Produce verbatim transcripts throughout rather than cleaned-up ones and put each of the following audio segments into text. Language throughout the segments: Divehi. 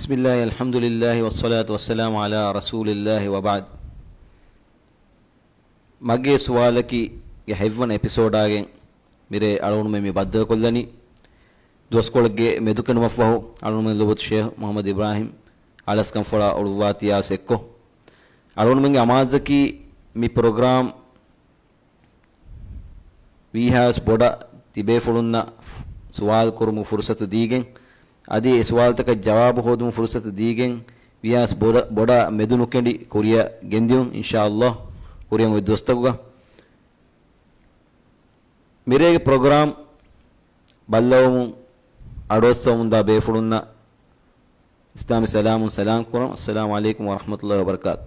بسم الله، الحمد لله، والصلاة والسلام على رسول الله، وبعد. މަގޭ ސުވާލަކީ ގެ ހަތްވަނަ އެޕިސޯޑާގެން މިރޭ އަޅުގަނޑުމެން މި ބައްދަލުކޮށްލަނީ. ދުވަސްކޮޅެއްގެ މެދުކެނޑުމަށްފަހު އަޅުގަނޑުމެން ލޮބުވެތި ޝޭހް މުޙައްމަދު އިބްރާހިމް އަޅަސްކަންފޮޅާ އުޅުއްވާތީ އާސް އެއްކޮށް، އަޅުގަނޑުމެންގެ އަމާޒަކީ މި ޕްރޮގްރާމް ވީހާވެސް ބޮޑަށް ތިބޭފުޅުންނަށް ސުވާލު ކުރުމުގެ ފުރުސަތު ދީގެން، އަދި އެ ސުވާލުތަކަށް ޖަވާބު ހޯދުމުގެ ފުރުސަތު ދީގެން، ވީހާވެސް ބޮޑަށް، ބޮޑަށް މެދު ނުކެނޑި ކުރިއަށް ގެންދިއުން، އިންޝާﷲ، ކުރިއަށް އޮތް ދުވަސްތަކުގަ. މިރޭގެ ޕްރޮގްރާމް ބައްލަވަމުން އަޑުއައްސަވަމުންދާ ބޭފުޅުންނަށް އިސްލާމީ ސަލާމުން ސަލާމް ކުރަން. އައްސަލާމު ޢަލައިކުމް ވަރަޙްމަތުﷲ ވަބަރަކާތު.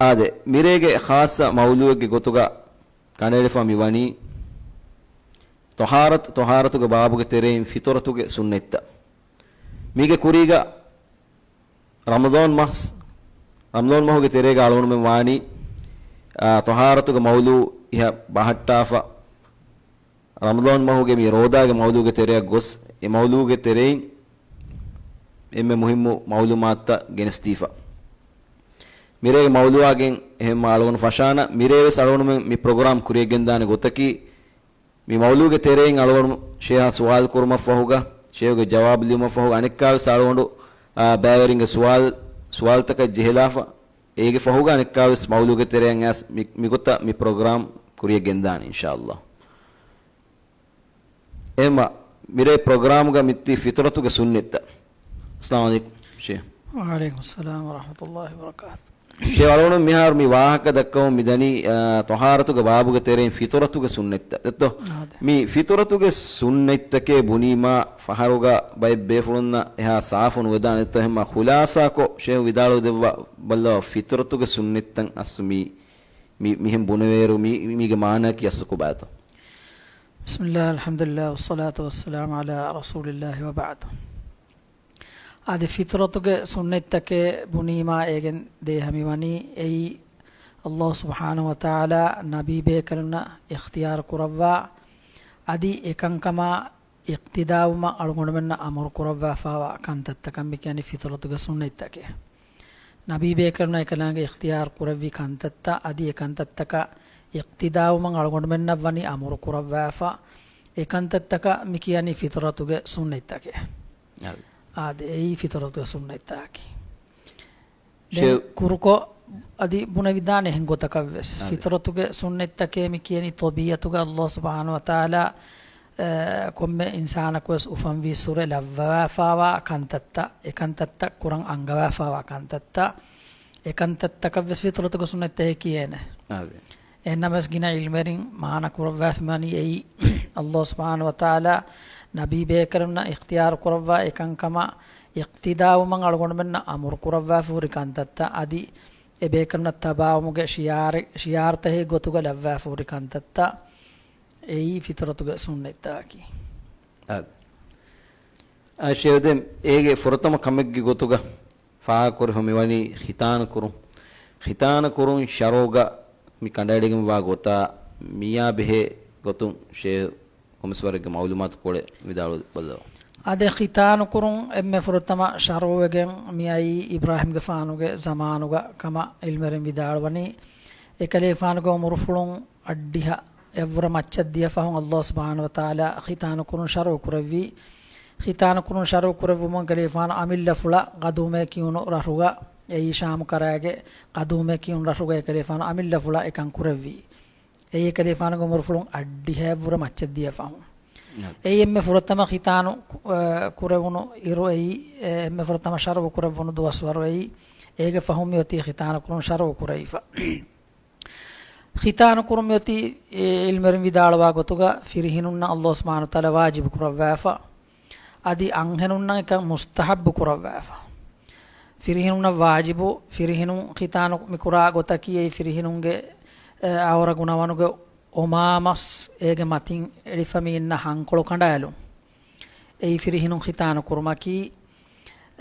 އާދެ، މިރޭގެ ޚާއްޞަ މައުޟޫޢެއްގެ ގޮތުގަ ކަނޑައެޅިފަ މި ވަނީ ޠަހާރަތު، ޠަހާރަތުގެ ބާބުގެ ތެރެއިން ފިޠުރަތުގެ ސުންނަތްތައް. މީގެ ކުރީގަ ރަމަޟާން މަސް، ރަމަޟާން މަހުގެ ތެރޭގަ އަޅުގަނޑުމެން ވާނީ، އާ، ޠަހާރަތުގެ މައުޟޫޢު އިހަށް ބަހައްޓާފަ، ރަމަޟާން މަހުގެ މި ރޯދާގެ މައުޟޫޢުގެ ތެރެއަށް ގޮސް، އެ މައުޟޫޢުގެ ތެރެއިން އެންމެ މުހިއްމު މައުލޫމާތުތައް ގެނެސްދީފަ. މިރޭގެ މައުޟޫޢާގެން އެހެންމާ އަޅުގަނޑު ފަށާނަ، މިރޭވެސް އަޅުގަނޑުމެން މި ޕްރޮގްރާމް ކުރިއަށްގެންދާނެ ގޮތަކީ، މި މައުޟޫޢުގެ ތެރެއިން އަޅުގަނޑު ޝޭހާ ސުވާލު ކުރުމަށްފަހުގަ، ޝޭހުގެ ޖަވާބު ލިޔުމަށްފަހުގަ، އަނެއްކާވެސް އަޅުގަނޑު، އާ، ބައިވެރިންގެ ސުވާލު، ސުވާލުތަކަށް ޖެހިލާފަ، އޭގެ ފަހުގަ އަނެއްކާވެސް މައުޟޫޢުގެ ތެރެއަށް އައިސް މި، މިގޮތަށް މި ޕްރޮގްރާމް ކުރިއަށް ގެންދާނެ، އިންޝާﷲ. އެހެންމާ، މިރޭ ޕްރޮގްރާމްގަ މިއޮތީ ފިޠުރަތުގެ ސުންނަތްތައް. އައްސަލާމު ޢަލައިކުމް، ޝޭހް. ވަޢަލައިކުމް އައްސަލާމް ވަރަޙްމަތުﷲ ވަބަރަކާތު. ޝޭހް، އަޅުގަނޑު މިހާރު މި ވާހަކަ ދައްކަމުން މިދަނީ، އާ، ޠަހާރަތުގެ ބާބުގެ ތެރެއިން ފިޠުރަތުގެ ސުންނަތްތައް. ދެއްތޯ؟ އާދެ. މި ފިޠުރަތުގެ ސުންނަތްތަކޭ ބުނީމާ، ފަހަރުގަ ބައެއް ބޭފުޅުންނަށް އެހާ ސާފު ނުވެދާނެ. ދެއްތޯ؟ އެހެންމާ ޚުލާޞާކޮށް ޝޭހް ވިދާޅު ދެއްވާ ބައްލަވާ، ފިޠުރަތުގެ ސުންނަތްތައް އަސްލު މި، މި، މިހެން ބުނެވޭއިރު މި، މީގެ މާނައަކީ އަސްލު ކޮބާތޯ؟ بسم الله، الحمد لله، والصلاة والسلام على رسول الله، وبعد. އަދި ފިޠުރަތުގެ ސުންނަތްތަކޭ ބުނީމާ އޭގެން ދޭހަ މިވަނީ އެއީ ﷲ ސުބްޙާނަހޫ ވަތަޢާލާ ނަބީ ބޭކަލުންނަށް އިޚްތިޔާރު ކުރައްވާ، އަދި އެކަންކަމާ އިޤްތިދާވުމަށް އަޅުގަނޑުމެންނަށް އަމުރު ކުރައްވާފާވާ ކަންތައްތަކަށް މި ކިޔަނީ ފިޠުރަތުގެ ސުންނަތްތަކޭ. ނަބީ ބޭކަލުންނަށް އެކަލާނގެ އިޚްތިޔާރު ކުރެއްވި ކަންތައްތައް އަދި އެ ކަންތައްތަކަށް އިޤްތިދާވުމަށް އަޅުގަނޑުމެންނަށް ވަނީ އަމުރު ކުރައްވާފަ، އެ ކަންތައްތަކަށް މި ކިޔަނީ ފިޠުރަތުގެ ސުންނަތްތަކޭ. އާދެ. އާދެ، އެއީ ފިޠުރަތުގެ ސުންނަތްތަކަކީ. ދެން ޝޭ- ކުރުކޮށް އަދި ބުނެވިދާނެ އެހެން ގޮތަކަށްވެސް. އާދެ. ފިޠުރަތުގެ ސުންނަތްތަކޭ މި ކިޔަނީ ޠަބީޢަތުގަ ﷲ ސުބްޙާނަހޫ ވަތަޢާލާ، އެ، ކޮންމެ އިންސާނަކުވެސް އުފަންވީއްސުރެ ލައްވަވާފާވާ ކަންތައްތައް، އެ ކަންތައްތައް ކުރަން އަންގަވާފާވާ ކަންތައްތައް، އެ ކަންތައްތަކަށްވެސް ފިޠުރަތުގެ ސުންނަތްތަކޭ ކިޔޭނެ. އާދެ. އެހެންނަމަވެސް ގިނަ ޢިލްމުވެރިން މާނަ ކުރައްވާފަ މިވަނީ އެއީ، ﷲ ސުބްޙާނަހޫ ވަތަޢާލާ ނަބީ ބޭކަލުންނަށް އިޚްތިޔާރު ކުރައްވާ އެކަންކަމަށް އިޤްތިދާވުމަށް އަޅުގަނޑުމެންނަށް އަމުރު ކުރައްވާފަ ހުރި ކަންތައްތައް އަދި އެ ބޭކަލުންނަށް ތަބާވުމުގެ ޝިޢާރެއް، ޝިޢާރުތަކެއް ގޮތުގަ ލައްވާފަ ހުރި ކަންތައްތައް އެއީ ފިޠުރަތުގެ ސުންނަތްތަކަކީ. އާދެ. އާ، ޝޭހް ދެން އޭގެ ފުރަތަމަ ކަމެއްގެ ގޮތުގަ ފާހަގަކުރެވުނު މިވަނީ ޚިތާނު ކުރުން. ޚިތާނު ކުރުން ޝަރުޢުގަ މި ކަނޑައެޅިގެންވާ ގޮތާ މިއާ ބެހޭ ގޮތުން ޝޭހް ކޮންމެސް ވަރެއްގެ މައުލޫމާތު ކޮޅެއް ވިދާޅު ބައްލަވާ. އާދެ، ޚިތާނު ކުރުން އެންމެ ފުރަތަމަ ޝަރުޢުވެގެން މިއައީ އިބްރާހީމްގެފާނުގެ ޒަމާނުގަ ކަމަށް ޢިލްމުވެރިން ވިދާޅުވަނީ، އެކަލޭގެފާނުގެ އުމުރުފުޅުން އައްޑިހަ އެއްވުރެ މައްޗަށް ދިޔަ ފަހުން ﷲ ސުބްޙާނަހޫ ވަތަޢާލާ ޚިތާނު ކުރުން ޝަރުޢު ކުރެއްވީ. ޚިތާނު ކުރުން ޝަރުޢު ކުރެއްވުމުން އެކަލޭގެފާނު އަމިއްލަފުޅަށް ޤަދޫމޭ ކިޔުނު ރަށުގަ، އެއީ ޝާމު ކަރައިގެ ޤަދޫމޭ ކިޔުނު ރަށުގަ އެކަލޭގެފާނު އަމިއްލަފުޅަށް އެކަން ކުރެއްވީ. އެއީ އެކަލޭގެފާނުގެ އުމުރުފުޅުން އައްޑިހައެއްވުރެ މައްޗަށް ދިޔަ ފަހުން. އެއީ އެންމެ ފުރަތަމަ ޚިތާނު، އަ، ކުރެވުނު އިރު އެއީ، އެ، އެންމެ ފުރަތަމަ ޝަރުޢު ކުރެއްވުނު ދުވަސްވަރު އެއީ، އޭގެ ފަހުން މިއޮތީ ޚިތާނު ކުރުން ޝަރުޢު ކުރެވިފަ. ޚިތާނު ކުރުން މިއޮތީ، އެ، ޢިލްމުވެރިން ވިދާޅުވާ ގޮތުގަ ފިރިހެނުންނަށް ﷲ ސުބްޙާނަހޫ ވަތަޢާލާ ވާޖިބު ކުރައްވާފަ. އަދި އަންހެނުންނަށް އެކަން މުސްތަޙައްބު ކުރައްވާފަ. ފިރިހެނުންނަށް ވާޖިބު، ފިރިހެނުން ޚިތާނު މިކުރާ ގޮތަކީ އެއީ ފިރިހެނުންގެ، އެ، އައުރަ ގުނަވަނުގެ އޮމާމަސް އޭގެ މަތިން އެޅިފަ މި އިންނަ ހަންކޮޅު ކަނޑައެޅުން. އެއީ ފިރިހެނުން ޚިތާނު ކުރުމަކީ،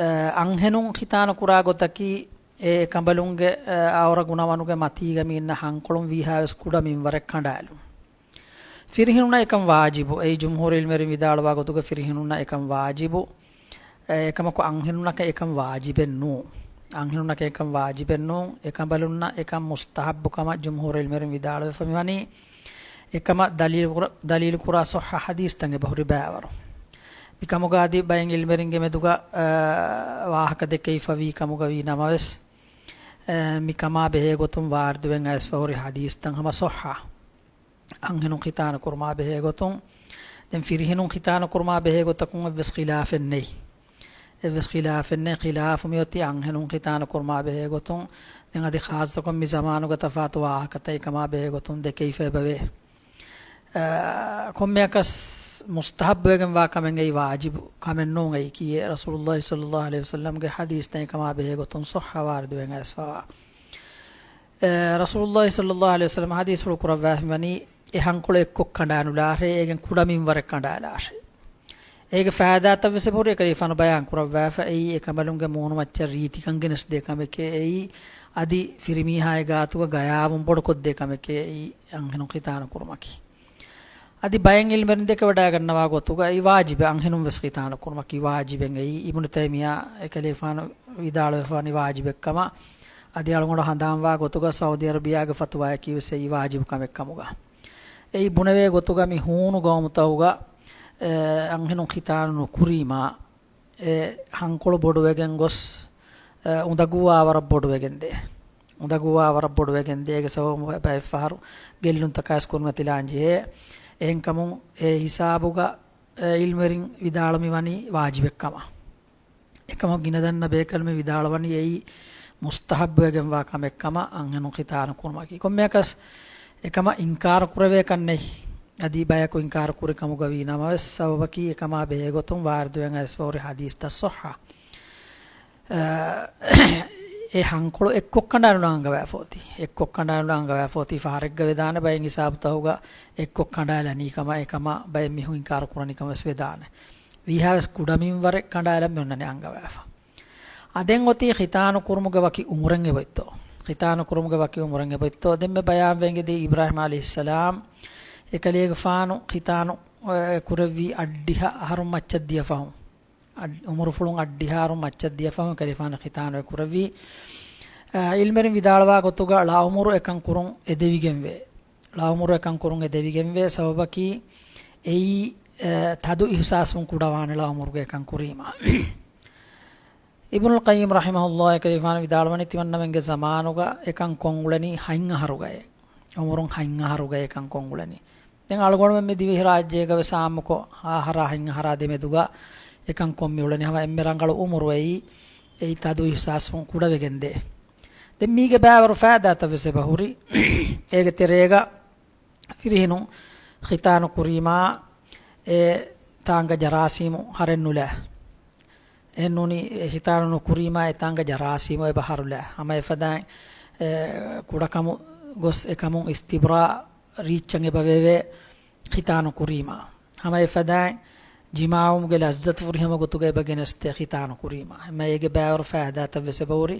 އަ، އަންހެނުން ޚިތާނު ކުރާ ގޮތަކީ، އެ ކަނބަލުންގެ، އަ، އައުރަ ގުނަވަނުގެ މަތީގަ މި އިންނަ ހަންކޮޅުން ވީހާވެސް ކުޑަ މިންވަރެއް ކަނޑައެޅުން. ފިރިހެނުންނަށް އެކަން ވާޖިބު. އެއީ ޖުމްހޫރު ޢިލްމުވެރިން ވިދާޅުވާ ގޮތުގަ ފިރިހެނުންނަށް އެކަން ވާޖިބު. އެކަމަކު އަންހެނުންނަކަށް އެކަން ވާޖިބެއް ނޫން. އަންހެނުންނަކަށް އެކަން ވާޖިބެއް ނޫން. އެކަނބަލުންނަށް އެކަން މުސްތަހައްބު ކަމަށް ޖުމްހޫރު ޢިލްމުވެރިން ވިދާޅުވެފަ މިވަނީ. އެކަމަށް ދަލީލު ކުރ-، ދަލީލު ކުރާ ޞައްޙަ ޙަދީޘްތައް އެބަހުރި ބައިވަރު. މިކަމުގަ އަދި ބައެއް ޢިލްމުވެރިންގެ މެދުގަ، އާ، ވާހަކަ ދެކެވިފަ ވީ ކަމުގަ ވީ ނަމަވެސް، އާ، މިކަމާ ބެހޭ ގޮތުން ވާރިދުވެން އައިސްފަ ހުރި ޙަދީޘްތައް ހަމަ ޞައްޙަ. އަންހެނުން ޚިތާނު ކުރުމާ ބެހޭ ގޮތުން، ދެން ފިރިހެނުން ޚިތާނު ކުރުމާ ބެހޭ ގޮތަކުން އެއްވެސް ޚިލާފެއް ނެތް. އެއްވެސް ޚިލާފެއް ނެތް. ޚިލާފު މިއޮތީ އަންހެނުން ޚިތާނު ކުރުމާ ބެހޭ ގޮތުން، ދެން އަދި ޚާއްޞަކޮށް މި ޒަމާނުގަ ތަފާތު ވާހަކަތައް އެކަމާ ބެހޭ ގޮތުން ދެކެވިފަ އެބަވޭ. އާ، ކޮންމެއަކަސް މުސްތަހައްބުވެގެންވާ ކަމެއް އެއީ ވާޖިބު ކަމެއް ނޫން އެއީ ކީއް؟ ރަސޫލުﷲ ޞައްލަﷲ ޢަލައިހި ވަސައްލަމްގެ ޙަދީޘްތައް އެކަމާ ބެހޭ ގޮތުން ޞައްޙަ ވާރިދުވެން އައިސްފަވާ. އެ، ރަސޫލުﷲ ޞައްލަﷲ ޢަލައިހި ވަސައްލަމް ޙަދީޘްފުޅު ކުރައްވާފަ ވަނީ، އެ ހަންކޮޅު އެއްކޮށް ކަނޑާނުލާށޭ، އޭގެން ކުޑަމިންވަރެއް ކަނޑާލާށޭ. އޭގެ ފައިދާތައްވެސް އެބަހުރި އެކަލޭގެފާނު ބަޔާން ކުރައްވާފަ، އެއީ އެކަނބަލުންގެ މޫނުމައްޗަށް ރީތިކަން ގެނެސްދޭ ކަމެކޭ، އެއީ އަދި ފިރިމީހާގެ ގާތުގަ ގަޔާވުން ބޮޑުކޮށްދޭ ކަމެކޭ، އެއީ އަންހެނުން ޚިތާނު ކުރުމަކީ. އަދި ބައެއް ޢިލްމުވެރިން ދެކެވަޑައިގަންނަވާ ގޮތުގަ އެއީ ވާޖިބެއް، އަންހެނުން ވެސް ޚިތާނު ކުރުމަކީ ވާޖިބެއް އެއީ. އިބްނު ތައިމިއްޔާ އެކަލޭގެފާނު ވިދާޅުވެފަވަނީ ވާޖިބެއްކަމަށް. އަދި އަޅުގަނޑު ހަނދާންވާ ގޮތުގަ ސައުދީ ޢަރަބިއްޔާގެ ފަތުވާއަކީ ވެސް އެއީ ވާޖިބު ކަމެއް ކަމުގަ. އެއީ ބުނެވޭ ގޮތުގަ މި ހޫނު ގައުމުތަކުގަ، އެ، އަންހެނުން ޚިތާނު ނުކުރީމާ، އެ ހަންކޮޅު ބޮޑުވެގެން ގޮސް، އެ، އުނދަގޫވާ ވަރަށް ބޮޑުވެގެންދޭ. އުނދަގޫވާ ވަރަށް ބޮޑުވެގެންދޭ. އޭގެ ސަބަބުން ބައެއްފަހަރު ގެއްލުންތަކާވެސް ކުރިމަތިލާން ޖެހޭ. އެހެންކަމުން އެ ހިސާބުގަ، އެ، ޢިލްމުވެރިން ވިދާޅުވި ވަނީ ވާޖިބެއްކަމަށް. އެކަމަކު ގިނަ ދަންނަ ބޭކަލުން ވިދާޅުވަނީ އެއީ މުސްތަހައްބުވެގެންވާ ކަމެއްކަމަށް އަންހެނުން ޚިތާނު ކުރުމަކީ. ކޮންމެއަކަސް އެކަމަށް އިންކާރު ކުރެވޭކަށް ނެތް. އަދި ބަޔަކު އިންކާރު ކުރި ކަމުގަ ވީ ނަމަވެސް، ސަބަބަކީ އެކަމާ ބެހޭގޮތުން ވާރިދުވެން އައިސްފަ ހުރި ޙަދީޘްތައް ޞައްޙަ. އަ، އެ ހަންކޮޅު އެއްކޮށް ކަނޑާނުލަން އަންގަވާފަ އޮތީ. އެއްކޮށް ކަނޑާނުލަން އަންގަވާފަ އޮތީ. ފަހަރެއްގަ ވެދާނެ ބައެއް ހިސާބުތަކުގަ އެއްކޮށް ކަނޑާލަނީ ކަމަށް، އެކަމަށް ބައެއް މީހުން އިންކާރު ކުރަނީ ކަމަށް ވެސް ވެދާނެ. ވީހާވެސް ކުޑަމިންވަރެއް ކަނޑާލަން މި އޮންނަނީ އަންގަވާފަ. އާ، ދެން އޮތީ ޚިތާނު ކުރުމުގެ ވަކި އުމުރެއް އެބައޮތްތޯ؟ ޚިތާނު ކުރުމުގެ ވަކި އުމުރެއް އެބައޮތްތޯ؟ ދެންމެ ބަޔާންވެގެން އެދި އިބްރާހީމް ޢަލައިހިއްސަލާމް އެކަލޭގެފާނު ޚިތާނު، އެ، ކުރެއްވީ އަށްޑިހަ އަހަރުން މައްޗަށް ދިޔަ ފަހުން. އަށް، އުމުރުފުޅުން އަށްޑިހަ އަހަރުން މައްޗަށް ދިޔަ ފަހުން އެކަލޭގެފާނު ޚިތާނު އެ ކުރެއްވީ. އެ، ޢިލްމުވެރިން ވިދާޅުވާ ގޮތުގަ ޅައުމުރު އެކަން ކުރުން އެދެވިގެންވޭ. ޅައުމުރު އެކަން ކުރުން އެދެވިގެންވޭ. ސަބަބަކީ އެއީ، އެ، ތަދު އިޙްސާސްވުން ކުޑަވާނެ ޅައުމުރުގަ އެކަން ކުރީމާ. އިބްނުލް ޤައްޔިމް ރަޙިމަހުﷲ އެކަލޭގެފާނު ވިދާޅުވަނީ ތިމަންނަމެންގެ ޒަމާނުގަ އެކަން ކޮށް އުޅެނީ ހަތް އަހަރުގައޭ. އުމުރުން ހަތް އަހަރުގަ އެކަން ކޮށް އުޅެނީ. ދެން އަޅުގަނޑުމެން މި ދިވެހިރާއްޖޭގަ ވެސް އާއްމުކޮށް އަހަރާ ހަތް އަހަރާ ދެމެދުގަ އެކަން ކޮށް މި އުޅެނީ. ހަމަ އެންމެ ރަނގަޅު އުމުރު އެއީ، އެއީ ތަދު އިޙްސާސްވުން ކުޑަވެގެންދޭ. ދެން މީގެ ބައިވަރު ފައިދާތައް ވެސް އެބަހުރި. އޭގެ ތެރޭގަ ފިރިހެނުން ޚިތާނު ކުރީމާ އެ ތާނގަ ޖަރާސީމު ހަރެއް ނުލާ. އެހެން ނޫނީ، އެ ޚިތާނު ނުކުރީމާ އެ ތާނގަ ޖަރާސީމު އެބަ ހަރުލާ. ހަމަ އެފަދައިން، އެ، ކުޑަކަމު ގޮސް އެކަމުން އިސްތިބްރާ ރީއްޗަށް އެބަ ވެވޭ ޚިތާނު ކުރީމާ. ހަމަ އެފަދައިން ޖިމާޢުވުމުގެ ލައްޒަތު ފުރިހަމަ ގޮތުގަ އެބަ ގެނެސްދޭ ޚިތާނު ކުރީމާ. ހަމަ އޭގެ ބައިވަރު ފައިދާތައް ވެސް އެބަހުރި.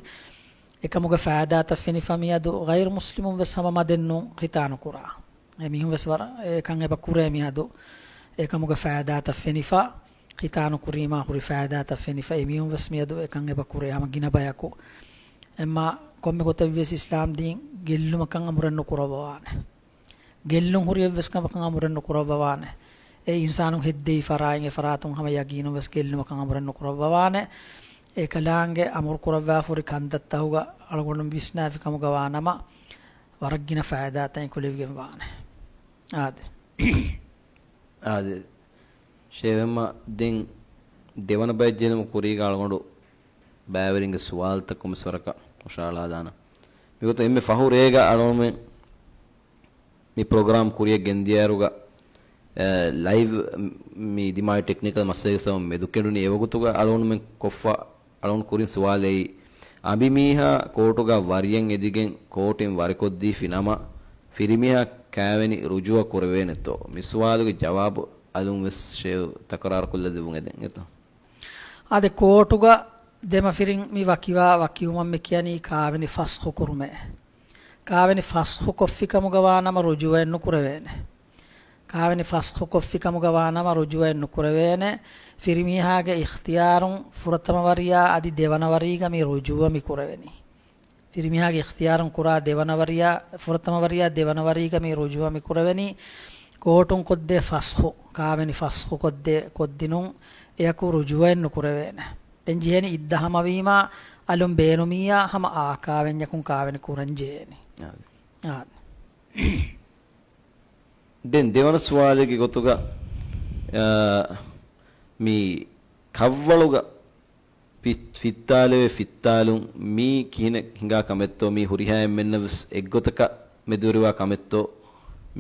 އެކަމުގެ ފައިދާތައް ފެނިފަ މިއަދު ޣައިރު މުސްލިމުން ވެސް ހަމަ މަދެއްނޫން ޚިތާނު ކުރާ. އެ މީހުން ވެސް ވަރަށް އެކަން އެބަ ކުރޭ މިއަދު. އެކަމުގެ ފައިދާތައް ފެނިފަ، ޚިތާނު ކުރީމާ ހުރި ފައިދާތައް ފެނިފަ، އެ މީހުން ވެސް މިއަދު އެކަން އެބަ ކުރޭ ހަމަ ގިނަ ބަޔަކު. އެއްމާ ކޮންމެ ގޮތެއްވިޔަސް އިސްލާމް ދީން ގެއްލުމަކަށް އަމުރެއް ނުކުރައްވަވާނެ. ގެއްލުން ހުރި އެއްވެސް ކަމަކަށް އަމުރެއް ނުކުރައްވަވާނެ. އެ އިންސާނުން ހެއްދެވި ފަރާތް އެ ފަރާތުން ހަމަ ޔަގީނުން ވެސް ގެއްލުމަކަށް އަމުރެއް ނުކުރައްވަވާނެ. އެކަލާނގެ އަމުރު ކުރައްވާފަ ހުރި ކަންތައްތަކުގަ އަޅުގަނޑު ވިސްނާފި ކަމުގަ ވާނަމަ، ވަރަށް ގިނަ ފައިދާތައް އެކުލެވިގެން ވާނެ. އާދެ. އާދެ. ޝޭވެމްމަ ދެން ދެވަނަ ބައެއް ޖެހުމުގެ ކުރީގަ އަޅުގަނޑު ބައިވެރިންގެ ސުވާލުތައް ކޮންމެސް ވަރަކަށް ހުށަހަޅާލާނަން. މިގޮތަށް އެންމެ ފަހު ރޭގަ އަޅުގަނޑުމެން މި ޕްރޮގްރާމް ކުރިއަށް ގެންދިޔައިރުގަ، އެ، ލައިވް މި ދިމާވި ޓެކްނިކަލް މައްސަލައިގެ ސަބަބުން މެދުކެނޑުނީ. އެވަގުތުގަ އަޅުގަނޑުމެން ކޮށްފަ އަޅުގަނޑު ކުރިން ސުވާލެއް އެއީ، އަނބިމީހާ ކޯޓުގަ ވަރިޔަށް އެދިގެން ކޯޓުން ވަރިކޮށްދީފި ނަމަ، ފިރިމީހާ ކާވެނި ރުޖޫޢަ ކުރެވޭނެތޯ؟ މި ސުވާލުގެ ޖަވާބު އަލުން ވެސް ޝޭވް ތަކުރާރު ކޮށްލަދެއްވުން އެދެން އެތަ؟ އާދެ، ކޯޓުގަ ދެމަފިރިން މި ވަކިވާ ވަކިވުމަށް މި ކިޔަނީ ކާވެނި ފަސްޚު ކުރުމޭ. ކާވެނި ފަސްޚު ކޮށްފި ކަމުގަ ވާ ނަމަ ރުޖޫޢައެއް ނުކުރެވޭނެ. ކާވެނި ފަސްޚު ކޮށްފި ކަމުގަ ވާނަމަ ރުޖޫޢަތް ނުކުރެވޭނެ. ފިރިމީހާގެ އިޚްތިޔާރުން ފުރަތަމަ ވަރިޔާ އަދި ދެވަނަ ވަރީގަ މި ރުޖޫޢަ މި ކުރެވެނީ. ފިރިމީހާގެ އިޚްތިޔާރުން ކުރާ ދެވަނަ ވަރިޔާ، ފުރަތަމަ ވަރިޔާ ދެވަނަ ވަރީގަ މި ރުޖޫޢަ މި ކުރެވެނީ. ކޯޓުން ކޮށްދޭ ފަސްޚު، ކާވެނި ފަސްޚު ކޮށްދޭ ކޮށްދިނުން އެއަކު ރުޖޫޢަތް ނުކުރެވޭނެ. ދެން ޖެހޭނީ އިއްދަ ހަމަވީމާ އަލުން ބޭނުމީއާ ހަމަ އާ ކާވެންޏަކުން ކާވެނި ކުރަން ޖެހޭނީ. އާ. އާ. ދެން ދެވަނަ ސުވާލެއްގެ ގޮތުގަ، އާ، މި ކަށްވަޅުގަ ފި-، ފިއްތާލެވޭ ފިއްތާލުން މީ ކިހިނެއް ހިނގާ ކަމެއްތޯ، މީ ހުރިހާ އެންމެންނަށް ވެސް އެއްގޮތަކަށް މެދުވެރިވާ ކަމެއްތޯ،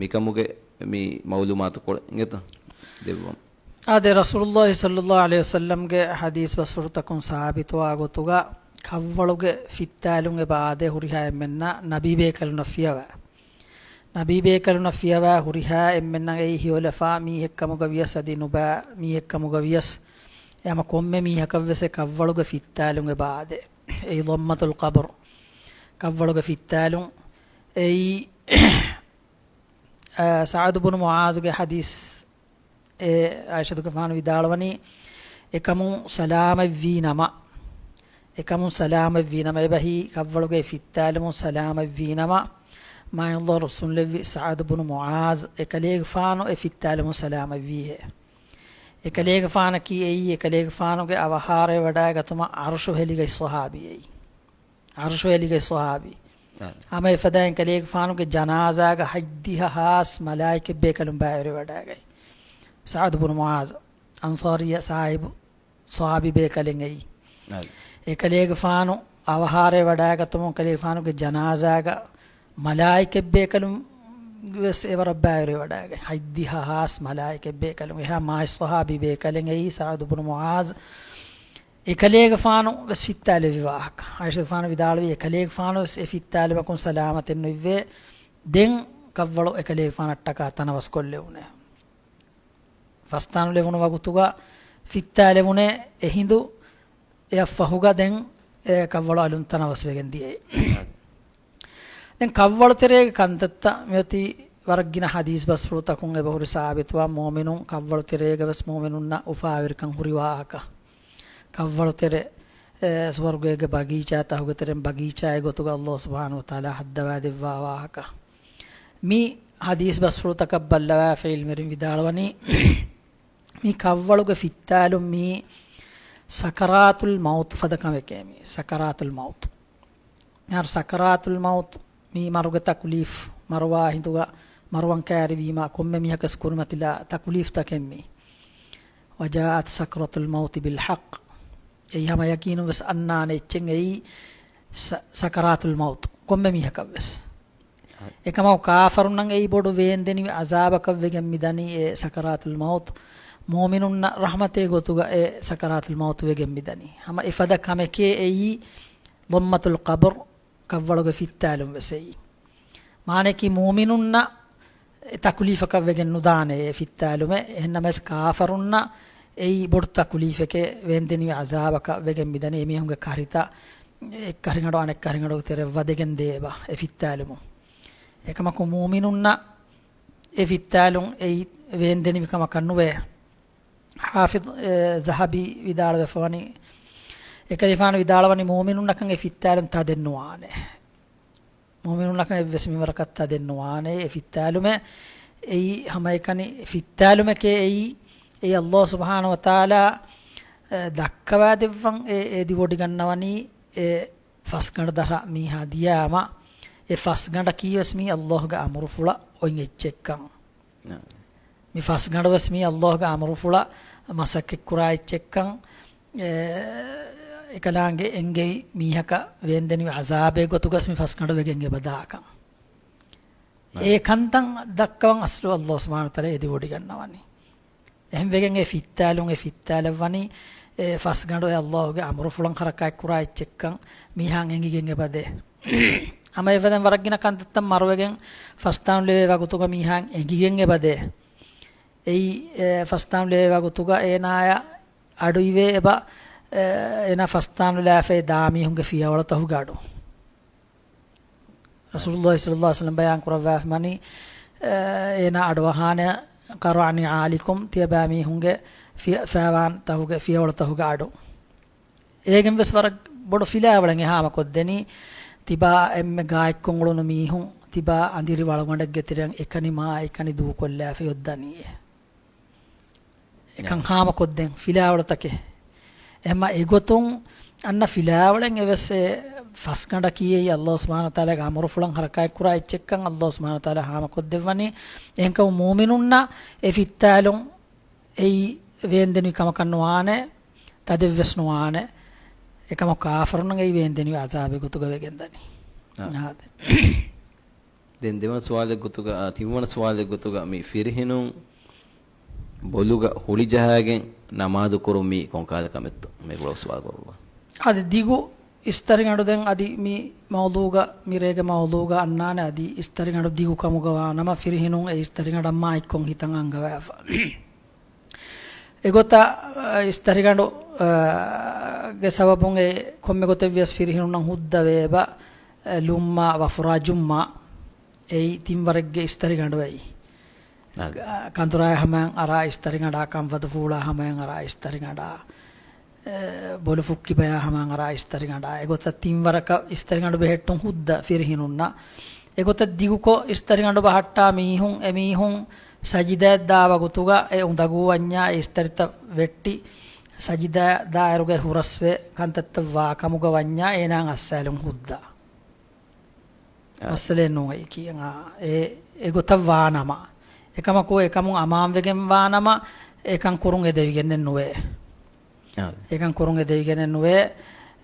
މިކަމުގެ މި މައުލޫމާތުކޮޅެއް އިނގޭތަ؟ ދެއްވަމު. އާދެ، ރަސޫލުﷲ ޞައްލަﷲ ޢަލައިހި ވަސައްލަމްގެ ޙަދީޘް ބަސްފުޅުތަކުން ސާބިތުވާ ގޮތުގަ، ކަށްވަޅުގެ ފިއްތާލުން އެބަ އާދޭ ހުރިހާ އެންމެންނަށް ނަބީ ބޭކަލުންނަށް ފިޔަވާ. ނަބީ ބޭކަލުންނަށް ފިޔަވާ ހުރިހާ އެންމެންނަށް އެއީ ހިޔޮލަފާ މީހެއްކަމުގަ ވިޔަސް އަދި ނުބައި މީހެއްކަމުގަ ވިޔަސް، އެ ހަމަ ކޮންމެ މީހަކަށްވެސް އެ ކަށްވަޅުގެ ފިއްތާލުން އެބަ އާދޭ. އެއީ ޟައްމަތުލް ޤަބްރު، ކަށްވަޅުގެ ފިއްތާލުން. އެއީ، އަ، ސަޢަދު ބުނު މުޢާޛުގެ ޙަދީޘް އެ ޢާއިޝަތުގެފާނު ވިދާޅުވަނީ، އެކަމުން ސަލާމަތްވީ ނަމަ، އެކަމުން ސަލާމަތްވީ ނަމަ، އެބަހީ ކަށްވަޅުގެ ފިއްތާލުމުން ސަލާމަތްވީ ނަމަ، މާތް ﷲ ރުއްސުންލެއްވި ސަޢަދު ބުނު މުޢާޛު އެކަލޭގެފާނު އެ ފިއްތާލުމުން ސަލާމަތްވީހޭ. އެކަލޭގެފާނަކީ އެއީ އެކަލޭގެފާނުގެ އަވަހާރަވެވަޑައިގަތުމަށް ޢަރުޝު ހެލިގަތް ޞަޙާބީ އެއީ. ޢަރުޝު ހެލިގަތް ޞަޙާބީ. އާ. ހަމަ އެފަދައިން ކަލޭގެފާނުގެ ޖަނާޒާގަ ހަތްދިހަ ހާސް މަލާއިކަތް ބޭކަލުން ބައިވެރިވެވަޑައިގަތް. ސަޢަދު ބުނު މުޢާޛު، އަންޞާރިއްޔަ ސާހިބު، ޞަޙާބީ ބޭކަލެއް އެއީ. އާ. އެކަލޭގެފާނު އަވަހާރަވެވަޑައިގަތުމުން ކަލޭގެފާނުގެ ޖަނާޒާގަ މަލާއިކަތް ބޭކަލުން ވެސް އެވަރަށް ބައިވެރިވެވަޑައިގަތް. ހަތްދިހަ ހާސް މަލާއިކަތް ބޭކަލުން. އެހާ މާތް ޞަޙާބީ ބޭކަލެއް އެއީ ސަޢަދު ބުނު މުޢާޛު. އެކަލޭގެފާނު ވެސް ފިއްތާލެއްވި ވާހަކަ. ޢާއިޝަތުގެފާނު ވިދާޅުވީ، އެކަލޭގެފާނު ވެސް އެ ފިއްތާލުމަކުން ސަލާމަތެއް ނުއިއްވޭ. ދެން ކަށްވަޅު އެކަލޭގެފާނަށްޓަކާ ތަނަވަސްކޮށްލެވުނޭ. ފަސްތާނުލެވުނު ވަގުތުގަ ފިއްތާލެވުނޭ، އެހިނދު އެއަށްފަހުގަ ދެން އެ ކަށްވަޅު އަލުން ތަނަވަސްވެގެން ދިޔައީ. ދެން ކަށްވަޅު ތެރޭގެ ކަންތައްތައް މިއޮތީ ވަރަށް ގިނަ ޙަދީޘް ބަސްފުޅުތަކުން އެބަހުރި ސާބިތުވާ، މުއުމިނުން ކަށްވަޅު ތެރޭގަ ވެސް މުއުމިނުންނަށް އުފާވެރިކަން ހުރި ވާހަކަ. ކަށްވަޅު ތެރެ، އެ، ސުވަރުގޭގެ ބަގީޗާތަކުގެ ތެރެއިން ބަގީޗާއެއް ގޮތުގަ ﷲ ސުބްޙާނަހޫ ވަތަޢާލާ ހައްދަވާދެއްވާ ވާހަކަ. މި ޙަދީޘް ބަސްފުޅުތަކަށް ބައްލަވާފަ ޢިލްމުވެރިން ވިދާޅުވަނީ، މި ކަށްވަޅުގެ ފިއްތާލުން މީ ސަކަރާތުލް މައުތު ފަދަ ކަމެކޭ މީ. ސަކަރާތުލް މައުތު. މިހާރު ސަކަރާތުލް މައުތު މީ މަރުގެ ތަކުލީފް، މަރުވާ ހިނދުގަ މަރުވަން ކައިރިވީމާ ކޮންމެ މީހަކަސް ކުރިމަތިލާ ތަކުލީފްތަކެއް މީ. وجاءت سكرة الموت بالحق. އެއީ ހަމަ ޔަޤީނުން ވެސް އަންނާނެ އެއްޗެއް އެއީ ސަ-، ސަކަރާތުލް މައުތު ކޮންމެ މީހަކަށް ވެސް. އެކަމަކު ކާފަރުންނަށް އެއީ ބޮޑު ވޭންދެނިވި ޢަޒާބަކަށް ވެގެން މިދަނީ އެ ސަކަރާތުލް މައުތު. މުއުމިނުންނަށް ރަޙްމަތެއް ގޮތުގަ އެ ސަކަރާތުލް މައުތު ވެގެން މިދަނީ. ހަމަ އެފަދަ ކަމެކޭ އެއީ ޟައްމަތުލް ޤަބްރު، ކަށްވަޅުގެ ފިއްތާލުން ވެސް އެއީ. މާނައަކީ މުއުމިނުންނަށް އެ ތަކުލީފަކަށް ވެގެން ނުދާނެ އެ ފިއްތާލުމެއް. އެހެންނަމަވެސް ކާފަރުންނަށް އެއީ ބޮޑު ތަކުލީފެކޭ، ވޭންދެނިވި ޢަޒާބަކަށް ވެގެން މިދަނީ. އެމީހުންގެ ކަރިތައް އެއްކަށިގަނޑު އަނެއްކަށިގަނޑުގެ ތެރެއަށް ވަދެގެން ދޭ އެބަ އެ ފިއްތާލުމުން. އެކަމަކު މުއުމިނުންނަށް އެ ފިއްތާލުން އެއީ ވޭންދެނިވި ކަމަކަށް ނުވޭ. ޙާފިޡު، އެ، ޒަހަބީ ވިދާޅުވެފަވަނީ، އެކަލޭގެފާނު ވިދާޅުވަނީ މުއުމިނުންނަކަށް އެ ފިއްތާލުން ތަދެއް ނުވާނެ. މުއުމިނުންނަކަށް އެއްވެސް މިންވަރަކަށް ތަދެއް ނުވާނެ އެ ފިއްތާލުމެއް. އެއީ ހަމައެކަނި ފިއްތާލުމެކޭ އެއީ، އެއީ ﷲ ސުބްޙާނަހޫ ވަތަޢާލާ، އެ، ދައްކަވާދެއްވަން އެ އެދިވޮޑިގަންނަވަނީ އެ ފަސްގަނޑު ދަށަށް މީހާ ދިޔާމަ، އެ ފަސްގަނޑަކީވެސް މީ ﷲގެ އަމުރުފުޅަށް އޮތް އެއްޗެއްކަން. ނާ. މި ފަސްގަނޑުވެސް މީ ﷲގެ އަމުރުފުޅަށް މަސައްކަތްކުރާ އެއްޗެއްކަން، އެ، އެކަލާނގެ އެންގެވި މީހަކަށް ވޭންދެނިވި ޢަޒާބެއް ގޮތުގަސް މި ފަސްގަނޑު ވެގެން އެބަދާކަން. އާ. އެ ކަންތައް ދައްކަވަން އަސްލު ﷲ ސުބްޙާނަހޫ ވަތަޢާލާ އެދިވޮޑިގަންނަވަނީ. އެހެންވެގެން އެ ފިއްތާލުން، އެ ފިއްތާލަށްވަނީ އެ ފަސްގަނޑު އެ ﷲގެ އަމުރުފުޅަށް ހަރަކާތްކުރާ އެއްޗެއްކަން މީހާ އެނގިގެން އެބަދޭ. ހަމަ އެފަދައިން ވަރަށް ގިނަ ކަންތައްތައް މަރުވެގެން ފަސްތާނު ލެވޭ ވަގުތުގަ މީހާ އެނގިގެން އެބަދޭ. އެއީ، އެ، ފަސްތާނު ލެވޭ ވަގުތުގަ އޭނާޔަށް އަޑުއިވޭ އެބަ، އެ، އޭނާ ފަސްތާނު ލާފައި ދާ މީހުންގެ ފިޔަވަޅުތަކުގެ އަޑު. ރަސޫލުﷲ ޞައްލަﷲ ޢަލައިހި ވަސައްލަމް ބަޔާން ކުރައްވާފަ ވަނީ، އެ، އޭނާ އަޑުއަހާނެ ޤަރަނިޢާލިކުމް، ތިޔަބައިމީހުންގެ ފި-، ފައިވާންތަހުގެ ފިޔަވަޅުތަހުގެ އަޑު. އޭގެން ވެސް ވަރަށް ބޮޑު ފިލާވަޅެއް އެ ހާމަކޮށްދެނީ. ތިބާ އެންމެ ގާތްކޮށް އުޅުނު މީހުން ތިބާ އަނދިރި ވަޅުގަނޑެއްގެ ތެރެއަށް އެކަނި މާ އެކަނި ދޫކޮށްލާފައި އޮއްދަނީ. އެކަން ހާމަކޮށްދޭން ފިލާވަޅުތަކެއް. އެހެންމަ އެގޮތުން އަންނަ ފިލާވަޅެއް އެވެސް އެ ފަސްގަނޑަކީ އެއީ އައްލާހު ސުބްޙާނަހު ވަތަޢާލާގެ އަމުރުފުޅަށް ހަރަކާތްކުރާ އެއްޗެއްކަން އައްލާހު ސުބްޙާނަހު ވަތަޢާލާ ހާމަކޮށްދެއްވަނީ. އެހެންކަމުން މުއުމިނުންނަށް އެ ފިއްތާލުން އެއީ ވޭންދެނިވި ކަމަކަށް ނުވާނެ، ތަދެއްވެސް ނުވާނެ. އެކަމަކު ކާފަރުންނަށް އެއީ ވޭންދެނިވި ޢަޛާބެއް ގޮތުގަ ވެގެންދަނީ. އާ. އާދެ. ދެން ދެވަނަ ސުވާލެއް ގޮތުގަ، އާ، ތިންވަނަ ސުވާލެއް ގޮތުގަ މި ފިރިހެނުން ބޮލުގަ ހުޅިޖަހާގެން ނަމާދު ކުރުން މީ ކޮން ކަހަލަ ކަމެއްތޯ؟ މި ގުޅޭ ސުވާލު ކުރުމަށް. އަދި ދިގު އިސްތަށިގަނޑު ދެން އަދި މި މައުޟޫގަ، މިރޭގެ މައުޟޫގަ އަންނާނެ އަދި އިސްތަށިގަނޑު ދިގު ކަމުގަ ވާނަމަ ފިރިހެނުން އެ އިސްތަށިގަނޑަށް މާތްކޮށް ހިތަށް އަންގަވާފަ. އެގޮތަށް، އަ، އިސްތަށިގަނޑު، އަ، ގެ ސަބަބުން އެ ކޮންމެ ގޮތެއް ވިޔަސް ފިރިހެނުންނަށް ހުއްދަވޭ އެބަ، އަ، ލުއްމާ ވަފުރާ ޖުއްމާ. އެއީ ތިންވަރެއްގެ އިސްތަށިގަނޑު އެއީ. އާދެ. އަ، ކަނދުރާއި ހަމަޔަށް އަރާ އިސްތަށިގަނޑާ، ކަންފަދަ ފޫޅާ ހަމަޔަށް އަރާ އިސްތަށިގަނޑާ، އެ، ބޮލު ފުއްކިބަޔާ ހަމަޔަށް އަރާ އިސްތަށިގަނޑާ. އެގޮތަށް ތިންވަރަކަށް އިސްތަށިގަނޑު ބެހެއްޓުން ހުއްދަ ފިރިހެނުންނަށް. އެގޮތަށް ދިގުކޮށް އިސްތަށިގަނޑު ބަހައްޓާ މީހުން، އެމީހުން ސަޖިދައަށް ދާ ވަގުތުގަ އެ އުނދަގޫ ވަންޏާ އެ އިސްތަށިތައް ވެއްޓި، ސަޖިދައަށް ދާއިރުގައި ހުރަސްވެ ކަންތައްތައް ވާ ކަމުގަ ވަންޏާ އޭނާއަށް އައްސާލުން ހުއްދަ. އާ. މައްސަލައެއް ނޫން އެއީކީ. އާ، އެ، އެގޮތަށް ވާނަމަ. އެކަމަކު އެކަމުން އަމާންވެގެން ވާނަމަ، އެކަން ކުރުން އެދެވިގެންނެއް ނުވޭ. އާ. އެކަން ކުރުން އެދެވިގެންނެއް ނުވޭ.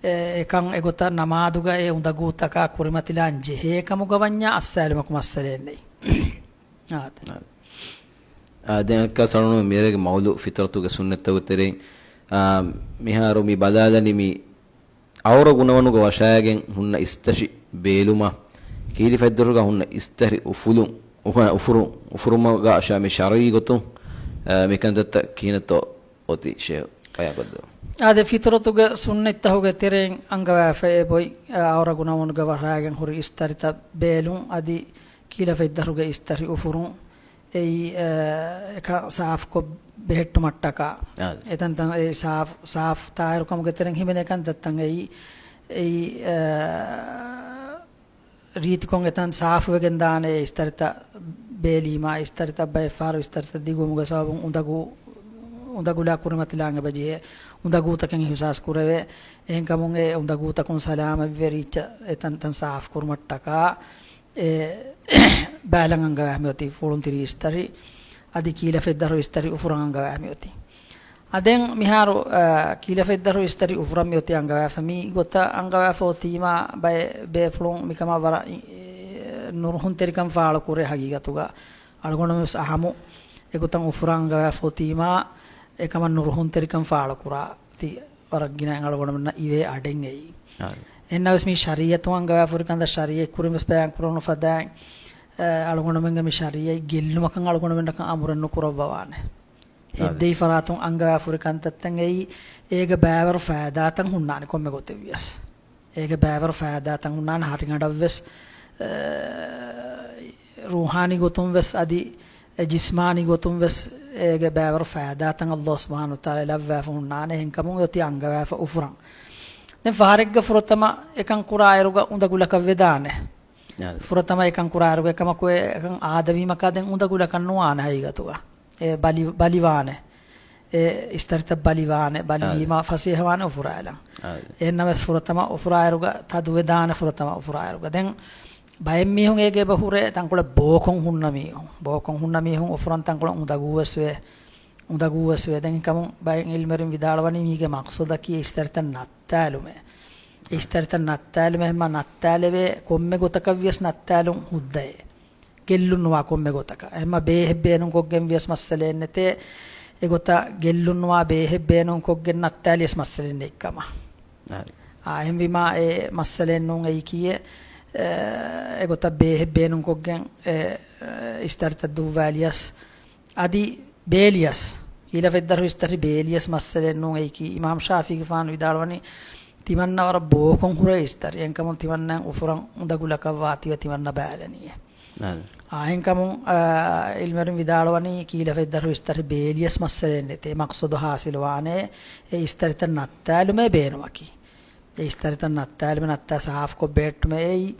އެ، އެކަން އެގޮތަށް ނަމާދުގަ އެ އުނދަގޫތަކާ ކުރިމަތިލާން ޖެހޭ ކަމުގަ ވަންޏާ އައްސާލުމަކު މައްސަލައެއް ނެތް. އާ. އާ. އާ، ދެން އައްކާ ސަޅުނު މިރޭގެ މައުޟޫ ފިތުރަތުގެ ސުންނަތްތަކުގެ ތެރެއިން، އާ، މިހާރު މި ބަލާލަނީ މި އައުރަ ގުނަވަނުގަ ވަށާގެން ހުންނަ އިސްތަށި ބޭލުމަށް، ކީރި ފަތްދަރުގަ ހުންނަ އިސްތަށި އުފުލުން، އުފަ-، އުފުރު-، އުފުރުމުގަ އަށާ މި ޝަރުޢީ ގޮތުން، އަ، މިކަންތައްތައް ކިހިނެއްތޯ އޮތީ ޝޭޚް ބަޔާންކޮށްދެވުން. އާދެ، ފިތުރަތުގެ ސުންނަތްތަހުގެ ތެރެއިން އަންގަވާފައި އެބޮތް، އަ، އައުރަ ގުނަވަނުގަ ވަށާގެން ހުރި އިސްތަށިތައް ބޭލުން އަދި ކީރި ފަތްދަރުގެ އިސްތަށި އުފުރުން. އެއީ، އަ، އެކަން ސާފުކޮށް ބެހެއްޓުމަށްޓަކާ. އާދެ. އެތަންތަން އެ ސާފު، ސާފު ތާއިރު ކަމުގެ ތެރެއިން ހިމެނޭ ކަންތައްތައް އެއީ، އެއީ، އަ، ރީތިކޮށް އެތަން ސާފުވެގެން ދާނެ އެ އިސްތަށިތައް ބޭލީމާ، އިސްތަށިތައް ބައެއް ފަހަރު އިސްތަށިތައް ދިގުވުމުގެ ސަބަބުން އުނދަގޫ، އުނދަގުލާ ކުރިމަތިލާން އެބަޖެހޭ. އުނދަގޫތަކެއް އިހުސާސް ކުރެވޭ. އެހެންކަމުން އެ އުނދަގޫތަކުން ސަލާމަތްވެ ރީއްޗަށް އެތަންތަން ސާފު ކުރުމަށްޓަކާ އެ ބައިލަން އަންގަވާ މިއޮތީ ފުޅުންތިރީ އިސްތަށި، އަދި ކީރި ފަތްދަރު އިސްތަށި އުފުރަން އަންގަވާ މިއޮތީ. އަދެން މިހާރު، އަ، ކީރި ފަތްދަރު އިސްތަށި އުފުރަން މިއޮތީ އަންގަވާފަ މި ގޮތަށް އަންގަވާފަ އޮތީމާ ބައެއް ބޭފުޅުން މިކަމަށް ވަރަށް، އެ، ނުރުހުންތެރިކަން ފާޅުކުރޭ ހަގީގަތުގަ. އަޅުގަނޑު ވެސް އަހަމު އެގޮތަށް އުފުރަން އަންގަވާފަ އޮތީމާ އެކަމަށް ނުރުހުންތެރިކަން ފާޅުކުރާ. ތި ވަރަށް ގިނަ އަޅުގަނޑުމެންނަށް އިވޭ އަޑެއް އެއީ. އާ. އެންނަ ވެސް މި ޝަރީއަތުން އަންގަވާފަ ހުރި ކަންތައް ޝަރީއަތް ކުރިން ވެސް ބަޔާން ކުރެވުނު ފަދައިން، އަ، އަޅުގަނޑުމެންގެ މި ޝަރީއަތް ގެއްލުމަކަށް އަޅުގަނޑުމެންނަކަށް އަމުރެއް ނުކުރައްވަވާނެ. އާ. ހެއްދެވި ފަރާތުން އަންގަވާފަ ހުރި ކަންތައްތައް އެއީ، އޭގެ ބައިވަރު ފައިދާތައް ހުންނާނެ ކޮންމެ ގޮތެއް ވިޔަސް. އޭގެ ބައިވަރު ފައިދާތައް ހުންނާނެ ހަރިގަނޑަށްވެސް، އަ، ރޫޙާނީ ގޮތުން ވެސް އަދި އެ ޖިސްމާނީ ގޮތުން ވެސް އޭގެ ބައިވަރު ފައިދާތައް އައްލާހު ސުބްޙާނަހު ވަތަޢާލާ ލައްވާފަ ހުންނާނެ. އެހެންކަމުން އޮތީ އަންގަވާފަ އުފުރަން. ދެން ފަހަރެއްގަ ފުރަތަމަ އެކަން ކުރާއިރުގަ އުނދަގުލަކަށް ވެދާނެ. އާ. ފުރަތަމަ އެކަން ކުރާއިރުގަ އެކަމަކު އެކަން އާދަވީމަކާ ދެން އުނދަގުލަކަށް ނުވާނެ ހަގީގަތުގަ. އެ ބަލި، ބަލިވާނެ. އެ އިސްތަށިތައް ބަލިވާނެ، ބަލިވީމާ އާ. ފަސޭހަވާނެ އުފުރާލަން. އާ. އެހެންނަމަވެސް ފުރަތަމަ އުފުރާއިރުގަ ތަދުވެދާނެ ފުރަތަމަ އުފުރާއިރުގަ. ދެން ބައެއް މީހުން އޭގެ އެބަ ހުރޭ ތަންކޮޅެއް ބޯކޮން ހުންނަ މީހުން. ބޯކޮން ހުންނަ މީހުން އުފުރަން ތަންކޮޅެއް އުނދަގޫވެސް ވޭ. އުނދަގޫވެސް ވޭ. ދެން ކަމުން ބައެއް އިލްމުވެރިން ވިދާޅުވަނީ މީގެ މަޤްޞަދަކީ އިސްތަށިތައް ނައްތާލުމޭ. އިސްތަށިތައް ނައްތާލުމޭ ހަމަ ނައްތާލެވޭ ކޮންމެ ގޮތަކަށް ވިޔަސް ނައްތާލުން ހުއްދައޭ. ގެއްލުން ނުވާ ކޮންމެ ގޮތަކަށް. އެހެންމަ ބޭހެއް ބޭނުންކޮށްގެން ވިޔަސް މައްސަލައެއް ނެތޭ. އެގޮތަށް ގެއްލުން ނުވާ ބޭހެއް ބޭނުންކޮށްގެން ނައްތާލިޔަސް މައްސަލައެއް ނެތްކަމަށް. އާ. އާ، އެހެންވީމާ އެ މައްސަލައެއް ނޫން އެއީކީއެއް، އެ، އެގޮތަށް ބޭހެއް ބޭނުންކޮށްގެން އެ، އެ، އިސްތަށިތައް ދުއްވާލިޔަސް. އަދި ބޭލިޔަސް، ކީރި ފަތްދަރު އިސްތަށި ބޭލިޔަސް މައްސަލައެއް ނޫން އެއީކީ. އިމާމް ޝާފިޢީގެފާނު ވިދާޅުވަނީ، ތިމަންނަ ވަރަށް ބޯކޮން ހުރޭ އިސްތަށި. އެހެންކަމުން ތިމަންނައަށް އުފުރަން އުނދަގުލަކަށް ވާތީވެ ތިމަންނަ ބައިލަނީއޭ. އާދެ. އާއެންކަމުން، އާ، އިލްމުވެރިން ވިދާޅުވަނީ ކީލަފަތްދަރު އިސްތަށި ބޭލިޔަސް މައްސަލައެއް ނެތޭ. މަޤްޞަދު ޙާޞިލުވާނެ އެ އިސްތަށިތައް ނައްތާލުމޭ ބޭނުމަކީ. އެ އިސްތަށިތައް ނައްތާލުމޭ، ނައްތާ ސާފުކޮށް ބެހެއްޓުމޭ. އެއީ،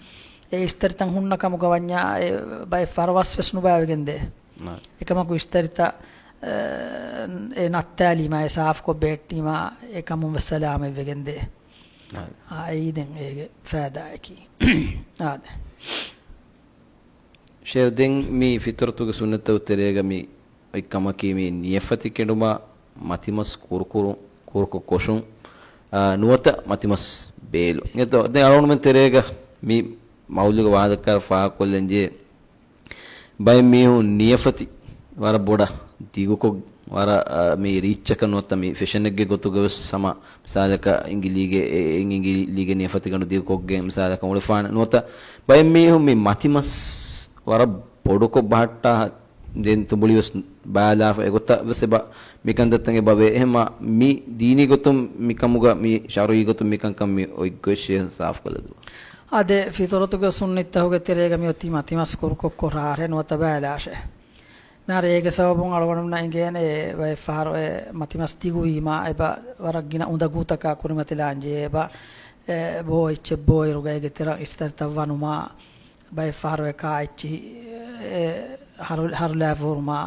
އެ އިސްތަށިތައް ހުންނަ ކަމުގަ ވަންޏާ އެ ބައެއް ފަހަރު ވަސް ވެސް ނުބައިވެގެންދޭ. އާ. އެކަމަކު އިސްތަށިތައް، އެ، އެ ނައްތާލީމާ، އެ ސާފުކޮށް ބެހެއްޓީމާ، އެ ކަމުން ވެސް ސަލާމަތްވެގެންދޭ. އާ. އާ، އެއީ ދެން އޭގެ ފައިދާއަކީ. އާދެ. ޝޭޚް، ދެން މި ފިޠުރަތުގެ ސުންނަތްތަކުގެ ތެރޭގަ މި އޮތް ކަމަކީ މި ނިޔަފަތި ކެނޑުމާ މަތިމަސް ކުރުކުރު، ކުރުކޮށް ކޮށުން، އާ، ނުވަތަ މަތިމަސް ބޭލުން. އެތަ-، ދެން އަޅުގަނޑުމެން ތެރޭގަ މި މައުލޫގެ ވާހަކަ ފާހަގަކޮށްލަންޖެހޭ. ބައެއް މީހުން ނިޔަފަތި ވަރަށް ބޮޑަށް ދިގުކޮށް، ވަރަށް، އާ، މި ރީއްޗަކަށް ނުވަތަ މި ފެޝަނެއްގެ ގޮތުގަ ވެސް ހަމަ މިސާލަކަށް އިނގިލީގެ، އެ، އެ، އިނގިލީގެ ނިޔަފަތިގަނޑު ދިގުކޮށްގެން މިސާލަކަށް އުޅެފާނެ. ނުވަތަ ބައެއް މީހުން މި މަތިމަސް ވަރަށް ބޮޑުކޮށް ބަހައްޓާ ދެން ތުނބުޅި ވެސް ބައިލާފަ އެގޮތަށް ވެސް އެބަ މިކަންތައްތައް އެބަ ވޭ. އެހެންމަ މި ދީނީ ގޮތުން މިކަމުގަ މި ޝަރުޢީ ގޮތުން މިކަންކަން މި އޮތްގޮތް ޝޭޚް ސާފުކޮށްލަދު. އާދެ، ފިޠުރަތުގެ ސުންނަތްތަކުގެ ތެރޭގަ މި އޮތީ މަތިމަސް ކުރުކޮށް ކޮށް ރާށޭ ނުވަތަ ބައިލާށޭ. މިހާރު އޭގެ ސަބަބުން އަޅުގަނޑުމެންނަށް އެނގޭނެ ބައެއް ފަހަރު އެ މަތިމަސް ދިގުވީމާ އެބަ ވަރަށް ގިނަ އުނދަގޫތަކާ ކުރިމަތިލާން ޖެހޭ އެބަ، އެ ބޯ އެއްޗެއް ބޯއިރުގަ އޭގެ ތެރަށް އިސްތަށިތައް ވަނުމާ، ބައެއް ފަހަރު އެ ކާ އެއްޗިހި، އެ، ހަރު-، ހަރުލާފަ ހުރުމާ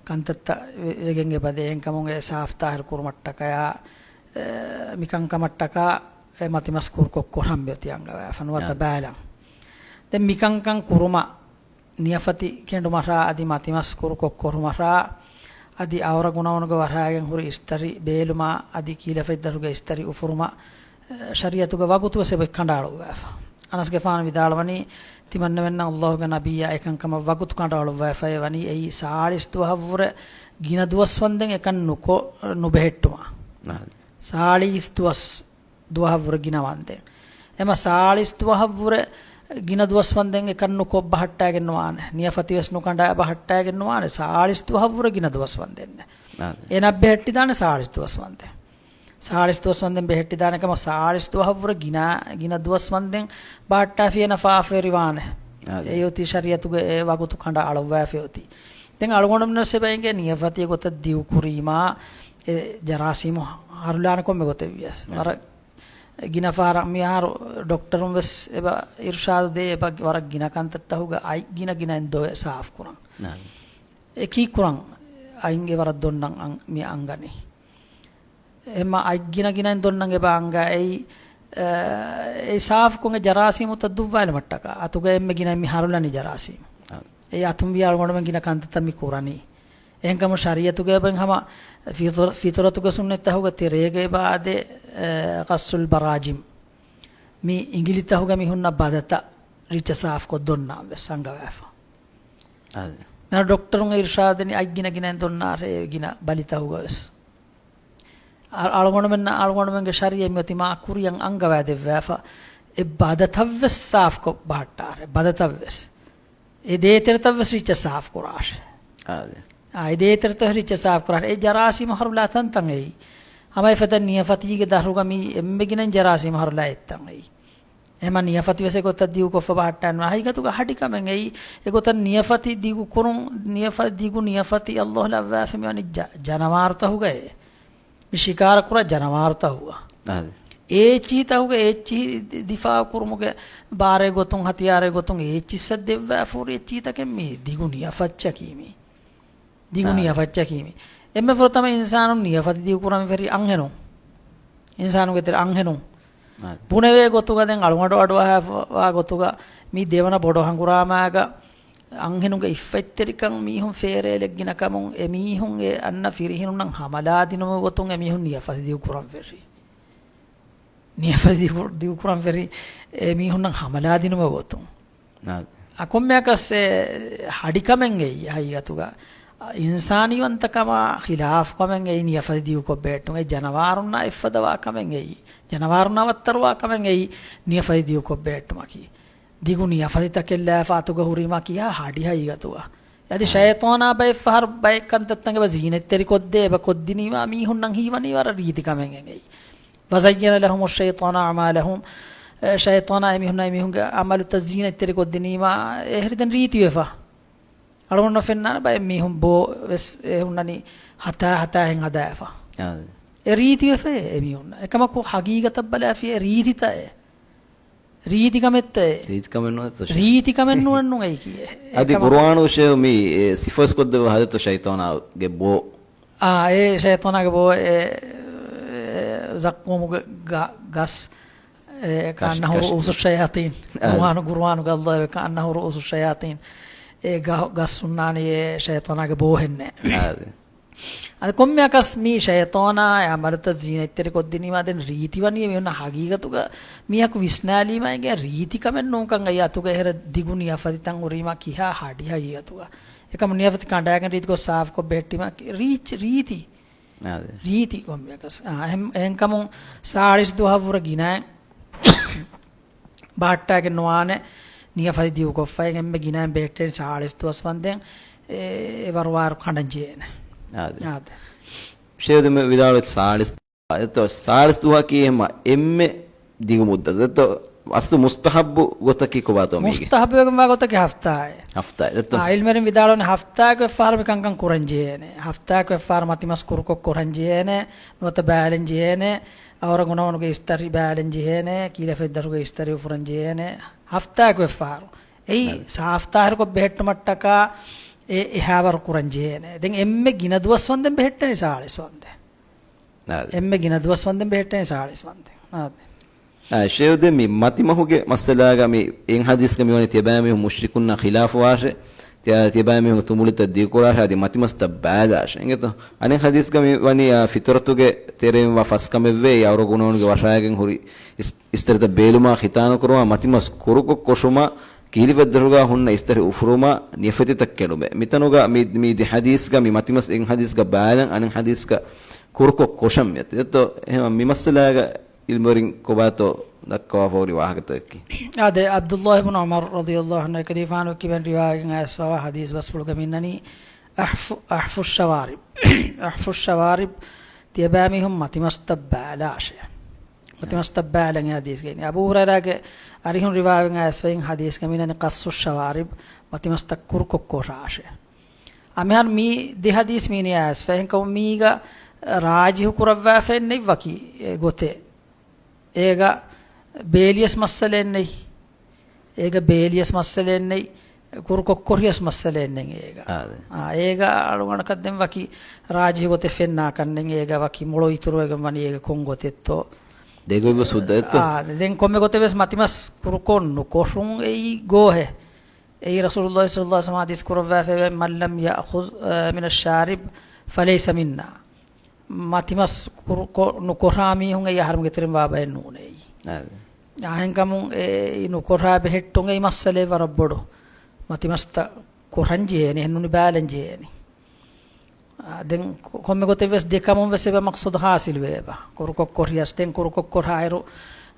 ކަންތައްތައް ވެ-، ވެގެން އެބަދޭ. އެހެންކަމުން އެ ސާފު ތާހިރު ކުރުމަށްޓަކަޔާ، އެ، މިކަންކަމަށްޓަކާ އެ މަތިމަސް ކުރުކޮށް ކޮށް ހަމަ އޮތީ އަންގަވާފަ ނުވަތަ އާ. ބައިލަން. ދެން މިކަންކަން ކުރުމަށް ނިޔަފަތި ކެނޑުމަށާ އަދި މަތިމަސް ކުރުކޮށް ކޮށް ކޮށުމަށާ އަދި އަވަރަ ގުނަވަނުގެ ވަރާގެން ހުރި އިސްތަށި ބޭލުމާ އަދި ކީލަފަތްދަރުގެ އިސްތަށި އުފުރުމަށް، އެ، ޝަރީޢަތުގެ ވަގުތު ވެސް އެބަ ކަނޑައަޅުއްވާފަ. އަނަސްގެފާނު ވިދާޅުވަނީ، ތިމަންނަމެންނަށް އައްލާހުގެ ނަބިއްޔާ އެކަންކަމަށް ވަގުތު ކަނޑައަޅުއްވާފައި ވަނީ އެއީ ސާޅީސް ދުވަހަށްވުރެ ގިނަ ދުވަސްވަންދެން އެކަން ނުކޮށް، ނުބެހެއްޓުމަށް. ނާ. ސާޅީސް ދުވަސް ދުވަހަށްވުރެ ގިނަ ވަންދެން. އެމަ ސާޅީސް ދުވަހަށްވުރެ ގިނަ ދުވަސް ވަންދެން އެކަން ނުކޮށް ބަހައްޓާގެން ނުވާނެ. ނިޔަފަތި ވެސް ނުކަނޑާ ބަހައްޓާގެން ނުވާނެ. ސާޅީސް ދުވަހަށްވުރެ ގިނަ ދުވަސް ވަންދެން. އާދެ. އެނަށް ބެހެއްޓިދާނެ ސާޅީސް ދުވަސް ވަންދެން. ސާޅީސް ދުވަސް ވަންދެން ބެހެއްޓިދާނެ ކަމަށް ސާޅީސް ދުވަހަށްވުރެ ގިނަ، ގިނަ ދުވަސް ވަންދެން ބަހައްޓާފި އޭނަ ފާފަވެރިވާނެ. އާދެ. އެއީ އޮތީ ޝަރީޢަތުގެ އެ ވަގުތު ކަނޑައަޅުއްވާފަ އޮތީ. ދެން އަޅުގަނޑުމެން ވެސް އެބަ އެނގޭ ނިޔަފަތި ގޮތަށް ދިގުކުރީމާ އެ ޖަރާސީމު ހަރުލާނެ ކޮންމެ ގޮތެއް ވިޔަސް. އާދެ. ވަރަށް ގިނަ ފަހަރަށް މިހާރު ޑޮކްޓަރުން ވެސް އެބަ އިރުޝާދު ދޭ، އެބަ ވަރަށް ގިނަ ކަންތައްތަކުގަ އަތް ގިނަ ގިނައިން ދޮވެ ސާފު ކުރަން. ނާ. އެ ކީއްކުރަން އަތް އެ ވަރަށް ދޮންނަން އަން-، މި އަންގަނީ. އެމަ އަތް ގިނަ ގިނައިން ދޮންނަން އެބަ އަންގަ އެއީ، އެ، އެ ސާފުކޮށް އެ ޖަރާސީމުތައް ދުއްވާލުމަށްޓަކާ. އަތުގަ އެންމެ ގިނައިން މި ހަރުލަނީ ޖަރާސީމު. އާ. އެ އަތުން ވިޔާ އަޅުގަނޑުމެން ގިނަ ކަންތައްތައް މި ކުރަނީ. އެހެންކަމުން ޝަރީޢަތުގައި ބައިން ހަމަ ފިތުރ-، ފިތުރަތުގެ ސުންނަތްތަކުގެ ތެރޭގައި އެބަ އާދޭ، އެ، ޤަޞުލް ބަރާޖިމް. މި އިނގިލިތަކުގަ މި ހުންނަ ބަދަތައް ރިއްޗަށް ސާފުކޮށް ދޮންނާން ވެސް އަންގަވާފަ. އާދެ. މިހާރު ޑޮކްޓަރުން އިރުޝާދު ދެނީ އަތް ގިނަ ގިނައިން ދޮންނާށޭ ގިނަ ބަލިތަކުގަ ވެސް. އަ-، އަޅުގަނޑުމެންނަށް އަޅުގަނޑުމެންގެ ޝަރީޢަތް މިއޮތީ މާ ކުރިއަށް އަންގަވާދެއްވާފަ. އެ ބަދަތައް ވެސް ސާފުކޮށް ބަހައްޓާށޭ. ބަދަތައް ވެސް. އެ ދޭތެރެތައް ވެސް ރިއްޗަށް ސާފު ކުރާށޭ. އާދެ. އާ، އެ ދޭތެރެތައް ރިއްޗަށް ސާފު ކުރާށޭ. އެ ޖަރާސީމު ހަރުލާ ތަންތަން އެއީ. ހަމަ އެފަދަ ނިޔަފަތީގެ ދަށުގަ މީ އެންމެ ގިނައިން ޖަރާސީމު ހަރުލާ އެއްތަން އެއީ. އެމަ ނިޔަފަތި ވެސް އެގޮތަށް ދިގުކޮށްފަ ބަހައްޓާން ނުވާ. ހަގީގަތުގަ ހަޑިކަމެއް އެއީ. އެގޮތަށް ނިޔަފަތި ދިގު ކުރުން، ނިޔަފަ-، ދިގު ނިޔަފަތި އައްލާހު ލައްވާފަ މިވަނީ ޖަ-، ޖަނަވާރުތަކުގައޭ. މި ޝިކާރަ ކުރާ ޖަނަވާރުތަކުގަ. އާދެ. އޭއްޗިހިތަކުގަ އޭއްޗިހި ދި-، ދިފާއު ކުރުމުގެ ބާރެއް ގޮތުން، ހަތިޔާރެއް ގޮތުން އޭއްޗިއްސަށް ދެއްވާފަ ހުރި އެއްޗިހިތަކެއް މީ ދިގު ނިޔަފަތްޗަކީ މީ. ދިގު އާ. ނިޔަފަތްޗަކީ މީ. އެންމެ ފުރަތަމަ އިންސާނުން ނިޔަފަތި ދިގު ކުރަން ފެށީ އަންހެނުން. އިންސާނުގެ ތެރެ އަންހެނުން. އާ. ބުނެވޭ ގޮތުގަ ދެން އަޅުގަނޑު އަޑުއަހާފަވާ ގޮތުގަ މި ދެވަނަ ބޮޑު ހަނގުރާމާގަ އަންހެނުންގެ އިއްފަތްތެރިކަން މީހުން ފޭރޭލެއްގިނަ ކަމުން އެމީހުން އެ އަންނަ ފިރިހެނުންނަށް ހަމަލާދިނުމުގެ ގޮތުން އެމީހުން ނިޔަފަތި ދިގު ކުރަން ފެށީ. ނިޔަފަތި ދިގު-، ދިގު ކުރަން ފެށީ އެމީހުންނަށް ހަމަލާދިނުމުގެ ގޮތުން. އާ. އަ، ކޮންމެއަކަސް އެ ހަޑިކަމެއް އެއީ ހަގީގަތުގަ. އިންސާނީވަންތަކަމާ ޚިލާފު ކަމެއް އެއީ ނިޔަފަތި ދިގުކޮށް ބެހެއްޓުން. އެ ޖަނަވާރުންނާ އެއްފަދަވާ ކަމެއް އެއީ. ޖަނަވާރުންނާ ވައްތަރުވާ ކަމެއް އެއީ ނިޔަފަތި ދިގުކޮށް ބެހެއްޓުމަކީ. ދިގު ނިޔަފަތިތަކެއް ލާފަ އަތުގަ ހުރީމާ ކިހާ ހަޑި ހަގީގަތުގަ. އަދި އާ. ޝައިޠާނާ ބައެއް ފަހަރު ބައެއް ކަންތައްތައް އެބަ ޒީނަތްތެރިކޮށްދޭ، އެބަ ކޮށްދިނީމާ މީހުންނަށް ހީވަނީ ވަރަށް ރީތި ކަމެއް އެނގެއީ. وزين لهم الشيطان أعمالهم، ޝައިޠާނާ އެމީހުންނާ އެމީހުންގެ އަމަލުތައް ޒީނަތްތެރިކޮށްދިނީމާ، އެހެރި ދެން ރީތިވެފަ. އަޅުގަނޑަށް ފެންނާނެ ބައެއް މީހުން ބޯ ވެސް އެ ހުންނަނީ ހަތާ ހަތާހެން ހަދާފަ. އާދެ. އެ ރީތިވެފައޭ އެމީހުންނަށް. އެކަމަކު ހަގީގަތަށް ބަލާފިޔޭ ރީތިތައޭ. ރީތިކަމެއްތައޭ. ރީތިކަމެއް ނުވޭތޯ ޝޭޚް؟ ރީތިކަމެއް ނޫން ނޫން އެއީކީ. އަދި އެކަމަ- ޤުރުއާނު ޝޭޚް މި، އެ، ސިފަވެސް ކޮށްދެއްވާ ހަދަތޯ ޝައިޠާނާގެ ބޯ. އާ، އެ ޝައިޠާނާގެ ބޯ، އެ، އެ، ޒައްޤޫމުގެ ގަ-، ގަސް، އެ، ކައް-، ކައްނަހު ކަށް-، ރުއޫސު ޝަޔާޠީން. އާ. ޤުރުއާނު، ޤުރުއާނުގަ ﷲ ކައްނަހު ރުއޫސު ޝަޔާޠީން. އެ ގަ-، ގަސް ހުންނާނީ އެ ޝައިޠާނާގެ ބޯހެންނޭ. އާ. އަދި ކޮންމެއަކަސް މީ ޝައިޠާނާ އެ އަމަލުތައް ޒީނަތްތެރިކޮށްދިނީމާ ދެން ރީތިވަނީ މީހުންނަށް ހަގީގަތުގަ މީހަކު ވިސްނާލީމާ އެނގޭ ރީތިކަމެއް ނޫންކަން. އެއީ އަތުގަ އެހެރަ ދިގު ނިޔަފަތިތައް ހުރީމާ ކިހާ ހަޑި ހަގީގަތުގަ. އެކަމު ނިޔަފަތި ކަނޑާގެން ރީތިކޮށް ސާފުކޮށް ބެހެއްޓީމާ ރީތި، ރީތި. އާދެ. ރީތި ކޮންމެއަކަސް. އާ، އެހެން-، އެހެންކަމުން ސާޅީސް ދުވަހަށްވުރެ ގިނައިން ބަހައްޓާގެން ނުވާނެ ނިޔަފަތި ދިގުކޮށްފައި އެންމެ ގިނައިން ބެހެއްޓޭނެ ސާޅީސް ދުވަސް ވަންދެން އެ، އެ ވަރު ވާރު ކަނޑަން ޖެހޭނެ. އާދެ. އާދެ. ޝޭޚް ދެން މި ވިދާޅުވި ސާޅީސް، އެތޯ ސާޅީސް ދުވަހަކީ އެހެންމަ އެންމެ ދިގު މުއްދަތު. އެތޯ އަސްލު މުސްތަހައްބު ގޮތަކީ ކޮބާތޯ މީގެ؟ މުސްތަހައްބުވެގެންވާ ގޮތަކީ ހަފްތާއެއް. ހަފްތާއެއް، އެތޯ؟ އާ، އިލްމުވެރިން ވިދާޅުވަނީ ހަފްތާއެއް ވެފަހަރު މި ކަންކަން ކުރަން ޖެހޭނެ. ހަފްތާއެއް ވެފަހަރު މަތިމަސް ކުރުކޮށް ކުރަން ޖެހޭނެ. ނުވަތަ ބާލަން ޖެހޭނެ. އަވަރަ ގުނަވަނުގެ އިސްތަށި ބާލަން ޖެހޭނެ. ކީލަފަތްދަރުގެ އިސްތަށި އުފުރަން ޖެހޭނެ. ހަފްތާއެކު ވެފަހަރު. އެއީ އަދި. ސާފްތާހިރުކޮށް ބެހެއްޓުމަށްޓަކާ އެ އެހާވަރު ކުރަން ޖެހޭނެ. ދެން އެންމެ ގިނަ ދުވަސް ވަންދެން ބެހެއްޓެނީ ސާޅީސް ވަންދެން. އަދި. އެންމެ ގިނަ ދުވަސް ވަންދެން ބެހެއްޓެނީ ސާޅީސް ވަންދެން. އާދެ. އާ، ޝޭޚް ދެން މި މަތިމަހުގެ މައްސަލާގަ މި އެއް ހަދީސްގަ މިވަނީ ތިޔަބައިމީހުން މުޝްރިކުންނާ ޚިލާފުވާށޭ. ތިޔަ-، ތިޔަބައިމީހުންގެ ތުނބުޅިތައް ދިގުކުރާށޭ އަދި މަތިމަސްތައް ބާލާށޭ. އިނގޭތޯ؟ އަނެއް ހަދީސްގަ މި ވަނީ، އާ، ފިތުރަތުގެ ތެރެއިން ވާ ފަސްކަމެއްވޭ، އަވަރަ ގުނަވަނުގެ ވަށާގެން ހުރި އިސް-، އިސްތަށިތައް ބޭލުމާ، ޚިތާނުކުރުމާ، މަތިމަސް ކުރުކޮށް ކޮށުމާ، ކީލިފަތްދަރުގަ ހުންނަ އިސްތަށި އުފުރުމާ، ނިޔަފަތިތައް ކެނޑުމޭ. މިތަނުގަ މި، މި ދެ ހަދީސްގަ މި މަތިމަސް އެއް ހަދީސްގަ ބާލަން، އަނެއް ހަދީސްގަ ކުރުކޮށް ކޮށަން މިއޮތީ. ދެއްތޯ، އެހެން މި މައްސަލާގަ އިލްމުވެރިން ކޮބާތޯ ދައްކަވާފަ ހުރި ވާހަކަތަކަކީ؟ އާދެ، ޢަބްދުﷲ އިބްނު ޢުމަރު ރަޟިޔަﷲ ޢަންހު ކަލޭފާނު ކިބެން ރިވާވެގެން އައިސްފަވާ ހަދީސް ބަސްފުޅުގަ މިންނަނީ، އަޙްފު، އަޙްފުއްޝަވާރިބް. އަޙްފުއްޝަވާރިބް، ތިޔަބައިމީހުން މަތިމަސްތައް ބާލާށޭ. މަތިމަސްތައް ބާލަން އެ ހަދީސްގައި. އަބޫ ހުރައިރާގެ އަރިހުން ރިވާވެގެން އައިސްފައި ހަދީސްގަ މިންނަނީ ޤަޞުއްޝަވާރިބް، މަތިމަސްތައް ކުރުކޮށް ކޮށާށޭ. އަމިހާރު މި ދެ ހަދީސް މި ނިޔާސްފަ. އެހެންކަމުން މީގަ ރާޖިހު ކުރައްވާފައެއް ނެތް ވަކި ގޮތެއް. އޭގަ ބޭލިޔަސް މައްސަލައެއް ނެތް. އޭގަ ބޭލިޔަސް މައްސަލައެއް ނެތް. ކުރުކޮށް ކޮށިޔަސް މައްސަލައެއް ނެތް އޭގަ. އާދެ. އާ، އޭގަ އަޅުގަނޑަކަށް ދެން ވަކި ރާޖިހު ގޮތެއް ފެންނާކަށް ނެތް. އޭގަ ވަކި މޮޅު އިތުރުވެގެން ވަނީ އޭގަ ކޮން ގޮތެއްތޯ. ދެގޮތްވެސް ހުއްދަ އެއްތޯ؟ އާ، ދެން ކޮންމެ ގޮތެއް ވެސް މަތިމަސް ކުރުކޮށް ނުކޮށުން އެއީ ގޯހެއް. އެއީ ރަސޫލުﷲ ޞައްލަﷲ ޢަލައިހި ވަސައްލަމަ ޙަދީޘް ކުރައްވާފައިވޭ، "من لم يأخذ، آه، من الشارب فليس منا." މަތިމަސް ކުރު-، ކޮ-، ނުކޮށާ މީހުން އެއީ އަހަރެމެންގެ ތެރެއިން ވާ ބައެއް ނޫނޭ އެއީ. އާދެ. އާ، އެހެންކަމުން އެ، އެ ނުކޮށާ ބެހެއްޓުން އެއީ މައްސަލައެއް ވަރަށް ބޮޑު. މަތިމަސްތައް ކޮށަން ޖެހޭނެ، އެހެން ނޫނީ ބާލަން ޖެހޭނެ. އާ، ދެން ކޮ-، ކޮންމެ ގޮތެއް ވެސް ދެކަމުން ވެސް އެބަ މަޤްޞަދު ޙާޞިލު ވެއެބަ. ކުރުކޮށް ކޮށިޔަސް ދެން ކުރުކޮށް ކޮށާއިރު،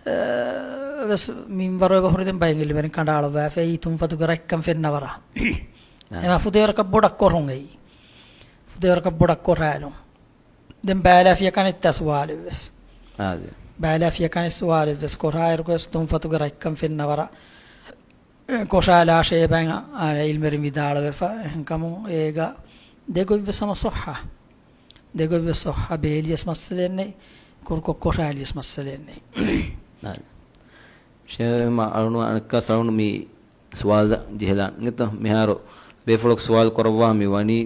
އަ، ވެސް މިންވަރު އެބަ ހުރި ދެން ބައެއް އިލްމުވެރިން ކަނޑައަޅުއްވާފަ އެއީ ތުންފަތުގެ ރަތްކަން ފެންނަ ވަރަށް. އާ. އެމަ ފުދޭވަރަކަށް ބޮޑަށް ކޮށުން އެއީ. ފުދޭވަރަކަށް ބޮޑަށް ކޮށާލުން. ދެން ބައިލާފިޔަ ކަނެއްތާ ސުވާލެއް ވެސް. އާދެ. ބައިލާފިޔަ ކަނެއް ސުވާލެއް ވެސް ކޮށާއިރު ވެސް ތުންފަތުގެ ރަތްކަން ފެންނަ ވަރަށް. ކޮށާލާށޭ ބައި އާ، އިލްމުވެރިން ވިދާޅުވެފަ. އެހެންކަމުން އޭގަ ދެގޮތްވެސް ހަމަ ޞައްޙަ. ދެގޮތްވެސް ޞައްޙަ، ބޭލިޔަސް މައްސަލައެއް ނެތް، ކުރުކޮށް ކޮށާލިޔަސް މައްސަލައެއް ނެތް. އާ. ޝޭޚް މަ އަޅުނު އަނެއްކާ ސަޅުނު މި ސުވާލަށް ޖެހިލާން އިނގޭތަ؟ މިހާރު ބޭފުޅަކު ސުވާލު ކުރައްވާ މި ވަނީ،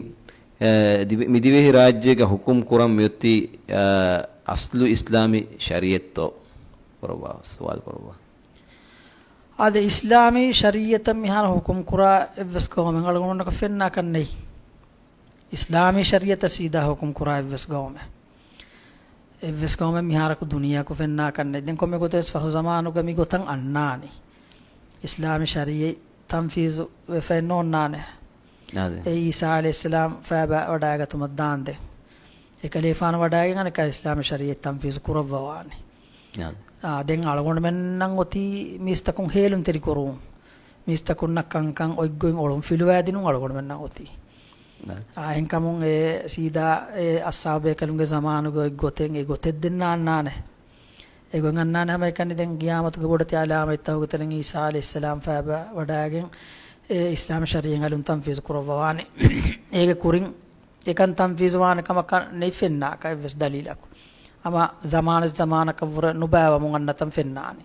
އެ، ދިވެ-، މި ދިވެހި ރާއްޖޭގަ ޙުކުމް ކުރަން މިއޮތީ، އެ، އަސްލު އިސްލާމީ ޝަރީޢަތްތޯ؟ ކުރައްވާ، ސުވާލު ކުރައްވާ. އާދެ، އިސްލާމީ ޝަރީޢަތަށް މިހާރު ޙުކުމް ކުރާ އެއްވެސް ޤައުމެއް އަޅުގަނޑަކަށް ފެންނާކަށް ނެތް. އިސްލާމީ ޝަރީޢަތަށް ސީދާ ޙުކުމް ކުރާ އެއްވެސް ޤައުމެއް، އެއްވެސް ޤައުމެއް މިހާރަކު ދުނިޔެއަކު ފެންނާކަށް ނެތް. ދެން ކޮންމެ ގޮތެއް ވެސް ފަހު ޒަމާނުގަ މި ގޮތަށް އަންނާނީ. އިސްލާމީ ޝަރީޢަތް ތަންފީޒު ވެފައެއް ނޯންނާނެ. އާދެ. އެއީ ޢީސާ ޢަލައިހިއްސަލާމް ފައިބާ ވަޑައިގަތުމަށް ދާންދެން. އެ ކަލޭފާނު ވަޑައިގެން އަނެއްކާ އިސްލާމީ ޝަރީޢަތް ތަންފީޒު ކުރައްވަވާނެ. އާދެ. އާ، ދެން އަޅުގަނޑުމެންނަށް އޮތީ މީސްތަކުން ހޭލުންތެރިކުރުން. މީސްތަކުންނަށް ކަންކަން އޮތްގޮތް އޮޅުން ފިލުވާދިނުން އަޅުގަނޑުމެންނަށް އޮތީ. އާ. އާ، އެހެންކަމުން އެ ސީދާ އެ އަޞްޙާބު ބޭކަލުންގެ ޒަމާނުގެ އޮތް ގޮތެއް އެ ގޮތެއް ދެން ނާންނާނެ. އެގޮތް އަންނާނެ ހަމައެކަނި ދެން ގިޔާމަތުގެ ބޮޑެތި އަލާމަތްތަކުގެ ތެރެއިން ޢީސާ ޢަލައިހިއްސަލާމް ފައިބާ ވަޑައިގެން އެ އިސްލާމީ ޝަރީޢަތް އަލުން ތަންފީޒު ކުރައްވަވާނެ. އޭގެ ކުރިން އެކަން ތަންފީޒު ވާނެ ކަމަކަށް ނެތް ފެންނާކަށް އެއްވެސް ދަލީލަކު. ހަމަ ޒަމާނެއް ޒަމާނަކަށްވުރެ ނުބައިވަމުން އަންނަތަން ފެންނާނެ.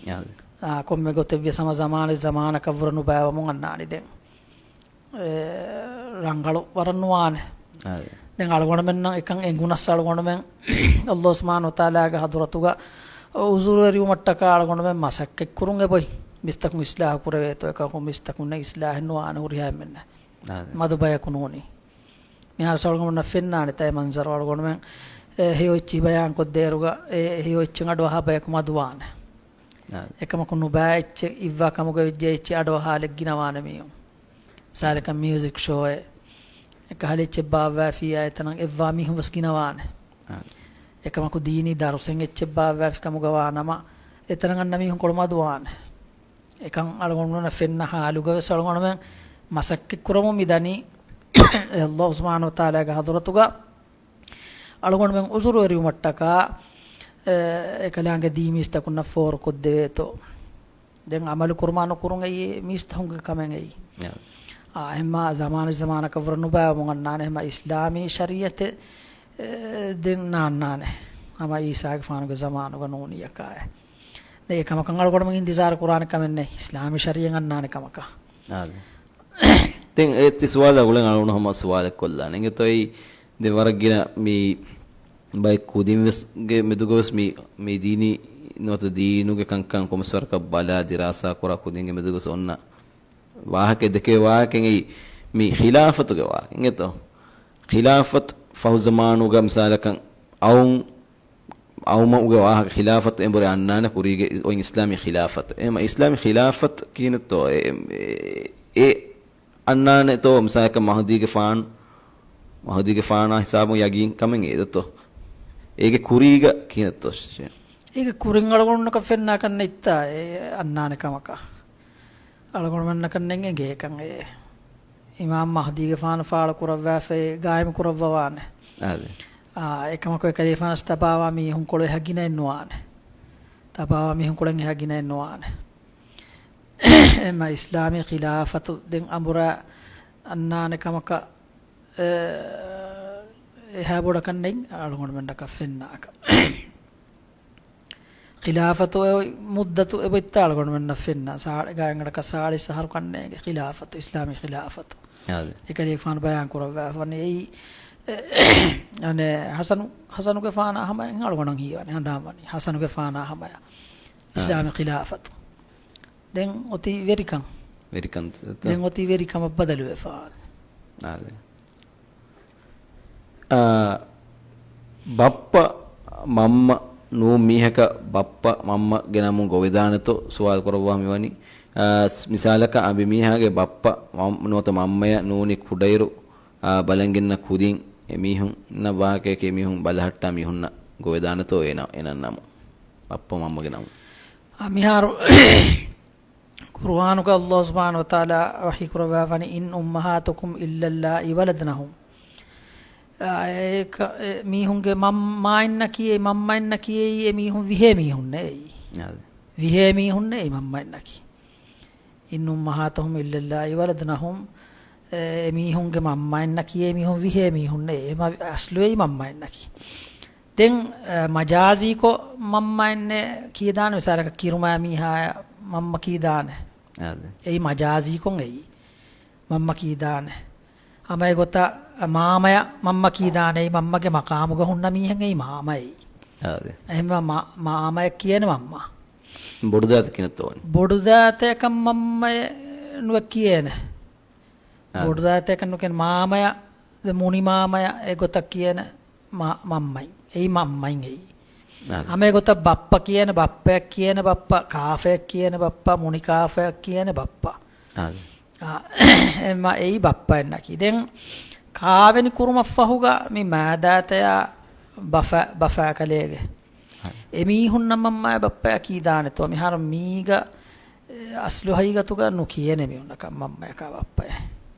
އާދެ. އާ، ކޮންމެ ގޮތެއްވިޔަސް ހަމަ ޒަމާނެއް ޒަމާނަކަށްވުރެ ނުބައިވަމުން އަންނާނެ ދެން. އެ، ރަނގަޅު ވަރަށް ނުވާނެ. އާދެ. ދެން އަޅުގަނޑުމެންނަށް އެކަން އެނގުނަސް އަޅުގަނޑުމެން ﷲ ސުބްޙާނަހޫ ވަތަޢާލާގެ ޙަޟްރަތުގަ ޢުޛުރުވެރިވުމަށްޓަކާ އަޅުގަނޑުމެން މަސައްކަތްކުރުން އެބޮތް. މީސްތަކުން އިޞްލާޙު ކުރެވޭތޯ، އެކަމަކު މީސްތަކުންނެއް އިޞްލާޙެއް ނުވާނެ ހުރިހާ އެންމެންނަށް. އާދެ. މަދު ބަޔަކު ނޫނީ. މިހާރު އަޅުގަނޑުމެންނަށް ފެންނާނެ ތައެއް މަންޒަރު އަޅުގަނޑުމެން، އެ، ހެޔޮ އެއްޗިހި ބަޔާންކޮށްދޭއިރުގަ، އެ، ހެޔޮ އެއްޗެއް އަޑުއަހާ ބަޔަކު މަދުވާނެ. އާދެ. އެކަމަކު ނުބައި އެއްޗެއް އިއްވާ ކަމުގަ ވެއްޖެ އެއްޗެއް އަޑުއަހާލެއް ގިނަވާނެ މީހުން. މިސާލަކަށް މިއުޒިކް ޝޯއެއް، އެކަހަލަ އެއްޗެއް ބާއްވާފިއްޔާ އެތަނަށް އެއްވާ މީހުން ވެސް ގިނަވާނެ. އާ. އެކަމަކު ދީނީ ދަރުސެއް އެއްޗެއް ބާއްވާފި ކަމުގަ ވާނަމަ، އެތަނަށް އަންނަ މީހުން ކޮޅު މަދުވާނެ. އެކަން އަޅުގަނޑުމެންނަށް ފެންނަ ޙާލުގަ ވެސް އަޅުގަނޑުމެން މަސައްކަތް ކުރަމުން މި ދަނީ. ﷲ ސުބްޙާނަހޫ ވަތަޢާލާގެ ޙަޟްރަތުގަ އަޅުގަނޑުމެން ޢުޛުރުވެރިވުމަށްޓަކާ، އެ، އެކަލާނގެ ދީނީ މީސްތަކުންނަށް ފޯރުކޮށްދެވޭތޯ. ދެން ޢަމަލު ކުރުމާ ނުކުރުން އެއީ މީސްތަކުންގެ ކަމެއް އެއީ. ޔާ. އާ، އެހެންމާ ޒަމާނެއް ޒަމާނަކަށްވުރެ ނުބައިވަމުން އަންނާނެ، އެހެންމާ އިސްލާމީ ޝަރީޢަތެއް، އެ، ދެން ނާންނާނެ. ހަމަ ޢީސާގެފާނުގެ ޒަމާނުގަ ނޫނިއްޔަކާއެ. ދެން އެކަމަކަށް އަޅުގަނޑުމެން އިންތިޒާރު ކުރާނެ ކަމެއް ނެތް، އިސްލާމީ ޝަރީޢަތް އަންނާނެ ކަމަކަށް. އާދެ. ދެން އެ ތި ސުވާލާ ގުޅެން އަޅުގަނޑު ހަމަ ސުވާލެއް ކޮށްލާނެ. އިނގޭތޯ އެއީ ދެން ވަރަށް ގިނަ މި ބައެއް ކުދިން ވެސް ގެ މެދުގަ ވެސް މި، މި ދީނީ ނުވަތަ ދީނުގެ ކަންކަން ކޮންމެސް ވަރަކަށް ބަލާ ދިރާސާ ކުރާ ކުދިންގެ މެދުގަ ވެސް އޮންނަ ވާހަކަ ދެކޭ ވާހަކައެއް އެއީ މި ޚިލާފަތުގެ ވާހަކަ. އިނގޭތޯ؟ ޚިލާފަތު ފަހު ޒަމާނުގަ މިސާލަކަށް އައުން އައުމުގެ ވާހަކަ ޚިލާފަތު އެނބުރި އަންނާނެ ކުރީގެ އޮތް އިސްލާމީ ޚިލާފަތު. އެހެންމަ އިސްލާމީ ޚިލާފަތު ކިހިނެއްތޯ އެ، އެ، އެ އަންނާނެތޯ މިސާލަކަށް މަހުދީގެފާނު، މަހުދީގެފާނާ ހިސާބުން ޔަގީން ކަމެއް އެދަތޯ؟ އޭގެ ކުރީގަ ކިހިނެއްތޯ؟ އޭގެ ކުރިން އަޅުގަނޑުންނަކަށް ފެންނާކަށް ނެތްތާ އެ އަންނާނެ ކަމަކަށް. އަޅުގަނޑުމެންނަކަށް ނެތް އެނގޭކަން އެ އިމާމް މަހުދީގެފާނު ފާޅު ކުރައްވާފައި ގާއިމު ކުރައްވަވާނެ. އާދެ. އާ، އެކަމަކު އެކަލޭފާނަސް ތަބާވާ މީހުން ކޮޅު އެހާ ގިނައެއް ނުވާނެ. ތަބާވާ މީހުން ކޮޅެއް އެހާ ގިނައެއް ނުވާނެ. އެމަ އިސްލާމީ ޚިލާފަތު ދެން އަނބުރާ އަންނާނެ ކަމަކަށް، އެ، އެހާ ބޮޑަކަށް ނެތް އަޅުގަނޑުމެންނަކަށް ފެންނާކަށް. ޚިލާފަތު އެ މުއްދަތު އެބައޮތްތާ އަޅުގަނޑުމެންނަށް ފެންނަ ސާޅެ ގާތްގަނޑަކަށް ސާޅީސް އަހަރު ކަންނޭނގެ ޚިލާފަތު، އިސްލާމީ ޚިލާފަތު. އާދެ. އެކަލޭފާނު ބަޔާން ކުރައްވާފަނީ އެއީ، އެ، އަނެއް ޙަސަނު، ޙަސަނުގެފާނާ ހަމަ އެހެން އަޅުގަނޑަށް ހީވާނީ ހަނދާންވަނީ ޙަސަނުގެފާނާ ހަމަޔަށް. އާ. އިސްލާމީ ޚިލާފަތު. ދެން އޮތީ ވެރިކަން. ވެރިކަން. ދެން އޮތީ ވެރިކަމަށް ބަދަލުވެފާ. އާދެ. އާ، ބައްޕަ މަންމަ ނޫން މީހަކަށް ބައްޕަ މަންމަގެ ނަމުން ގޮވެދާނެތޯ ސުވާލު ކުރައްވާ މިވަނީ. އާ، މިސާލަކަށް އަނބިމީހާގެ ބައްޕަ މަން-، ނުވަތަ މަންމަޔަށް ނޫނީ ކުޑައިރު، އާ، ބަލަންގެންނަ ކުދިން އެމީހުންނަށް ވާހަކައެކޭ މީހުން ބަލަހައްޓާ މީހުންނަށް ގޮވެދާނެތޯ އޭނަ، އޭނަ ނަމުން. ބައްޕަ މަންމަގެ ނަމުން. އާ، މިހާރު ޤުރުއާނުގަ ﷲ ސުބްޙާނަހޫ ވަތަޢާލާ ވަޙީ ކުރައްވާފަނީ، "إن أمهاتكم إلا اللائي ولدنهم." އާ، އެ، އެ، މީހުންގެ މަން-، މާއިންނަކީ، އެ މަންމައިންނަކީ، އެ މީހުން ވިހޭ މީހުންނޭ. އާ. ވިހޭ މީހުންނޭ މަންމައިންނަކީ. "إن أمهاتهم إلا اللائي ولدنهم." އެ، އެ މީހުންގެ މަންމައިންނަކީ، އެ މީހުން ވިހޭ މީހުންނޭ. އެ މަ-، އަސްލު އެއީ މަންމައިންނަކީ. ދެން، އަ، މަޖާޒީކޮށް މަންމައެއްނެ ކީދާނެ، މިސާލަކަށް ކިރުމާ މީހާޔަށް މަންމަ ކީދާނެ. އާދެ. އެއީ މަޖާޒީކޮށް އެއީ. މަންމަ ކީދާނެ. ހަމަ އެގޮތަށް މާމަޔަށް މަންމަ ކީދާނެ. އެއީ މަންމަގެ މަޤާމުގަ ހުންނަ މީހެއް އެއީ މާމައެއް. އާދެ. އެހެންވެ މާ-، މާމަޔަށް ކިޔޭނެ މަންމަ. ބޮޑުދައިތަ ކިނަތޯން؟ ބޮޑުދައިތައަކަށް މަންމައެއް ނުވެ ކިޔޭނެ. އާދެ. ބޮޑުދައިތައަކަށް ނުކިޔޭނެ މާމަޔަށް، ދެ މުނިމާމަޔަށް އެގޮތަށް ކިޔޭނެ މަ-، މަންމައިން. އެއީ މަންމައިން އެއީ. އާދެ. ހަމަ އެގޮތަށް ބައްޕަ ކިޔޭނެ، ބައްޕަޔަށް ކިޔޭނެ ބައްޕަ، ކާފަޔަށް ކިޔޭނެ ބައްޕަ، މުނިކާފަޔަށް ކިޔޭނެ ބައްޕަ. އާދެ. އާ، އެމަ އެއީ ބައްޕައެއްނަކީ. ދެން ކާވެނި ކުރުމަށްފަހުގަ މި މާދައިތަޔާ ބަފަ-، ބަފައިކަލޭގެ. އާދެ. އެމީހުންނަށް މަންމައާ ބައްޕައާ ކީދާނެތޯ؟ މިހާރު މީގަ އެ، އަސްލު ހަގީގަތުގަ ނުކިޔޭނެ މީހުންނަކަށް މަންމަޔަކާ ބައްޕައޭ.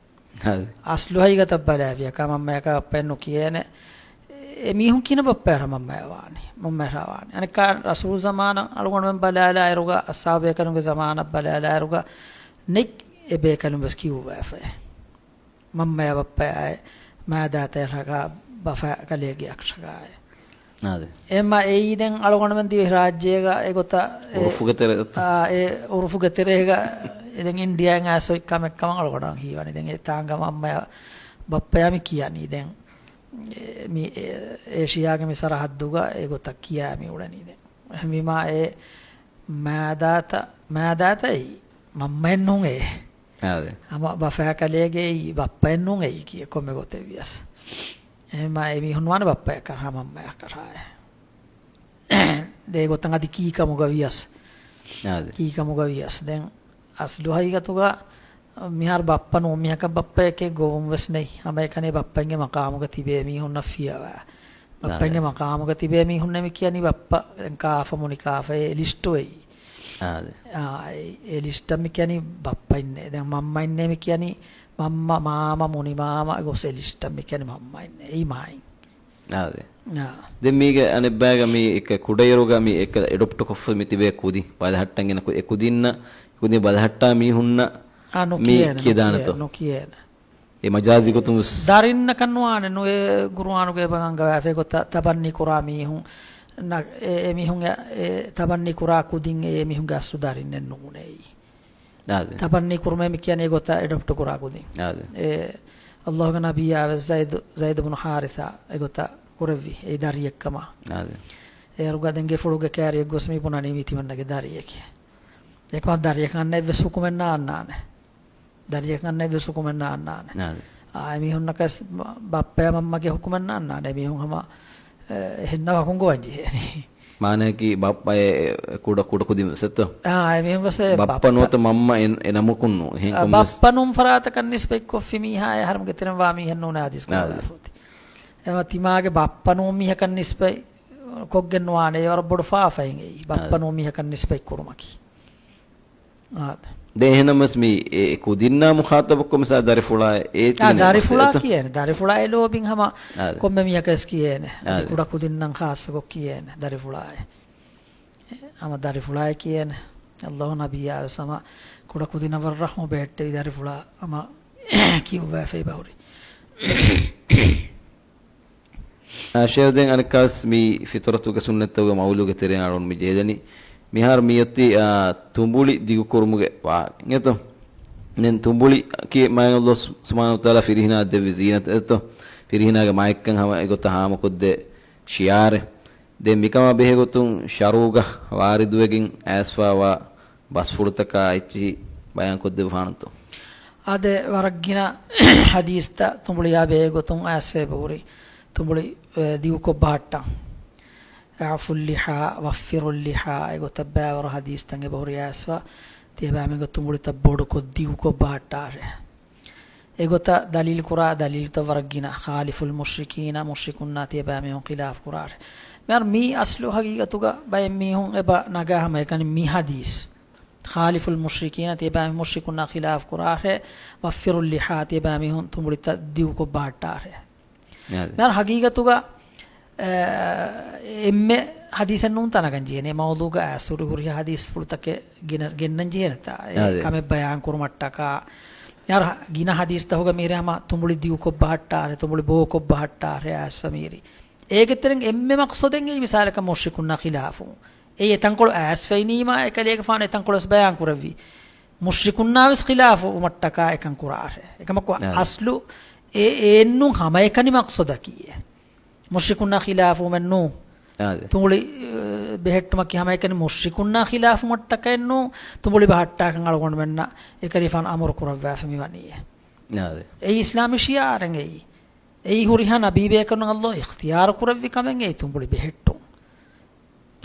އާދެ. އަސްލު ހަގީގަތަށް ބަލާފިޔަކާ މަންމަޔަކާ ބައްޕައޭ ނުކިޔޭނެ. އެ، އެ މީހުން ކިހިނެއް ބައްޕަޔަށް މަންމަޔަށް ވާނީ؟ މަންމަޔަށް ވާނީ. އަނެއްކާ ރަސޫލު ޒަމާނަށް އަޅުގަނޑުމެން ބަލާލާއިރުގަ، އަޞްޙާބު ބޭކަލުންގެ ޒަމާނަށް ބަލާލާއިރުގަ، ނެތް އެ ބޭކަލުން ވެސް ކިޔުއްވާފައި. މަންމަޔާ ބައްޕަޔާއި، މާދާތައް ރަގާ، ބަފަ ކަލޭގެ އަކްޝަގާއި. އާދެ. އެމަ އެއީ ދެން އަޅުގަނޑުމެން ދިވެހިރާއްޖޭގަ އެގޮތަށް އެ، އުރުފުގެ ތެރެ އޮތްތަ؟ އާ، އެ އުރުފުގެ ތެރޭގަ އެ ދެން އިންޑިއާއިން އައިސް އޮތް ކަމެއް ކަމަށް އަޅުގަނޑަށް ހީވަނީ. ދެން އެ ތާނގަ މަންމަޔާ ބައްޕަޔާ މި ކިޔަނީ. ދެން އެ، މި އެ، އޭޝިޔާގެ މި ސަރަހައްދުގަ އެގޮތަށް ކިޔާ މި އުޅެނީ ދެން. އެހެންވީމާ އެ މާދާތައް، މާދާތައް އެއީ މަންމައެއް ނޫން އެ. އާދެ. ހަމަ ބަފައާ ކަލޭގެ އެއީ ބައްޕައެއް ނޫން އެއީ ކިޔެ ކޮންމެ ގޮތެއް ވިޔަސް. އެހެންވީމާ އެ މީހުން ވާނެ ބައްޕަޔަކަށް ހާ މަންމަޔަކަށް ހާއެ. ދޭ ގޮތަށް އަދި ކީކަމުގަ ވިޔަސް. އާދެ. ކީކަމުގަ ވިޔަސް. ދެން އަސްލު ހަގީގަތުގަ މިހާރު ބައްޕަ ނޫން މީހަކަށް ބައްޕައެކޭ ގޮވުން ވެސް ނެތް. ހަމައެކަނި ބައްޕައިންގެ މަޤާމުގަ ތިބޭ މީހުންނަށް ފިޔަވާ. ބައްޕައިންގެ އާދެ. މަޤާމުގަ ތިބޭ މީހުންނޭ މި ކިޔަނީ ބައްޕަ. ދެން ކާފަ މުނި ކާފަ އެ ލިސްޓު އެއީ. އާދެ. އާ، އެ، އެ ލިސްޓަށް މި ކިޔަނީ ބައްޕައިންނޭ. ދެން މަންމައިންނޭ މި ކިޔަނީ މަންމަ، މާމަ، މުނި މާމަ ގޮސް އެ ލިސްޓަށް މި ކިޔަނީ މަންމައިންނޭ. އެއީ މާއިން. އާދެ. އާ. ދެން މީގެ އަނެއްބައިގަ މީ އެކަ ކުޑައިރުގަ މީ އެކަ އެޑޮޕްޓު ކޮށްފަ މި ތިބޭ ކުދިން ބަލަހައްޓަން ގެނަ ކު-، އެ ކުދިންނަށް، ކުދިން ބަލަހައްޓާ މީހުންނަށް އާ، މި ނުކިޔޭނެ، ކިޔަދާނެތޯ؟ ނުކިޔޭ-، ނުކިޔޭނެ. އެ މަޖާޒީ ގޮތުން ވެސް. ދަރިންނަކަށް ނުވާނެ، ނު-، އެ ގުރުއާނުގައި އަންގަވާފައި ގޮތަށް ތަބަންނީ ކުރާ މީހުން، ނަ-، އެ، އެ މީހުން އެ، އެ ތަބަންނީ ކުރާ ކުދިން އެ މީހުންގެ އަސްލު ދަރިންނެއް ނޫނޭ. އާދެ. ތަބަންނީ ކުރުމޭ މި ކިޔަނީ އެގޮތަށް އެޑޮޕްޓު ކުރާ ކުދިން. އާދެ. އެ، ﷲ ގެ ނަބިއްޔާ ވެސް ޒައިދު، ޒައިދު ބުނު ޙާރިޘާ އެގޮތަށް ކުރެއްވި އެ ދަރިއެއްކަމަށް. އާދެ. އޭރުގަ ދެން ގެފުޅުގެ ކައިރިއަށް ގޮސް މި ބުނަނީ މީ ތިމަންނަގެ ދަރިއެކޭ. އެކަމަށް ދަރިއަކަށް އަންނަ އެއްވެސް ހުކުމެއް ނާންނާނެ. ދަރިއަކަށް އަންނަ އެއްވެސް ހުކުމެއް ނާންނާނެ. އާދެ. އާ، އެމީހުންނަކަސް ބަ-، ބައްޕަޔާ މަންމަގެ ހުކުމެއް ނާންނާނެ. އެމީހުން ހަމަ، އެ، އެހެންނަ ވަކުން ގޮވަން ޖެހޭނީ. މާނައަކީ ބައްޕަ އެ ކުޑަ، ކުޑަ ކުދިން ވެސް އެއްތޯ؟ އާ، އެމީހުން ވެސް އެ ބައްޕަ ބައްޕަ. ނުވަތަ މަންމަ އެ، އެ ނަމަކުން ނޫ. އެހެން އާ، ކޮންމެސް. ބައްޕަ ނޫން ފަރާތަކަށް ނިސްބަތްކޮށްފި މީހާ އެ އަހަރެމެންގެ ތެރެއިން ވާ މީހެއް ނޫނޭ ޙަދީޘް އާ. ކުރެއްވާފަ އޮތީ. އެމަ ތިމާގެ ބައްޕަ ނޫން މީހަކަށް ނިސްބަތް ކޮށްގެން ނުވާނެ، އެ ވަރަށް ބޮޑު ފާފައެއް އެއީ. ބައްޕަ އާ. ނޫން މީހަކަށް ނިސްބަތް ކުރުމަކީ. އާ. ދެން އެހެންނަމަވެސް މި އެ ކުދިންނާ މުޚާޠަބުކޮށް މިސާ ދަރިފުޅާ އޭތި އާ، ދަރިފުޅާ ކިޔޭނެ. ދަރިފުޅާ އެ ލޯބިން ހަމަ އާ. ކޮންމެ މީހަކަށް ވެސް ކިޔޭނެ. އަދި އާ. ކުޑަ ކުދިންނަށް ޚާއްޞަކޮށް ކިޔޭނެ ދަރިފުޅާއޭ. ހަމަ ދަރިފުޅާއޭ ކިޔޭނެ. ﷲ ނަބިއްޔާ ވެސް ހަމަ ކުޑަ ކުދިންނަށް ވަރަށް ރަޙްމަ ބެހެއްޓެވި ދަރިފުޅާ ހަމަ ކިޔުއްވާފައި ބަހުރި. އާ، ޝޭޚް ދެން އަނެއްކާސް މި ފިޠުރަތުގެ ސުންނަތްތަކުގެ މައުލޫގެ ތެރެއިން އަޅުން މި ޖެހިލަނީ. މިހާރު މިއޮތީ، އާ، ތުނބުޅި ދިގުކުރުމުގެ ވާހަކަ އެތޯ؟ ދެން ތުނބުޅި ކީ މާތް ﷲ ސުބްޙާނަހޫ ވަތަޢާލާ ފިރިހެނާ ދެއްވި ޒީނަތް އެތޯ؟ ފިރިހެނާގެ މާތްކަން ހަމަ އެގޮތަށް ހާމަކޮށްދޭ ޝިޢާރެއް. ދެން މިކަމާ ބެހޭގޮތުން ޝަރުޢުގަ ވާރިދުވެގެން އައިސްފައިވާ ބަސްފުޅުތަކާ އެއްޗިހި ބަޔާންކޮށްދެއްވާނަންތޯ؟ އާދެ، ވަރަށް ގިނަ ޙަދީޘްތައް ތުނބުޅިއާ ބެހޭގޮތުން އައިސްފައި ބަހުރި. ތުނބުޅި، އެ، ދިގުކޮށް ބަހައްޓަން. اعفوا اللحى، وفروا اللحى، އެގޮތަށް ބައިވަރު ޙަދީޘްތައް އެބަހުރި އައިސްފަ، ތިޔަބައިމީހުންގެ ތުނބުޅިތައް ބޮޑުކޮށް ދިގުކޮށް ބަހައްޓާށޭ. އެގޮތަށް ދަލީލު ކުރާ ދަލީލުތައް ވަރަށް ގިނަ. خالفوا المشركين، މުޝްރިކުންނާ ތިޔަބައިމީހުން ޚިލާފު ކުރާށޭ. މިހާރު މީ އަސްލު ޙަޤީޤަތުގަ ބައެއް މީހުން އެބަ ނަގާ ހަމައެކަނި މި ޙަދީޘް. خالفوا المشركين، ތިޔަބައިމީހުން މުޝްރިކުންނާ ޚިލާފު ކުރާށޭ. وفروا اللحى، ތިޔަބައިމީހުން ތުނބުޅިތައް ދިގުކޮށް ބަހައްޓާށޭ. އާދެ. މިހާރު ޙަޤީޤަތުގަ، އެ، އެންމެ ޙަދީޘެއް ނޫންތާ ނަގަން ޖެހޭނީ. މައުޟޫޢުގަ އައިސް ހުރި ހުރިހާ ޙަދީޘްފުޅުތަކެއް ގިނަ ގެންނަން ޖެހޭނެތާ. އެ އާދެ. ކަމެއް ބަޔާން ކުރުމަށްޓަކާ. މިހާރު ގިނަ ޙަދީޘްތަކުގަ މިހިރީ ހަމަ ތުނބުޅި ދިގުކޮށް ބަހައްޓާށޭ، ތުނބުޅި ބޯކޮށް ބަހައްޓާށޭ އައިސްފަ މިހިރީ. އޭގެ ތެރެއިން އެންމެ މަޤްޞަދެއް އެއީ މިސާލަކަށް މުޝްރިކުންނާ ޚިލާފު. އެއީ އެތަންކޮޅު އައިސްފައިނީމާ އެކަލޭގެފާނު އެތަންކޮޅު ވެސް ބަޔާން ކުރެއްވި. މުޝްރިކުންނާ ވެސް ޚިލާފު ވުމަށްޓަކާ އެކަން ކުރާށޭ. އެކަމަކު އާ. އަސްލު އެ، އެއެއްނޫން ހަމައެކަނި މަޤްޞަދަކީ އެ. މުޝްރިކުންނާ ޚިލާފުވުމެއްނޫން. އާ. ތުނބުޅި، އެ، ބެހެއްޓުމަކީ ހަމައެކަނި މުޝްރިކުންނާ ޚިލާފުވުމަށްޓަކައެއްނޫން. ތުނބުޅި ބަހައްޓާކަން އަޅުގަނޑުމެންނަށް އެކަލޭގެފާނު އަމުރު ކުރައްވާފަ މިވަނީ އެ. އާ. އެއީ އިސްލާމީ ޝިޢާރެއް އެއީ. އެއީ ހުރިހާ ނަބީބޭކަލުން ﷲ އިޚްތިޔާރު ކުރެއްވި ކަމެއް އެއީ ތުނބުޅި ބެހެއްޓުން.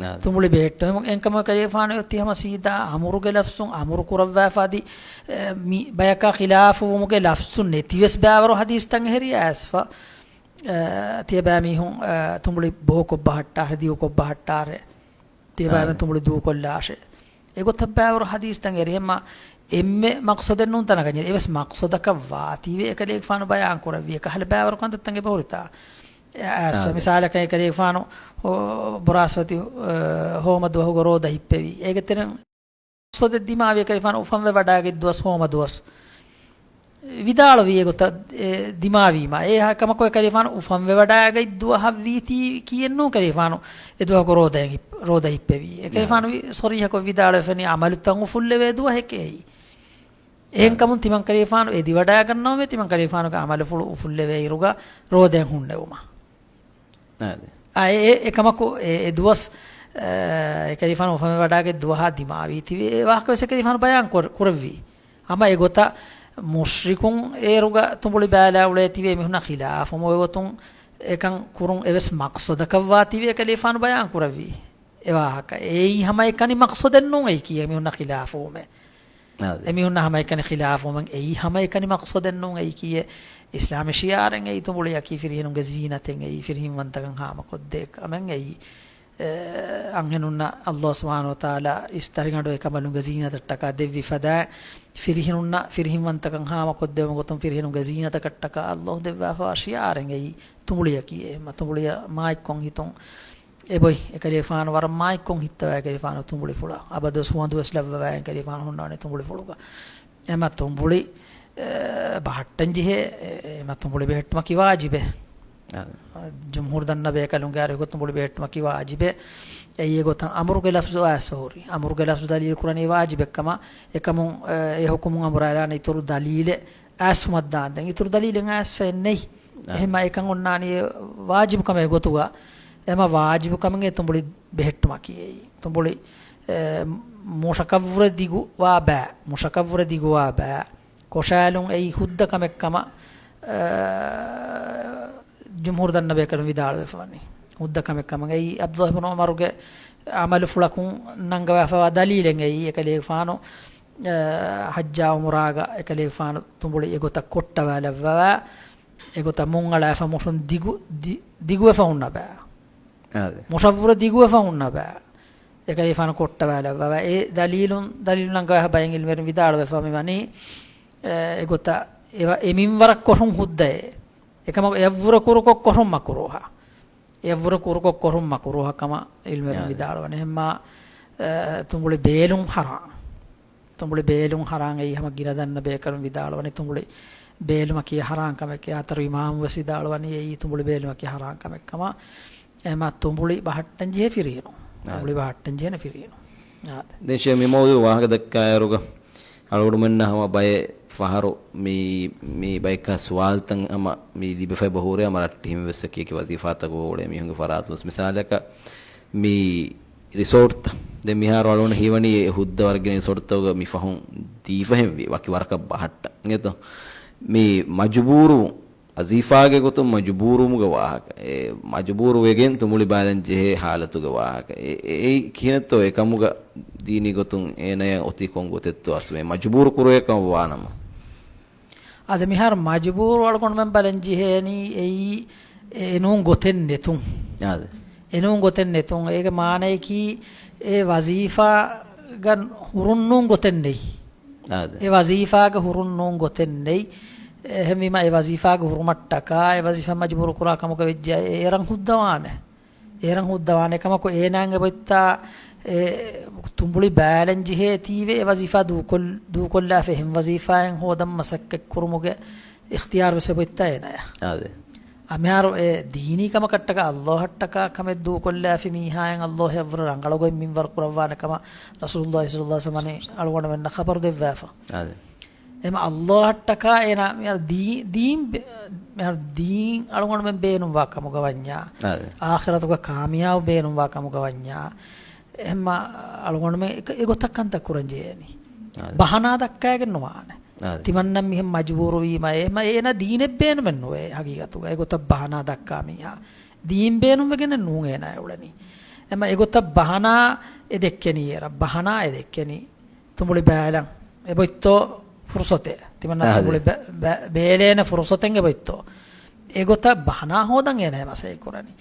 އާ. ތުނބުޅި ބެހެއްޓުން. އެހެންކަމުން އެކަލޭގެފާނު އޮތީ ހަމަ ސީދާ އަމުރުގެ ލަފްޒުން އަމުރު ކުރައްވާފަ އަދި، އެ، މި ބަޔަކާ ޚިލާފުވުމުގެ ލަފްޒު ނެތިވެސް ބައިވަރު ޙަދީޘްތައް އެހެރީ އައިސްފަ، އެ، ތިޔަބައިމީހުން، އެ، ތުނބުޅި ބޯކޮށް ބަހައްޓާށޭ، ދިގުކޮށް ބަހައްޓާށޭ. ތިޔަބައިމީހުން އާ. ތުނބުޅި ދޫކޮށްލާށޭ. އެގޮތަށް ބައިވަރު ޙަދީޘްތައް އެރި ހަމަ އެންމެ މަޤްޞަދެއް ނޫންތާ ނަގަން ޖެހޭ. އެވެސް މަޤްޞަދަކަށް ވާތީވެ އެކަލޭގެފާނު ބަޔާން ކުރެއްވި އެކަހަލަ ބައިވަރު ކަންތައްތައް އެބަހުރިތާ. އެ އައިސް އާދެ. މިސާލަކަށް އެކަލޭގެފާނު ބުރާސްފަތި، އަ، ހޯމަ ދުވަހުގަ ރޯދަ ހިއްޕެވި. އޭގެ ތެރެއިން މަޤްޞަދެއް ދިމާވި އެކަލޭގެފާނު އުފަންވެ ވަޑާގަތް ދުވަސް ހޯމަ ދުވަސް. ވިދާޅުވި އެގޮތަށް އެ ދިމާވީމަ. އެ ކަމަކު އެކަލޭގެފާނު އުފަންވެ ވަޑާގަތް ދުވަހަށް ވީތީ ކީއެއްނޫން އެކަލޭގެފާނު އެ ދުވަހުގަ ރޯދައެއް ހިއް-، ރޯދަ ހިއްޕެވީ. އެކަލޭގެފާނު ވި-، ޞަރީޙަކޮށް ވިދާޅުވެފަ އިނީ ޢަމަލުތައް އުފުއްލެވޭ ދުވަހެކޭ. އެހެންކަމުން ތިމަންކަލޭގެފާނު އެދިވަޑާގަންނަވަމޭ ތިމަންކަލޭގެފާނުގެ ޢަމަލުފުޅު އުފުއްލެވޭ އިރުގަ ރޯދައެއް ހުންނެވުމަށް. އާދެ. އާ، އެ، އެ، އެކަމަކު އެ، އެ ދުވަސް، އެ، އެކަލޭގެފާނު އުފަންވެވަޑާގަތް ދުވަހާ ދިމާވީތީވެ އެ ވާހަކަ ވެސް އެކަލޭގެފާނު ބަޔާން ކުރ-، ކުރެއްވީ. ހަމަ އެގޮތަށް މުޝްރިކުން އޭރުގަ ތުނބުޅި ބާލާ އުޅޭތީވެ އެމީހުންނާ ޚިލާފު އޮތްގޮތުން އެކަން ކުރުން އެވެސް މަޤްޞަދަކަށްވާތީވެ އެކަލޭގެފާނު ބަޔާން ކުރެއްވީ. އެ ވާހަކަ. އެއީ ހަމައެކަނި މަޤްޞަދެއްނޫން އެއީކީ އެމީހުންނާ ޚިލާފުވުމެއް. އާދެ. އެމީހުންނާ ހަމައެކަނި ޚިލާފުވުމެއް އެއީ ހަމައެކަނި މަޤްޞަދެއްނޫން އެއީކީ އެ އިސްލާމީ ޝިޢާރެއް އެއީ ތުނބުޅިއަކީ ފިރިހެނުންގެ ޒީނަތެއް އެއީ ފިރިހެންވަންތަކަން ހާމަކޮށްދޭ ކަމެއް އެއީ. އެ، އަންހެނުންނަށް ﷲ ސުބްޙާނަހޫ ވަތަޢާލާ އިސް ދަރިގަނޑު އެކަނބަލުންގެ ޒީނަތަށްޓަކާ ދެއްވި ފަދައިން ފިރިހެނުންނަށް ފިރިހެންވަންތަކަން ހާމަކޮށްދެވުމުގެ ގޮތުން ފިރިހެނުންގެ ޒީނަތަކަށްޓަކާ ﷲ ދެއްވާފަވާ ޝިޢާރެއް އެއީ ތުނބުޅިއަކީ. އެހެންމަ ތުނބުޅިއަށް މާތްކޮށް ހިތުން އެބޮތް އެކަލޭގެފާނު ވަރަށް މާތްކޮށް ހިއްތަވާ އެކަލޭގެފާނު ތުނބުޅިފުޅަށް އަބަދުވެސް ހުވަނދުވެސް ލައްވަވާ އެކަލޭގެފާނު ހުންނާނެ ތުނބުޅިފުޅުގަ. އެހެންމަ ތުނބުޅި، އެ، ބަހައްޓަން ޖެހޭ، އެ، އެހެންމަ ތުނބުޅި ބެހެއްޓުމަކީ ވާޖިބެއް. އާ. ޖުމްހޫރު ދަންނަ ބޭކަލުންގެ އަރިހުގަ ތުނބުޅި ބެހެއްޓުމަކީ ވާޖިބެއް. އެއީ އެގޮތަށް އަމުރުގެ ލަފްޒު އައިސް ހުރި. އަމުރުގެ ލަފްޒު ދަލީލު ކުރަނީ ވާޖިބެއްކަމަށް. އެކަމުން، އެ، އެ ޙުކުމުން އަނބުރާލާނެ އިތުރު ދަލީލެއް އައިސްފުމަށްދާންދެން. އިތުރު ދަލީލެއް އައިސްފައެއް ނެތް. އާ. އެހެންމަ އެކަން އޮންނާނީ ވާޖިބު ކަމެއް ގޮތުގަ. އެމަ ވާޖިބު ކަމެއް އެ ތުނބުޅި ބެހެއްޓުމަކީ އެއީ. ތުނބުޅި، އެ، މުށަކަށްވުރެ ދިގު ވާ ބައި. މުށަކަށްވުރެ ދިގު ވާ ބައި. ކޮށާލުން އެއީ ހުއްދަ ކަމެއް ކަމަށް، އެ، ޖުމްހޫރު ދަންނަ ބޭކަލުން ވިދާޅުވެފަ ވަނީ. ހުއްދަ ކަމެއް ކަމަށް. އެއީ ޢަބްދުﷲ ބިން ޢުމަރުގެ ޢަމަލުފުޅަކުން ނަންގަވާފަވާ ދަލީލެއް އެއީ. އެކަލޭގެފާނު، އެ، ޙައްޖާ ޢުމުރާގަ އެކަލޭގެފާނު ތުނބުޅި އެގޮތަށް ކޮށްޓަވާލައްވަވާ، އެގޮތަށް މުންއަޅާފަ މުށުން ދިގު، ދި-، ދިގުވެފަ ހުންނަ ބައި. އާދެ. މުށަށްވުރެ ދިގުވެފަ ހުންނަ ބައި. އެކަލޭގެފާނު ކޮށްޓަވާލައްވަވާ. އެ ދަލީލުން، ދަލީލު ނަންގަވާ ބައެއް ޢިލްމުވެރިން ވިދާޅުވެފަ މިވަނީ، އެ، އެގޮތަށް އެ ވަ-، އެ މިންވަރަށް ކޮށުން ހުއްދައޭ. އެކަމަކު އެއަށްވުރެ ކުރުކޮށް ކޮށުން މަކުރޫހަ. އެއަށްވުރެ ކުރުކޮށް ކޮށުން މަކުރޫހަ ކަމަށް ޢިލްމުވެރިން އާދެ. ވިދާޅުވަނީ. އެހެންމާ، އެ، ތުނބުޅި ބޭލުން ޙަރާން. ތުނބުޅި ބޭލުން ޙަރާން އެއީ ހަމަ ގިނަ ދަންނަ ބޭކަލުން ވިދާޅުވަނީ ތުނބުޅި ބޭލުމަކީ ޙަރާން ކަމެކޭ. އަތަރު އިމާމު ވެސް ވިދާޅުވަނީ އެއީ ތުނބުޅި ބޭލުމަކީ ޙަރާން ކަމެއް ކަމަށް. އެމަ ތުނބުޅި ބަހައްޓަން ޖެހޭ ފިރިހެނު. އާ. ތުނބުޅި ބަހައްޓަން ޖެހޭނެ ފިރިހެނު. އާ. ދެން ޝޭޚް މި މައުޟޫޢު ވާހަކަ ދައްކާއިރުގަ އަޅުގަނޑުމެންނަށް ހަމަ ބައެއް ފަހަރު މި، މި ބައެއްކާ ސުވާލުތައް ހަމަ މި ލިބިފައި ބަހުރޭ ހަމަ ރައްޓެހިން ވެސް އެކި ވަޒީފާތަކުގަ އުޅޭ މީހުންގެ ފަރާތުން ވެސް. މިސާލަކަށް މި ރިސޯޓްތައް. ދެން މިހާރު އަޅުގަނޑަށް ހީވަނީ އެ ހުއްދަ ވަރަށް ގިނަ ރިސޯޓްތަކުގަ މި ފަހުން ދީފަހެން ވި ވަކި ވަރަކަށް ބަހައްޓަން. އެތޯ؟ މި މަޖުބޫރު، ވަޒީފާގެ ގޮތުން މަޖުބޫރުވުމުގެ ވާހަކަ. އެ މަޖުބޫރު ވެގެން ތުނބުޅި ބާލަން ޖެހޭ ހާލަތުގެ ވާހަކަ. އެ، އެ، އެއީ ކިހިނެއްތޯ އެކަމުގަ ދީނީ ގޮތުން އޭނަޔަށް އޮތީ ކޮން ގޮތެއްތޯ އަސްލު މަޖުބޫރު ކުރޭ ކަމަށް ވާނަމަ؟ އަދި މިހާރު މަޖުބޫރު އަޅުގަނޑުމެން ބަލަން ޖެހޭނީ އެއީ އެ ނޫން ގޮތެއް ނެތުން. އާދެ. އެ ނޫން ގޮތެއް ނެތުން. އޭގެ މާނަޔަކީ އެ ވަޒީފާގަ ހުރުން ނޫން ގޮތެއް ނެތް. އާދެ. އެ ވަޒީފާގަ ހުރުން ނޫން ގޮތެއް ނެތް. އެހެންވީމަ އެ ވަޒީފާގަ ހުރުމަށްޓަކާ އެ ވަޒީފާ މަޖުބޫރު ކުރާ ކަމުގަ ވެއްޖެ އޭރަށް ހުއްދަވާނެ. އޭރަށް ހުއްދަވާނެ ކަމަކު އޭނާއަށް އެބައޮތްތާ އެ ތުނބުޅި ބާލަން ޖެހޭތީވެ އެ ވަޒީފާ ދޫކޮށް-، ދޫކޮށްލާފަ އެހެން ވަޒީފާއެއް ހޯދަން މަސައްކަތް ކުރުމުގެ އިޚްތިޔާރު ވެސް އެބައޮތްތާ އޭނާއަށް. އާދެ. އަ، މިހާރު އެ ދީނީ ކަމަކަށްޓަކާ ﷲ އަށްޓަކާ ކަމެއް ދޫކޮށްލާފި މީހާއަށް ﷲ އަށްވުރެ ރަނގަޅު ގޮތް މިންވަރު ކުރައްވާނެ ކަމަށް ރަސޫލުﷲ ޞައްލަﷲ ޢަލައިހި ވަސައްލަމަ އަޅުގަނޑުމެންނަށް ޚަބަރު ދެއްވާފަ. އާދެ. އެމަ ﷲ އަށްޓަކާ އޭނާ މިހާރު ދީ-، ދީން ބެ-، މިހާރު ދީން އަޅުގަނޑުމެން ބޭނުންވާ ކަމުގަ ވަންޏާ، އާދެ. އާޚިރަތުގަ ކާމިޔާބު ބޭނުންވާ ކަމުގަ ވަންޏާ، އެހެންމަ އަޅުގަނޑުމެން އެ-، އެގޮތަށް ކަންތައް ކުރަން ޖެހޭނީ. އާދެ. ބަހަނާ ދައްކައިގެން ނުވާނެ. އާދެ. ތިމަންނަ މިހެން މަޖުބޫރުވީމަ، އެހެންމަ އޭނާ ދީނެއް ބޭނުމެއް ނުވޭ ހަގީގަތުގަ. އެގޮތަށް ބަހަނާ ދައްކާ މީހާ ދީން ބޭނުންވެގެން ނޫން އޭނާ އެ އުޅެނީ. އެމަ އެގޮތަށް ބަހަނާ އެ ދެއްކެނީ އޭރަށް. ބަހަނާ އެ ދެއްކެނީ. ތުނބުޅި ބާލަން އެބައޮތްތޯ ފުރުސަތެއް؟ ތިމަންނަ އާދެ. ތުނބުޅި ބެ-، ބެ-، ބޭލޭނެ ފުރުސަތެއް އެބައޮތްތޯ؟ އެގޮތަށް ބަހަނާ ހޯދަން އޭނާ މަސައްކަތް ކުރަނީ.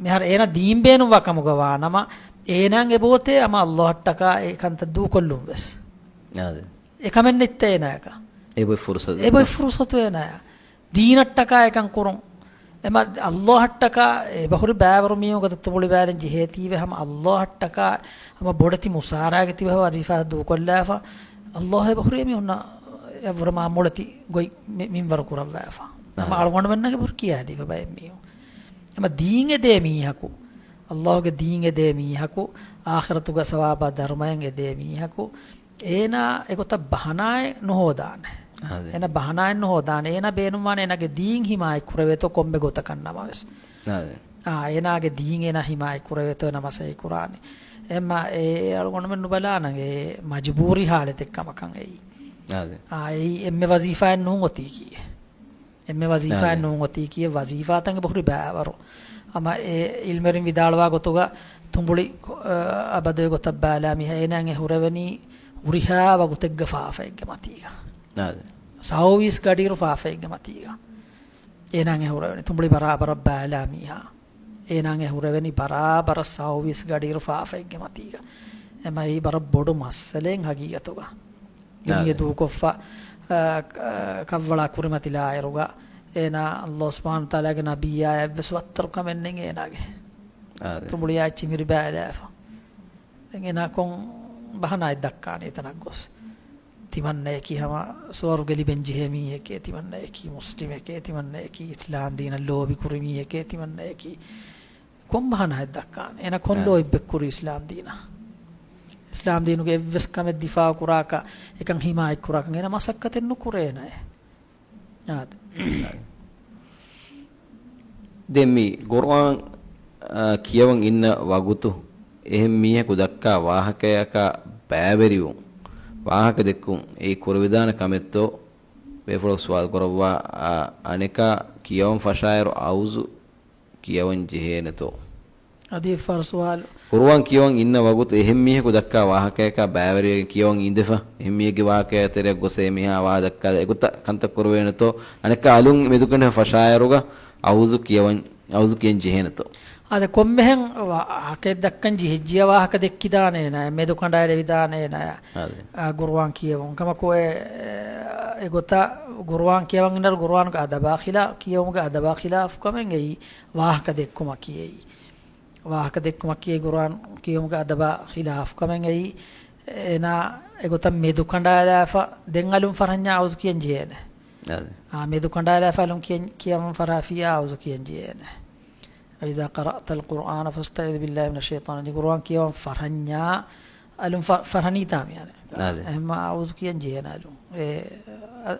މިހާރު އޭނާ ދީން ބޭނުންވާ ކަމުގަ ވާނަމަ، އޭނާއަށް އެބައޮތޭ އަމަ ﷲ އަށްޓަކާ އެ ކަންތައް ދޫކޮށްލުން ވެސް. އާދެ. އެކަމެއް ނެތްތަ އޭނާއަކަށް؟ އެބައޮތް ފުރުސަތު. އެބައޮތް ފުރުސަތު އޭނާއަށް. ދީނަށްޓަކާ އެކަން ކުރުން. އެމަ އައްލާހަށްޓަކާ އެބަހުރި ބައިވަރު މީހުން ގޮތަށް ތުނބުޅި ބައިލެން ޖެހޭތީވެ ހަމަ އައްލާހަށްޓަކާ ހަމަ ބޮޑެތި މުސާރައިގެ ތިބެ ވަޒީފާ ދޫކޮށްލާފަ، އައްލާހް އެބަހުރި އެމީހުންނަށް އެ ވުރެ މާ މޮޅެތި ގޮތް މި-، މިންވަރު ކުރައްވާފަ. ހަމަ އަޅުގަނޑުމެންނަށް އެބަހުރި ކިޔާދީފަ ބައެއް މީހުން. ހަމަ ދީން އެދޭ މީހަކު، އައްލާހުގެ ދީން އެދޭ މީހަކު، އާޚިރަތުގަ ސަވާބާ ދަރުމައެއް އެދޭ މީހަކު، އޭނާ އެގޮތަށް ބަހަނާއެއް ނުހޯދާނެ. އާދެ. އޭނާ ބަހަނާއެއް ނުހޯދާނެ. އޭނާ ބޭނުންވާނެ އޭނާގެ ދީން ހިމާޔަތް ކުރެވޭތޯ ކޮންމެ ގޮތަކަށް ނަމަވެސް. އާދެ. އާ، އޭނާގެ ދީން އޭނާ ހިމާޔަތް ކުރެވޭތޯ ނަމަ ސައި ކުރާނެ. އެމަ އެ އަޅުގަނޑުމެން ނުބަލާނަން އެ މަޖުބޫރީ ހާލަތެއް ކަމަކަށް އެއީ. އާދެ. އާ، އެއީ އެންމެ ވަޒީފާއެއް ނޫން އޮތީކީ. އެންމެ ވަޒީފާއެއް އާދެ. ނޫން އޮތީކީ ވަޒީފާތައް އެބަހުރި ބައިވަރު. ހަމަ އެ އިލްމެރިން ވިދާޅުވާ ގޮތުގަ ތުނބުޅި، އަ، އަބަދު އެގޮތަށް ބައިލާ މީހާ އޭނާއަށް ހުރެވެނީ ހުރިހާ ވަގުތެއްގަ ފާފައެއްގެ މަތީގަ. އާދެ. ސައުވީސް ގަޑިއިރު ފާފައެއްގެ މަތީގަ. އޭނާއަށް ހުރެވެނީ ތުނބުޅި ބަރާބަރަށް ބައިލާ މީހާ. އޭނާއަށް ހުރެވެނީ ބަރާބަރަށް ސައުވީސް ގަޑިއިރު ފާފައެއްގެ މަތީގަ. އެމަ އެއީ ބަރަށް ބޮޑު މައްސަލައެއް ހަގީގަތުގަ. ދުނިޔެ އާދެ. ދޫކޮށްފަ، އަ، ކަ-، ކަށްވަޅާ ކުރިމަތިލާއިރުގަ، އޭނާ އައްލާހު ސުބްޙާނަހު ވަތަޢާލާގެ ނަބިއްޔާ އެއްވެސް ވައްތަރު ކަމެއް ނެތް އޭނާގެ. އާދެ. ތުނބުޅިއާ އެއްޗިހި މިރި ބައިލާފަ. ދެން އޭނާ ކޮން ބަހަނާއެއް ދައްކާނީ އެތަނަށް ގޮސް؟ ތިމަންނަޔަކީ ހަމަ ސުވަރުގެ ލިބެން ޖެހޭ މީހެކޭ، ތިމަންނަޔަކީ މުސްލިމެކޭ، ތިމަންނަޔަކީ އިސްލާމްދީނަށް ލޯބިކުރި މީހެކޭ، ތިމަންނަޔަކީ ކޮން ބަހަނާއެއް ދައްކާނެ؟ އޭނާ ކޮން އާ. ލޯތްބެއް ކުރީ އިސްލާމްދީނަށް؟ އިސްލާމްދީނުގެ އެއްވެސް ކަމެއް ދިފާއު ކުރާކަށް، އެކަން ހިމާޔަތް ކުރާކަށް އޭނާ މަސައްކަތެއް ނުކުރޭނައޭ. އާދެ. ދެން މި ގުރުއާން، އާ، ކިޔަވަން އިންނަ ވަގުތު އެހެން މީހަކު ދައްކާ ވާހަކަޔަކާ ބައިވެރިވުން، ވާހަކަ ދެއްކުން އެއީ ކުރެވިދާނެ ކަމެއްތޯ؟ ބޭފުޅަކު ސުވާލު ކުރައްވާ، އާ، އަނެކާ ކިޔަވަން ފަށާއިރު އައުޒު ކިޔަވަން ޖެހޭނެތޯ؟ އަދި އެއްފަހަރު ސުވާލު. ގުރުއާން ކިޔަވަން އިންނަ ވަގުތު އެހެން މީހަކު ދައްކާ ވާހަކަޔަކާ ބައިވެރިވެގެން ކިޔަވަން އިނދެފަ، އެހެން މީހެއްގެ ވާހަކަޔާ ތެރެއަށް ގޮސް އެ މީހާ ވާހަކަ ދައްކާ އެގޮތަށް ކަންތައް ކުރެވޭނެތޯ؟ އަނެއްކާ އަލުން މެދުކަނޑެއް ފަށާއިރުގަ އައުޒު ކިޔަވަން، އައުޒު ކިޔަން ޖެހޭނެތޯ؟ އާދެ، ކޮންމެހެން ވާ-، ވާހަކައެއް ދައްކަން ޖެހިއްޖިޔާ ވާހަކަ ދެއްކިދާނެ އޭނާ، މެދު ކަނޑާއިރު ވެދާނެ އޭނާ. އާދެ. އާ، ގުރުއާން ކިޔެވުން. ކަމަކު އެ، އެ، އެގޮތަށް ގުރުއާން ކިޔަވަން އިންނައިރު ގުރުއާނުގެ އަދަބާ ޚިލާ-، ކިޔެވުމުގެ އަދަބާ ޚިލާފު ކަމެއް އެއީ ވާހަކަ ދެއްކުމަކީ އެއީ. ވާހަކަ ދެއްކުމަކީ ގުރުއާން ކިޔެވުމުގެ އަދަބާ ޚިލާފު ކަމެއް އެއީ. އޭނާ އެގޮތަށް މެދު ކަނޑާލާފަ ދެން އަލުން ފަރަހަންޏާ އައުޒު ކިޔަން ޖެހޭނެ. އާދެ. އާ، މެދު ކަނޑާލާފަ އަލުން ކިޔަން، ކިޔަވަން ފަށާފިއްޔާ އައުޒު ކިޔަން ޖެހޭނެ. وإذا قرأت القرآن فاستعذ بالله من الشيطان الرجيم. ގުރުއާން ކިޔަވަން ފަށަންޏާ އަލުން ފަ-، ފަށަނީތާ މިހާރު. އާދެ. އެހެންމަ އައުޒު ކިޔަން ޖެހޭނެ އަލުން. އެ، އަ،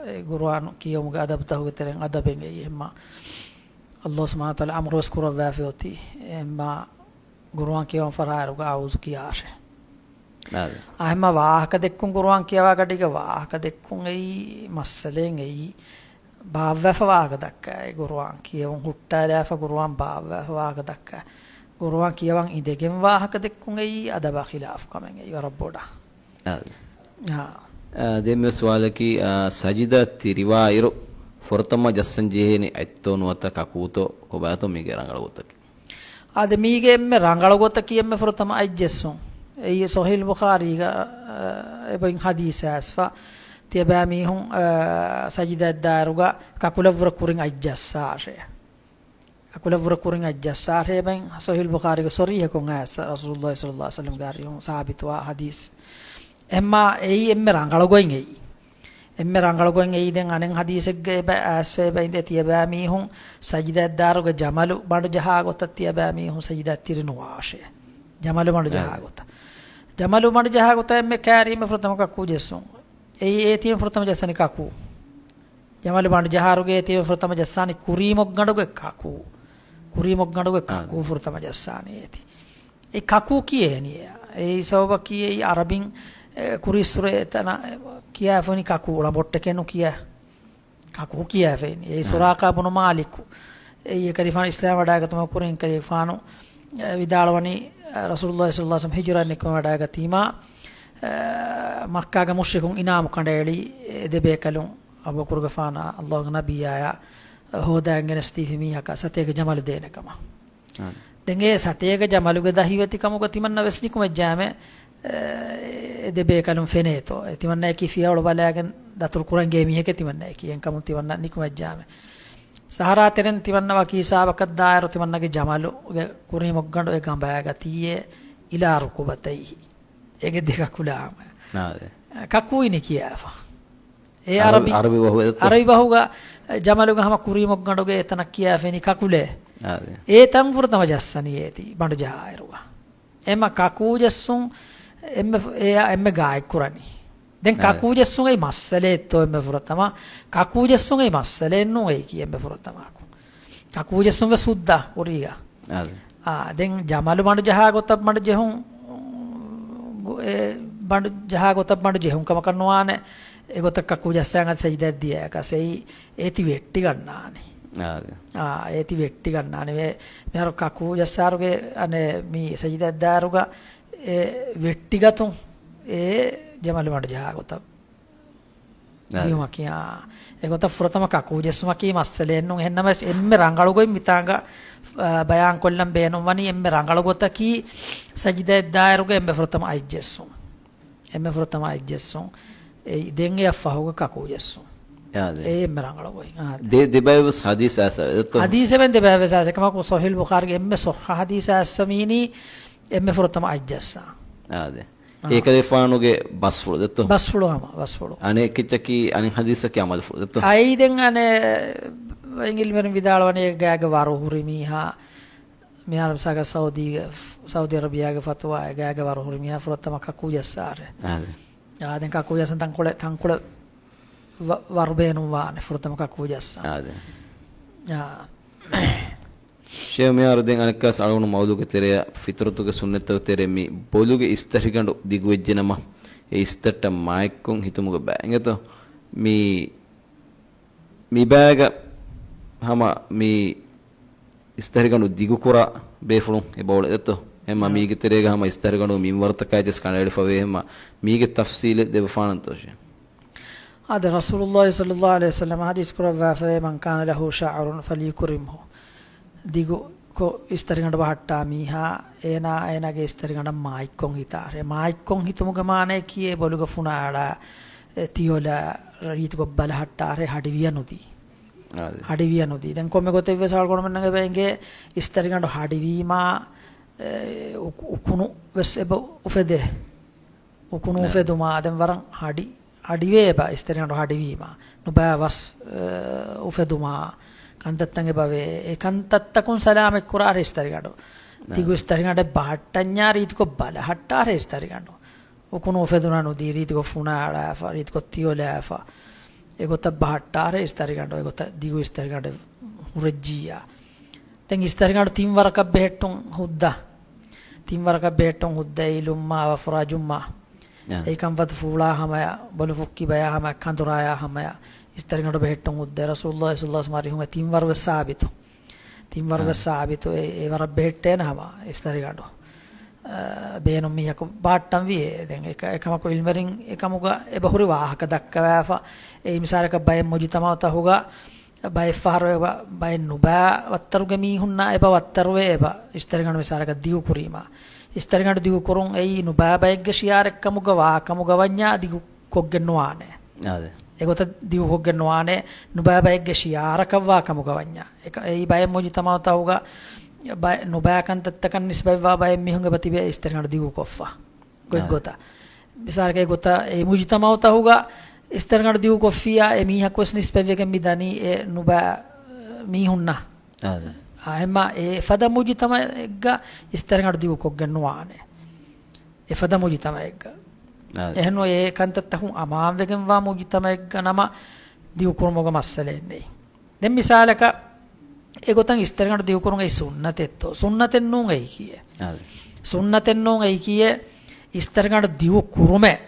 އެ ގުރުއާން ކިޔެވުމުގެ އަދަބުތަކުގެ ތެރެއިން އަދަބެއް އެއީ. އެހެންމަ އައްލާހު ސުބްޙާނަހު ވަތަޢާލާ އަމުރު ވެސް ކުރައްވާފަ އޮތީ. އެހެންމަ ގުރުއާން ކިޔަވަން ފަށާއިރުގަ އައުޒު ކިޔާށޭ. އާދެ. އާ، އެހެންމަ ވާހަކަ ދެއްކުން ގުރުއާން ކިޔަވާ ގަޑީގަ ވާހަކަ ދެއްކުން އެއީ މައްސަލައެއް އެއީ. ބާއްވާފަ ވާހަކަ ދައްކާ، އެ ގުރުއާން ކިޔެވުން ހުއްޓާލާފަ ގުރުއާން ބާއްވާފަ ވާހަކަ ދައްކާ. ގުރުއާން ކިޔަވަން އިނދެގެން ވާހަކަ ދެއްކުން އެއީ އަދަބާ ޚިލާފު ކަމެއް އެއީ ވަރަށް ބޮޑަށް. އާ. އާ. އާ، ދެން މި ސުވާލަކީ، އާ، ސަޖިދަ ތިރިވާއިރު ފުރަތަމަ ޖައްސަން ޖެހޭނީ އަތްތޯ ނުވަތަ ކަކޫތޯ ކޮބާތޯ މީގެ ރަނގަޅު ގޮތަކީ؟ އާދެ، މީގެ އެންމެ ރަނގަޅު ގޮތަކީ އެންމެ ފުރަތަމަ އަތްޖެއްސުން. އެއީ ޞަޙީޙުލް ބުޚާރީގަ، އަ، އެބައިން ޙަދީޘް އައިސްފަ. ތިޔަބައިމީހުން، އަ، ސަޖިދައަށް ދާއިރުގަ ކަކުލަށްވުރެ ކުރިން އަތްޖައްސާށޭ. ކަކުލަށްވުރެ ކުރިން އަތްޖައްސާށޭ އެބައިން ޞަޙީޙުލް ބުޚާރީގަ ޞަރީޙަކޮށް އައިސްފަ ރަސޫލުﷲ ޞައްލަﷲު ޢަލައިހި ވަސައްލަމްގެ އަރިހުން ސާބިތުވާ ޙަދީޘް. އެހެންމާ އެއީ އެންމެ ރަނގަޅު ގޮތް އެއީ. އެންމެ ރަނގަޅު ގޮތް އެއީ ދެން އަނެއް ޙަދީޘެއްގަ އެބަ އައިސްފަ އެބައިން ދޭ ތިޔަބައިމީހުން ސަޖިދައަށް ދާއިރުގަ ޖަމަލު ބަނޑު ޖަހާ ގޮތަށް ތިޔަބައިމީހުން ސަޖިދައަށް ތިރި ނުވާށޭ. ޖަމަލު ބަނޑު ޖަހާ އާ. ގޮތަށް. ޖަމަލު ބަނޑު ޖަހާ ގޮތަށް އެންމެ ކައިރީ އެންމެ ފުރަތަމަ ކަކޫ ޖެއްސުން. އެއީ އޭތި އެންމެ ފުރަތަމަ ޖައްސަނީ ކަކޫ. ޖަމަލު ބަނޑު ޖަހާއިރުގަ އޭތި އެންމެ ފުރަތަމަ ޖައްސާނީ ކުރީމޮށްގަނޑުގެ ކަކޫ. ކުރީމޮށްގަނޑުގެ އާ. ކަކޫ ފުރަތަމަ ޖައްސާނީ އޭތި. އެ ކަކޫ ކިޔޭނީ އެއާ. އެއީ ސަބަބަކީ އެއީ އަރަބިން، އެ، ކުރީއްސުރެ އެތަނަށް ކިޔާފައިނީ ކަކޫ، ޅަނބޮއްޓެކޭ ނުކިޔާ. ކަކޫ ކިޔާފައިނީ. އެއީ އާ. ސުރާޤާ ބުނު މާލިކު. އެއީ އެކަލޭގެފާނު އިސްލާމް ވަޑައިގަތުމަށް ކުރިން އެކަލޭގެފާނު، އެ، ވިދާޅުވަނީ، އެ، ރަސޫލުﷲ ޞައްލަﷲު ޢަލައިހި ވަސައްލަމް ހިޖުރަ ނިކުމެ ވަޑައިގަތީމާ، އެ، މައްކާގެ މުޝްރިކުން އިނާމު ކަނޑައެޅީ އެ ދެބޭކަލުން އަބޫބަކުރުގެފާނާ އައްލާހުގެ ނަބިއްޔާޔާ ހޯދައިގެން ގެނެސްދީފި މީހަކަށް ސަތޭކަ ޖަމަލު ދޭނެ ކަމަށް. އާނ. ދެން އެ ސަތޭކަ ޖަމަލުގެ ދަހިވެތިކަމުގަ ތިމަންނަ ވެސް ނިކުމެއްޖާމެ، އެ، އެ ދެބޭކަލުން ފެނޭތޯ. އެ ތިމަންނައަކީ ފިޔަވަޅު ބަލައިގެން ދަތުރު ކުރަން ގެ މީހެކޭ ތިމަންނައަކީ. އެހެންކަމުން ތިމަންނަ ނިކުމެއްޖާމެ. ސަހަރާ ތެރެން ތިމަންނަ ވަކި ހިސާބަކަށް ދާއިރު ތިމަންނަގެ ޖަމަލުގެ ކުރީމުގަނޑު އެ ގަނބާގަ ތީއޭ އިލާ ރުކުބަތައިހި. އޭގެ ދެ ކަކުލާ ހަމަ. އާދެ. ކަކޫއިނި ކިޔާފަ. އެ އަރަބި، އަރަބި، އަރަބި ބަހު އެއްތަ؟ އަރަބި ބަހުގަ ޖަމަލުގަ ހަމަ ކުރީމުގަނޑުގެ އެތަނަށް ކިޔާފައިނީ ކަކުލޭ. އާދެ. އެ ތަން ފުރަތަމަ ޖައްސަނީ އޭތި ބަނޑު ޖަހާއިރުގަ. އެމަ ކަކޫ ޖެއްސުން އެންމެ ފު-، އެއާ އެންމެ ގާތްކުރަނީ. ދެން އާ. ކަކޫ ޖެއްސުން އެއީ މައްސަލައެއްތޯ އެންމެ ފުރަތަމަ؟ ކަކޫ ޖެއްސުން އެއީ މައްސަލައެއް ނޫން އެއީކީ އެންމެ ފުރަތަމައަކު. ކަކޫ ޖެއްސުން ވެސް ހުއްދަ ކުރީގަ. އާ. އާ، ދެން ޖަމަލު ބަނޑު ޖަހާ ގޮތަށް ބަނޑު ޖެހުން، ގޮ-، އެ ބަނޑު ޖަހާ ގޮތަށް ބަނޑު ޖެހުން ކަމަކަށް ނުވާނެ. އެގޮތަށް ކަކޫ ޖައްސާ އަދި ސަޖިދައަށް ދިޔައަކަސް އެއީ އޭތި ވެއްޓިގަންނާނެ. އާ. އާ، އޭތި ވެއްޓިގަންނާނެ. މި-، މިހާރު ކަކޫ ޖައްސާއިރުގެ އަނެއް މި ސަޖިދައަށް ދާއިރުގަ އެ ވެއްޓިގަތުން އެ ޖަމަލު ބަނޑު ޖަހާ ގޮތަށް އާ. ދިޔުމަކީ، އާ. އެގޮތަށް ފުރަތަމަ ކަކޫ ޖެއްސުމަކީ މައްސަލައެއް ނޫން. އެހެންނަމަވެސް އެންމެ ރަނގަޅު ގޮތް މިތާނގަ، އާ، ބަޔާން ކޮށްލަން ބޭނުންވަނީ އެންމެ ރަނގަޅު ގޮތަކީ ސަޖިދައަށް ދާއިރުގަ އެންމެ ފުރަތަމަ އަތް ޖެއްސުން. އެންމެ ފުރަތަމަ އަތް ޖެއްސުން. އެ ދެން އެއަށް ފަހުގަ ކަކޫ ޖެއްސުން. އާ، ދެ. އެ އެންމެ ރަނގަޅު ގޮތް. އާ، ދެ. ދެ، ދެބައިވެސް ހަދީސް އައިސް އެއްތޯ؟ ހަދީސް އެބެން ދެބައިވެސް އައިސް. އެކަމަކު ޞަޙީޙުލް ބުޚާރީގެ އެންމެ ޞައްޙަ ހަދީސް އައިސްފަ މީނީ އެންމެ ފުރަތަމަ އަތް ޖައްސާ. އާ، ދެ. އާ. އެކަލޭގެފާނުގެ ބަސްފުޅު ދެއްތޯ؟ ބަސްފުޅު ހަމަ، ބަސްފުޅު. އަނެއް ކިއްޗަކީ އަނެއް ހަދީސަކީ އަމަލުފުޅު ދެއްތޯ؟ އައި ދެން އަނެއް އިނގިލިމެރިން ވިދާޅުވަނީ ގާގެ ވަރު ހުރި މީހާ، މިހާރު މިސާލަކަށް ސައުދީގެ، ސައުދީ އަރަބިޔާގެ ފަތުވާ ގާގެ ވަރު ހުރި މީހާ ފުރަތަމަ ކަކޫ ޖައްސާރެ. އާ، ދެ. އާ، ދެން ކަކޫ ޖައްސަން ތަންކޮޅެއް، ތަންކޮޅެއް ވަ-، ވަރު ބޭނުން ވާނެ ފުރަތަމަ ކަކޫ ޖައްސަން. އާ، ދެ. އާ. ޝޭހް މިހާރު ދެން އަނެއްކާސް އަޅުގަނޑު މައުޟޫގެ ތެރެއަށް ފިޠުރަތުގެ ސުންނަތްތަކުގެ ތެރެއަށް މި ބޮލުގެ އިސްތަށިގަނޑު ދިގުވެއްޖެނަމަ، އެ އިސްތައްޓަށް މާތްކޮށް ހިތުމުގެ ބައި އިނގޭތޯ؟ މި، މި ބައިގަ ހަމަ މި އިސްތަށިގަނޑު ދިގުކުރާ ބޭފުޅުން އެބައުޅޭ ދެއްތޯ؟ އެހެންމަ އާ. މީގެ ތެރޭގަ ހަމަ އިސްތަށިގަނޑު މިންވަރުތަކާއި ވެސް ކަނޑައެޅިފަވޭ. އެހެންމަ މީގެ ތަފްސީލެއް ދެއްވަފާނަންތޯ ޝޭހް؟ އާދެ، ރަސޫލުﷲ ޞައްލަﷲ ޢަލައިހި ވަސައްލަމަ ޙަދީޘް ކުރައްވާފައި، "من كان له شعر فليكرمه." ދިގު ކޮށް އިސްތަށިގަނޑު ބަހައްޓާ މީހާ، އޭނާ އޭނާގެ އިސްތަށިގަނޑަށް މާތްކޮށް ހިތާށޭ. މާތްކޮށް ހިތުމުގެ މާނައަކީ އެ ބޮލުގަ ފުނާ އަޅާ، އެ ތިޔޮލާ ރީތިކޮށް ބަލަހައްޓާށޭ، ހަޑިވިޔަ ނުދީ. އާދެ. ހަޑިވިޔަ ނުދީ. ދެން ކޮންމެ ގޮތެއް ވެސް އަޅުގަނޑުމެންނަށް އެބަ އެނގޭ އިސްތަށިގަނޑު ހަޑިވީމާ، އެ، އު-، އުކުނު ވެސް އެބަ އުފެދޭ. އުކުނު އާ. އުފެދުމާ ދެން ވަރަށް ހަޑި އަޑިވޭ އެބަ އިސްތަށިގަނޑު ހަޑިވީމާ، ނުބައި ވަސް، އެ، އުފެދުމާ، ކަންތައްތައް އެބަވޭ. އެ ކަންތައްތަކުން ސަލާމަތްކުރާށޭ އިސްތަށިގަނޑު. އާ. ދިގު އިސްތަށިގަނޑެއް ބަހައްޓަންޏާ ރީތިކޮށް ބަލަހައްޓާށޭ އިސްތަށިގަނޑު. އުކުނު އުފެދުނަ ނުދީ، ރީތިކޮށް ފުނާ އަޅާފަ، ރީތިކޮށް ތިޔޮލާފަ. އެގޮތަށް ބަހައްޓާށޭ އިސްތަށިގަނޑު، އެގޮތަށް ދިގު އިސްތަށިގަނޑެއް ހުރެއްޖިއްޔާ. ދެން އިސްތަށިގަނޑު ތިން ވަރަކަށް ބެހެއްޓުން ހުއްދަ. ތިން ވަރަކަށް ބެހެއްޓުން ހުއްދަ އެއީ ލުއްމާ ވަފުރާ ޖުއްމާ. އާ. އެއީ ކަންފަތު ފޫޅާ ހަމަޔަށް، ބޮލު ފުއްކި ބަޔާ ހަމަޔަށް، ކަނދުރާޔާ ހަމަޔަށް އިސްތަށިގަނޑު ބެހެއްޓުން ހުއްދަ. ރަސޫލުﷲ ޞައްލަﷲ ޢަލައިހި ވަސައްލަމަ އަރިހުމެ ތިން ވަރު ވެސް ސާބިތު. ތިން ވަރު އާ. ވެސް ސާބިތު އެ، އެ ވަރަށް ބެހެއްޓޭނެ ހަމަ އިސްތަށިގަނޑު. އާ، ބޭނުން މީހަކު ބަހައްޓަން ވީ. ދެން އެކަ-، އެކަމަކު ޢިލްމުވެރިން އެކަމުގަ އެބަހުރި ވާހަކަ ދައްކަވާފަ. އެއީ މިސާލަކަށް ބައެއް މުޖުތަމަޢުތަކުގަ ބައެއްފަހަރު އެބަ ބައެއް ނުބައި ވައްތަރުގެ މީހުންނާ އެބަ ވައްތަރުވޭ އެބަ އިސްތަށިގަނޑު މިސާލަކަށް ދިގު ކުރީމާ. އިސްތަށިގަނޑު ދިގު ކުރުން އެއީ ނުބައި ބައެއްގެ ޝިޢާރެއްކަމުގަ ވާކަމުގަ ވަންޏާ ދިގު ކޮށްގެން ނުވާނެ. އާދެ. އެގޮތަށް ދިގު ކޮށްގެން ނުވާނެ ނުބައި ބައެއްގެ ޝިޢާރަކަށް ވާ ކަމުގަ ވަންޏާ. އެކަ-، އެއީ ބައެއް މުޖުތަމަޢުތަކުގަ ބައެއް ނުބައި ކަންތައްތަކަށް ނިސްބަތްވާ ބައެއް މީހުން އެބަ ތިބޭ އިސްތަށިގަނޑު ދިގު ކޮށްފަ. ގޮތް އާ. ގޮތަށް. މިސާލަކަށް އެގޮތަށް އެ މުޖުތަމަޢުތަކުގަ އިސްތަށިގަނޑު ދިގު ކޮށްފިއްޔާ އެ މީހަކު ވެސް ނިސްބަތްވެގެން މި ދަނީ އެ ނުބައި މީހުންނަށް. އާދެ. އާ، އެހެންމާ އެ ފަދަ މުޖުތަމަޢެއްގަ އިސްތަށިގަނޑު ދިގު ކޮށްގެން ނުވާނެ. އެ ފަދަ މުޖުތަމަޢެއްގަ. އާދެ. އެހެންވެ އެ ކަންތައްތަކުން އަމާންވެގެންވާ މުޖުތަމަޢެއްގަ ނަމަ ދިގު ކުރުމުގަ މައްސަލައެއް ނެތް. ދެން މިސާލަކަށް އެގޮތަށް އިސްތަށިގަނޑު ދިގުކުރުން އެއީ ސުންނަތެއްތޯ؟ ސުންނަތެއް ނޫން އެއީކީއެއް. އާދެ. ސުންނަތެއް ނޫން އެއީކީއެއް އިސްތަށިގަނޑު ދިގު ކުރުމެއް.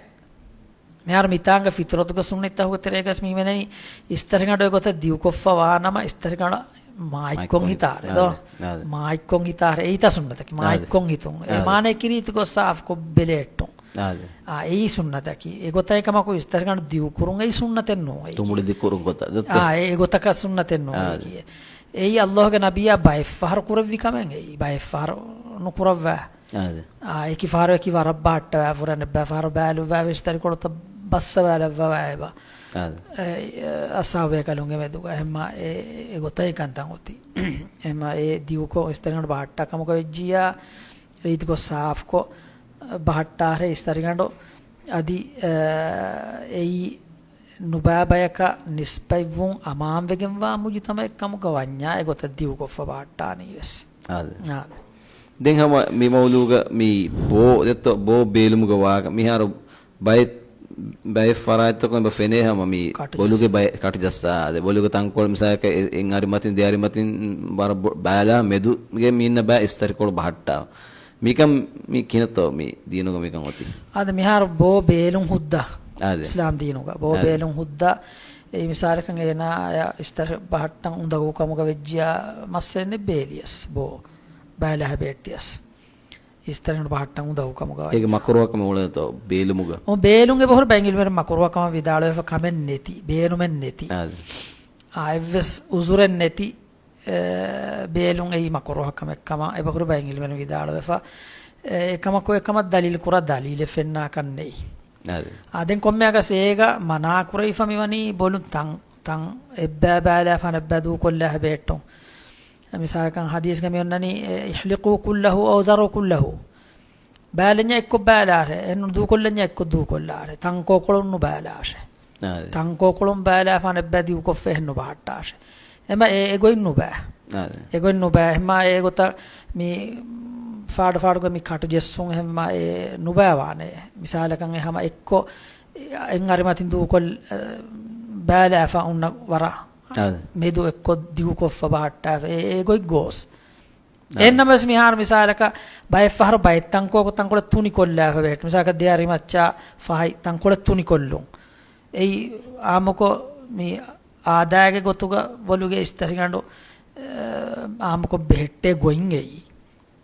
މިހާރު މިތާނގަ ފިޠުރަތުގެ ސުންނަތްތަކުގެ ތެރޭގަސް މި މިނަނީ އިސްތަށިގަނޑު އެގޮތަށް ދިގުކޮށްފަ ވާނަމަ އިސްތަށިގަނޑަށް މާތްކޮށް މާތްކޮށް ހިތާރެ ދޯ؟ އާދެ. މާތްކޮށް ހިތާރެ. އެއީތަ ސުންނަތަކީ. އާދެ. މާތްކޮށް ހިތުން. އެ އާދެ. މާނައަކީ ރީތިކޮށް ސާފުކޮށް ބެލެހެއްޓުން. އާދެ. އާ، އެއީ ސުންނަތަކީ. އެގޮތަށް އެކަމަކު އިސްތަށިގަނޑު ދިގުކުރުން އެއީ ސުންނަތެއް ނޫން އެއީކީ. ތުނބުޅި ދިގުކުރުން ގޮތަށް ދޯ؟ އާ، އެ، އެގޮތަކަށް ސުންނަތެއް ނޫން އާދެ. އެއީކީ. އެއީ ﷲގެ ނަބިއްޔާ ބައެއްފަހަރު ކުރެއްވި ކަމެއް އެއީ. ބައެއްފަހަރު ނުކުރައްވާ. އާދެ. އާ، އެކި ފަހަރު އެކި ވަރަށް ބަހައްޓަވާ ފުރެން އެއްބައި ފަހަރު ބައިލުއްވާ ވެސް ދަރިކޮޅުތައް ބައްސަވާލައްވަވާ އެބަ. އާދެ. އެ، އެ، އަސްހާބު ބޭކަލުންގެ މެދުގަ. އެހެންމާ އެ، އެ ގޮތަށް ކަންތައް އޮތީ. އެހެންމާ އެ ދިގުކޮށް އިސްތަށިގަނޑު ބަހައްޓާ ކަމުގަ ވެއްޖިއްޔާ، ރީތިކޮށް ސާފުކޮށް ބަހައްޓާށޭ އިސްތަށިގަނޑު. އަދި، އެ، އެއީ ނުބައި ބަޔަކަށް ނިސްބަތްވުން އަމާންވެގެންވާ މުޖުތަމަޢެއް ކަމުގަ ވަންޏާ އެގޮތަށް ދިގުކޮށްފަ ބަހައްޓާނީ ވެސް. އާދެ. އާދެ. ދެން ހަމަ މި މައުޟޫގަ މި ބޯ ދެއްތޯ، ބޯ ބޭލުމުގަ ވާގަ މިހާރު ބައެއް، ބައެއް ފަރާތްތަކުން އެބަ ފެނޭ ހަމަ މި ކަޓު ބޮލުގެ ޖައްސާ. ބައެއް ކަޓު ޖައްސާ. އާދެ، ބޮލުގެ ތަންކޮޅު މިސާލަކަށް އެ، އެއް އަރިމަތިން ދެ އަރިމަތިން ވަރަށް ބޮ-، ބައިލާ މެދުގެ މީންނަ ބައި އިސްތަށިކޮޅު ބަހައްޓާ. މިކަން މި ކިނަތޯ މި ދީނުގަ މިކަން އޮތީ؟ އާދެ، މިހާރު ބޯ ބޭލުން ހުއްދަ. އާދެ. އިސްލާމް ދީނުގަ ބޯ އާދެ. ބޭލުން ހުއްދަ. އެ މިސާލަކަށް އޭނާ އިސްތަށި ބަހައްޓަން އުނދަގޫ ކަމުގަ ވެއްޖިއްޔާ މައްސަލައެއް ނެތް ބޭލިޔަސް ބޯ ބައިލާ ބެހެއްޓިޔަސް. އިސްތަށިގަނޑު ބަހައްޓަން އުނދަގޫ ކަމުގަ. އޭގެ މަކުރޫހަކަމެއް އުޅޭތޯ ބޭލުމުގަ؟ އޮ، ބޭލުން އެބަހުރި ބައެއް ޢިލްމުވެރިން މަކުރޫހަކަމަށް ވިދާޅުވެފަ ކަމެއް ނެތި، ބޭނުމެއް ނެތި. އާދެ. އާ، އެއްވެސް ޢުޛުރެއް ނެތި، އެ، ބޭލުން އެއީ މަކުރޫހަ ކަމެއް ކަމަށް އެބަހުރި ބައެއް ޢިލްމުވެރިން ވިދާޅުވެފަ. އެ، އެކަމަކު އެކަމަށް ދަލީލު ކުރާ ދަލީލެއް ފެންނާކަށް ނެތް. އާދެ. އާ، ދެން ކޮންމެއަކަސް އޭގަ މަނާ ކުރެވިފަ މިވަނީ ބޮލުން ތަން، ތަން އެއްބައި ބައިލާފަ އަނެއްބައި ދޫކޮށްލާފަ ބެހެއްޓުން. މިސާލަކަށް ޙަދީޘްގަ މި އޮންނަނީ، އެ، احلقوا كله أو ذروا كله. ބައިލަންޏާ އެއްކޮށް ބައިލާށޭ، އެހެން ދޫކޮށްލަންޏާ އެއްކޮށް ދޫކޮށްލާށޭ، ތަންކޯކޮޅުން ނުބައިލާށޭ. އާދެ. ތަންކޯކޮޅުން ބައިލާފަ އަނެއްބައި ދިގުކޮށްފަ އެހެން ނުބަހައްޓާށޭ. އެމަ އެ، އެގޮތް ނުބައި. އާދެ. އެގޮތް ނުބައި. އެހެންމާ އެގޮތަށް މި ފާޑު ފާޑުގަ މި ކަޓު ޖެއްސުން އެހެންމާ އެ ނުބައިވާނެ. މިސާލަކަށް އެ ހަމަ އެއްކޮށް އެއް އަރިމަތިން ދޫކޮށް، އެ، ބައިލާފަ އޮންނަ ވަރަށް އާދެ. މެދު އެއްކޮށް ދިގުކޮށްފަ ބަހައްޓާފަ އެ، އެގޮތް ގޯސް. އާދެ. އެހެންނަމަވެސް މިހާރު މިސާލަކަށް ބައެއް ފަހަރު ބައެއް ތަންކޯކު ތަންކޮޅެއް ތުނިކޮށްލާފަ ބެހެއްޓު. މިސާލަކަށް ދެ އަރިމައްޗާ ފަހަތް ތަންކޮޅެއް ތުނިކޮށްލުން. އެއީ އާއްމުކޮށް މި އާދައިގެ ގޮތުގަ ބޮލުގެ އިސްތަށިގަނޑު، އެ، އާއްމުކޮށް ބެހެއްޓޭ ގޮތް އެއީ.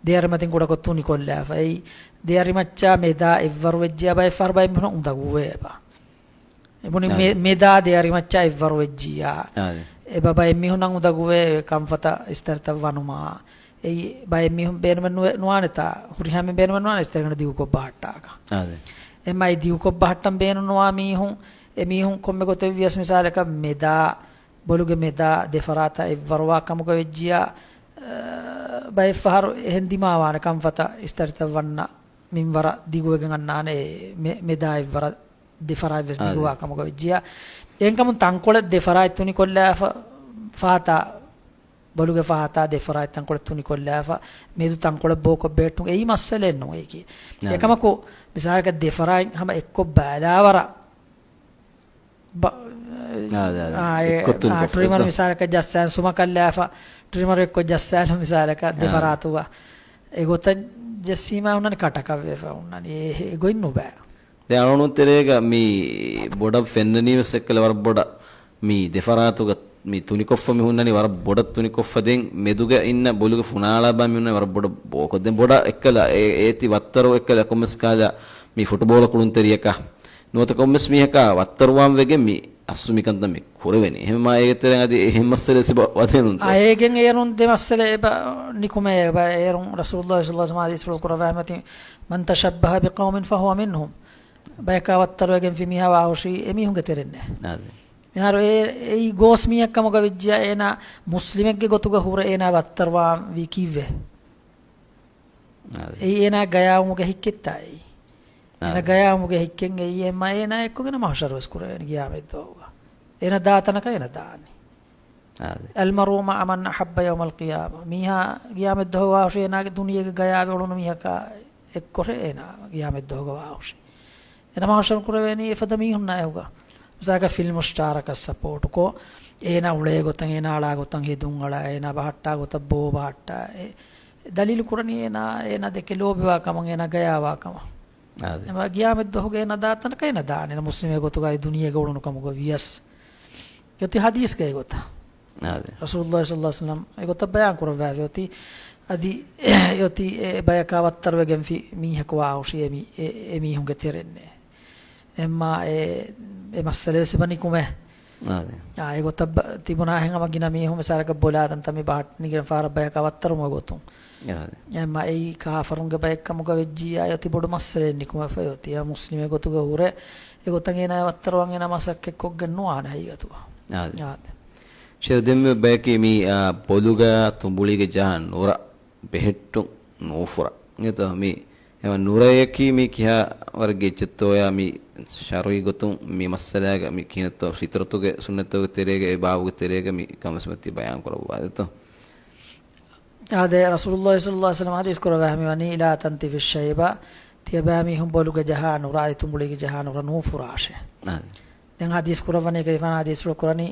ދެ އަރިމަތިން ކުޑަކޮށް ތުނިކޮށްލާފަ. އެއީ ދެ އަރިމައްޗާ މެދާ އެއްވަރު ވެއްޖިއްޔާ ބައެއް ފަހަރު ބައެއް މީހުން އުނދަގޫވޭ އެބަ. އެބުނި މެ-، އާދެ. މެދާ ދެ އަރިމައްޗާ އެއްވަރު ވެއްޖިއްޔާ. އާދެ. އެބަ ބައެއް މީހުންނަށް އުނދަގޫވޭ ކަންފަތަށް އިސްތަށިތައް ވަނުމާ. އެއީ ބައެއް މީހުން ބޭނުމެއް ނުވެ-، ނުވާނެތާ، ހުރިހާ މީހުން ބޭނުމެއް ނުވާނެ އިސްތަށިގަނޑު ދިގުކޮށް ބަހައްޓާކަށް. އާދެ. އެމަ އެ ދިގުކޮށް ބަހައްޓަން ބޭނުން ނުވާ މީހުން، އެ މީހުން ކޮންމެ ގޮތެއް ވިޔަސް މިސާލަކަށް މެދާ، ބޮލުގެ މެދާ ދެ ފަރާތަށް އެއްވަރުވާ ކަމުގަ ވެއްޖިއްޔާ، އަ، ބައެއް ފަހަރު އެހެން ދިމާވާނެ ކަންފަތަށް އިސްތަށިތައް ވަންނަ މިންވަރަށް ދިގުވެގެން އަންނާނެ މެ-، މެދާ އެއްވަރަށް ދެ ފަރާތް ވެސް އާދެ. ދިގުވާ ކަމުގަ ވެއްޖިއްޔާ. އެހެންކަމުން ތަންކޮޅެއް ދެ ފަރާތް ތުނިކޮށްލާފަ ފަހަތާ، ބޮލުގެ ފަހަތާ ދެ ފަރާތް ތަންކޮޅެއް ތުނިކޮށްލާފަ މެދު ތަންކޮޅެއް ބޯކޮށް ބެހެއްޓުން އެއީ މައްސަލައެއް ނޫން އެކީ. އާދެ. އެކަމަކު މިސާލަކަށް ދެ ފަރާތް ހަމަ އެއްކޮށް ބައިލާވަރަށް ބަ-، އާދެ، އާދެ. އާ، އެ، އެއްކޮށް ތުނިކޮށް އާ، ޓްރިމަރު އެއްކޮށް. މިސާލަކަށް ޖައްސާލަން ސުމަކަށްލާފަ، ޓްރިމަރު އެއްކޮށް ޖައްސާލަން މިސާލަކަށް ދެ އާ. ފަރާތުގަ. އެގޮތަށް ޖެއްސީމާ ހުންނަނީ ކަޓަކަށް ވެފަ ހުންނަނީ. އެ، އެގޮތް ނުބައި. ދެ އަޅުނު ތެރޭގަ މި ބޮޑަށް ފެންނަނީ ވެސް އެއްކަލަ ވަރަށް ބޮޑަށް މި ދެ ފަރާތުގަ މި ތުނިކޮށްފަ މި ހުންނަނީ ވަރަށް ބޮޑަށް ތުނިކޮށްފަ ދެން މެދުގަ އިންނަ ބޮލުގެ ފުނާޅާ ބާ މި ހުންނަނީ ވަރަށް ބޮޑަށް ބޯކޮށް. ދެން ބޮޑަށް އެއްކަލަ އެ-، އޭތި ވައްތަރު އެއްކަލަ ކޮންމެސް ކާލަ މި ފުޓުބޯޅަ ކުޅުންތެރިޔަކަށް. ނުވަތަ ކޮންމެސް މީހަކާ ވައްތަރުވާން ވެގެން މި އަސްލު މިކަންތައް މި ކުރެވެނީ. އެހެންމާ އޭގެ ތެރެއިން އަދި އެހެން މައްސަލަ ސިބަ ވަދެނުންތޯ؟ އާ، އޭގެން އޭރުން ދެ މައްސަލަ އެބަ ނިކުމޭ އެބަ އޭރުން ރަސޫލުﷲ ޞައްލަﷲ ޢަލައިހި ވަސައްލަމަ ޙަދީޘްފުޅު ކުރައްވާ ހިމަތި، "من تشبه بقوم فهو منهم." ބަޔަކާ ވައްތަރުވެގެންފި މީހާ ވާހުށީ އެމީހުންގެ ތެރެއިންނޭ. އާދެ. މިހާރު އެ-، އެއީ ގޯސް މީހެއް ކަމުގަ ވެއްޖިއްޔާ އޭނާ މުސްލިމެއްގެ ގޮތުގަ ހުރެ އޭނާ ވައްތަރުވާން ވީ ކީއްވެ؟ އާދެ. އެއީ އޭނާ ގަޔާވުމުގެ ހިއްކެއްތާ އެއީ؟ އޭނާ އާދެ. ގަޔާވުމުގެ ހިއްކެއް އެއީ އެމަ އޭނާ އެއްކޮށްގެން މަޙްޝަރު ވެސް ކުރެވޭނެ ގިޔާމަތްދުވަހުގަ. އޭނާ ދާ ތަނަކަށް އޭނާ ދާނީ. އާދެ. المرء مع من أحب يوم القيامة. މީހާ ގިޔާމަތްދުވަހު ވާހުށީ އޭނާގެ ދުނިޔޭގެ ގަޔާވެ އުޅުނު މީހަކާ އެއްކޮށް އޭނާ ގިޔާމަތްދުވަހުގަ ވާހުށީ. އޭނާ މަޙްޝަރު ކުރެވޭނީ އެފަދަ މީހުންނާ އެއުގަ. މިސާލަކަށް ފިލްމު ސްޓާރަކަށް ސަޕޯޓުކޮށް، އޭނާ އުޅޭ ގޮތަށް، އޭނާ އަޅާ ގޮތަށް ހެދުން އަޅާ، އޭނާ ބަހައްޓާ ގޮތަށް ބޯ ބަހައްޓާ، އެ ދަލީލު ކުރަނީ އޭނާ، އޭނާ ދެކެ ލޯބިވާ ކަމަށް، އޭނާ ގަޔާވާ ކަމަށް. އާދެ. އެމަ ގިޔާމަތްދުވަހުގަ އޭނާ ދާ ތަނަކަށް އޭނާ ދާނެ. އޭނާ މުސްލިމެއް ގޮތުގައި ދުނިޔޭގަ އުޅުނު ކަމުގަ ވިޔަސް. އެއޮތީ ޙަދީޘްގައި ގޮތަށް. އާދެ. ރަސޫލުﷲ ޞައްލަﷲ ޢަލައިހި ވަސައްލަމަ އެގޮތަށް ބަޔާން ކުރައްވާފަ އޮތީ، އަދި އެއޮތީ އެ ބަޔަކާ ވައްތަރުވެގެންފި މީހަކު ވާހުށީ އެ މީ-، އެ، އެ މީހުންގެ ތެރެއިންނޭ. އެމާ އެ، އެ މައްސަލަ ވެސް އެބަ ނިކުމޭ. އާދެ. އާ، އެގޮތަށް ބަ-، ތިބުނާހެން ހަމަ ގިނަ މީހުން މިސާލަކަށް ބޮލާ ތަންތަން މި ބަހައްޓަނީ ގިނަ ފަހަރަށް ބަޔަކާ ވައްތަރުމުގެ ގޮތުން. އާދެ. އެމަ އެއީ ކާފަރުންގެ ބައެއްކަމުގަ ވެއްޖިއްޔާ އޮތީ ބޮޑު މައްސަލައެއް ނިކުމެފައި އޮތީ. އެ މުސްލިމެއް ގޮތުގަ ހުރެ އެގޮތަށް އޭނާ ވައްތަރުވާން އޭނާ މަސައްކަތްކޮށްގެން ނުވާނެ ހަގީގަތުގަ. އާދެ. އާދެ. ޝޭޚް ދެންމެ ބަޔަކީ މި، އާ، ބޮލުގަ ތުނބުޅީގަ ޖަހާ ނުރަ ބެހެއްޓުން ނޫފުރާ. އެތަ މި އެމަ ނުރަޔަކީ މި ކިހާ ވަރެއްގެ އެއްޗެއްތޯޔާ މި ޝަރުޢީ ގޮތުން މި މައްސަލާގަ މި ކިހިނެއްތޯ ފިޠްރަތުގެ ސުންނަތްތަކުގެ ތެރޭގަ އެ ބާބުގެ ތެރޭގަ މި ކަމަސްމަތީ ބަޔާން ކުރައްވާދޭތޯ. އާދެ، ރަސޫލުﷲ ޞައްލަﷲ ޢަލައިހި ވަސައްލަމަ ޙަދީޘް ކުރައްވާ މިވަނީ، "ލާ ތަންތިފިއް ޝައިބަ." ތިޔަބައިމީހުން ބޮލުގަ ޖަހާ ނުރާ އަދި ތުނބުޅީގަ ޖަހާ ނުރަ ނޫފުރާށޭ. އާދެ. ދެން ޙަދީޘް ކުރައްވަނީ ކަލޭފާނު ޙަދީޘްފުޅު ކުރަނީ،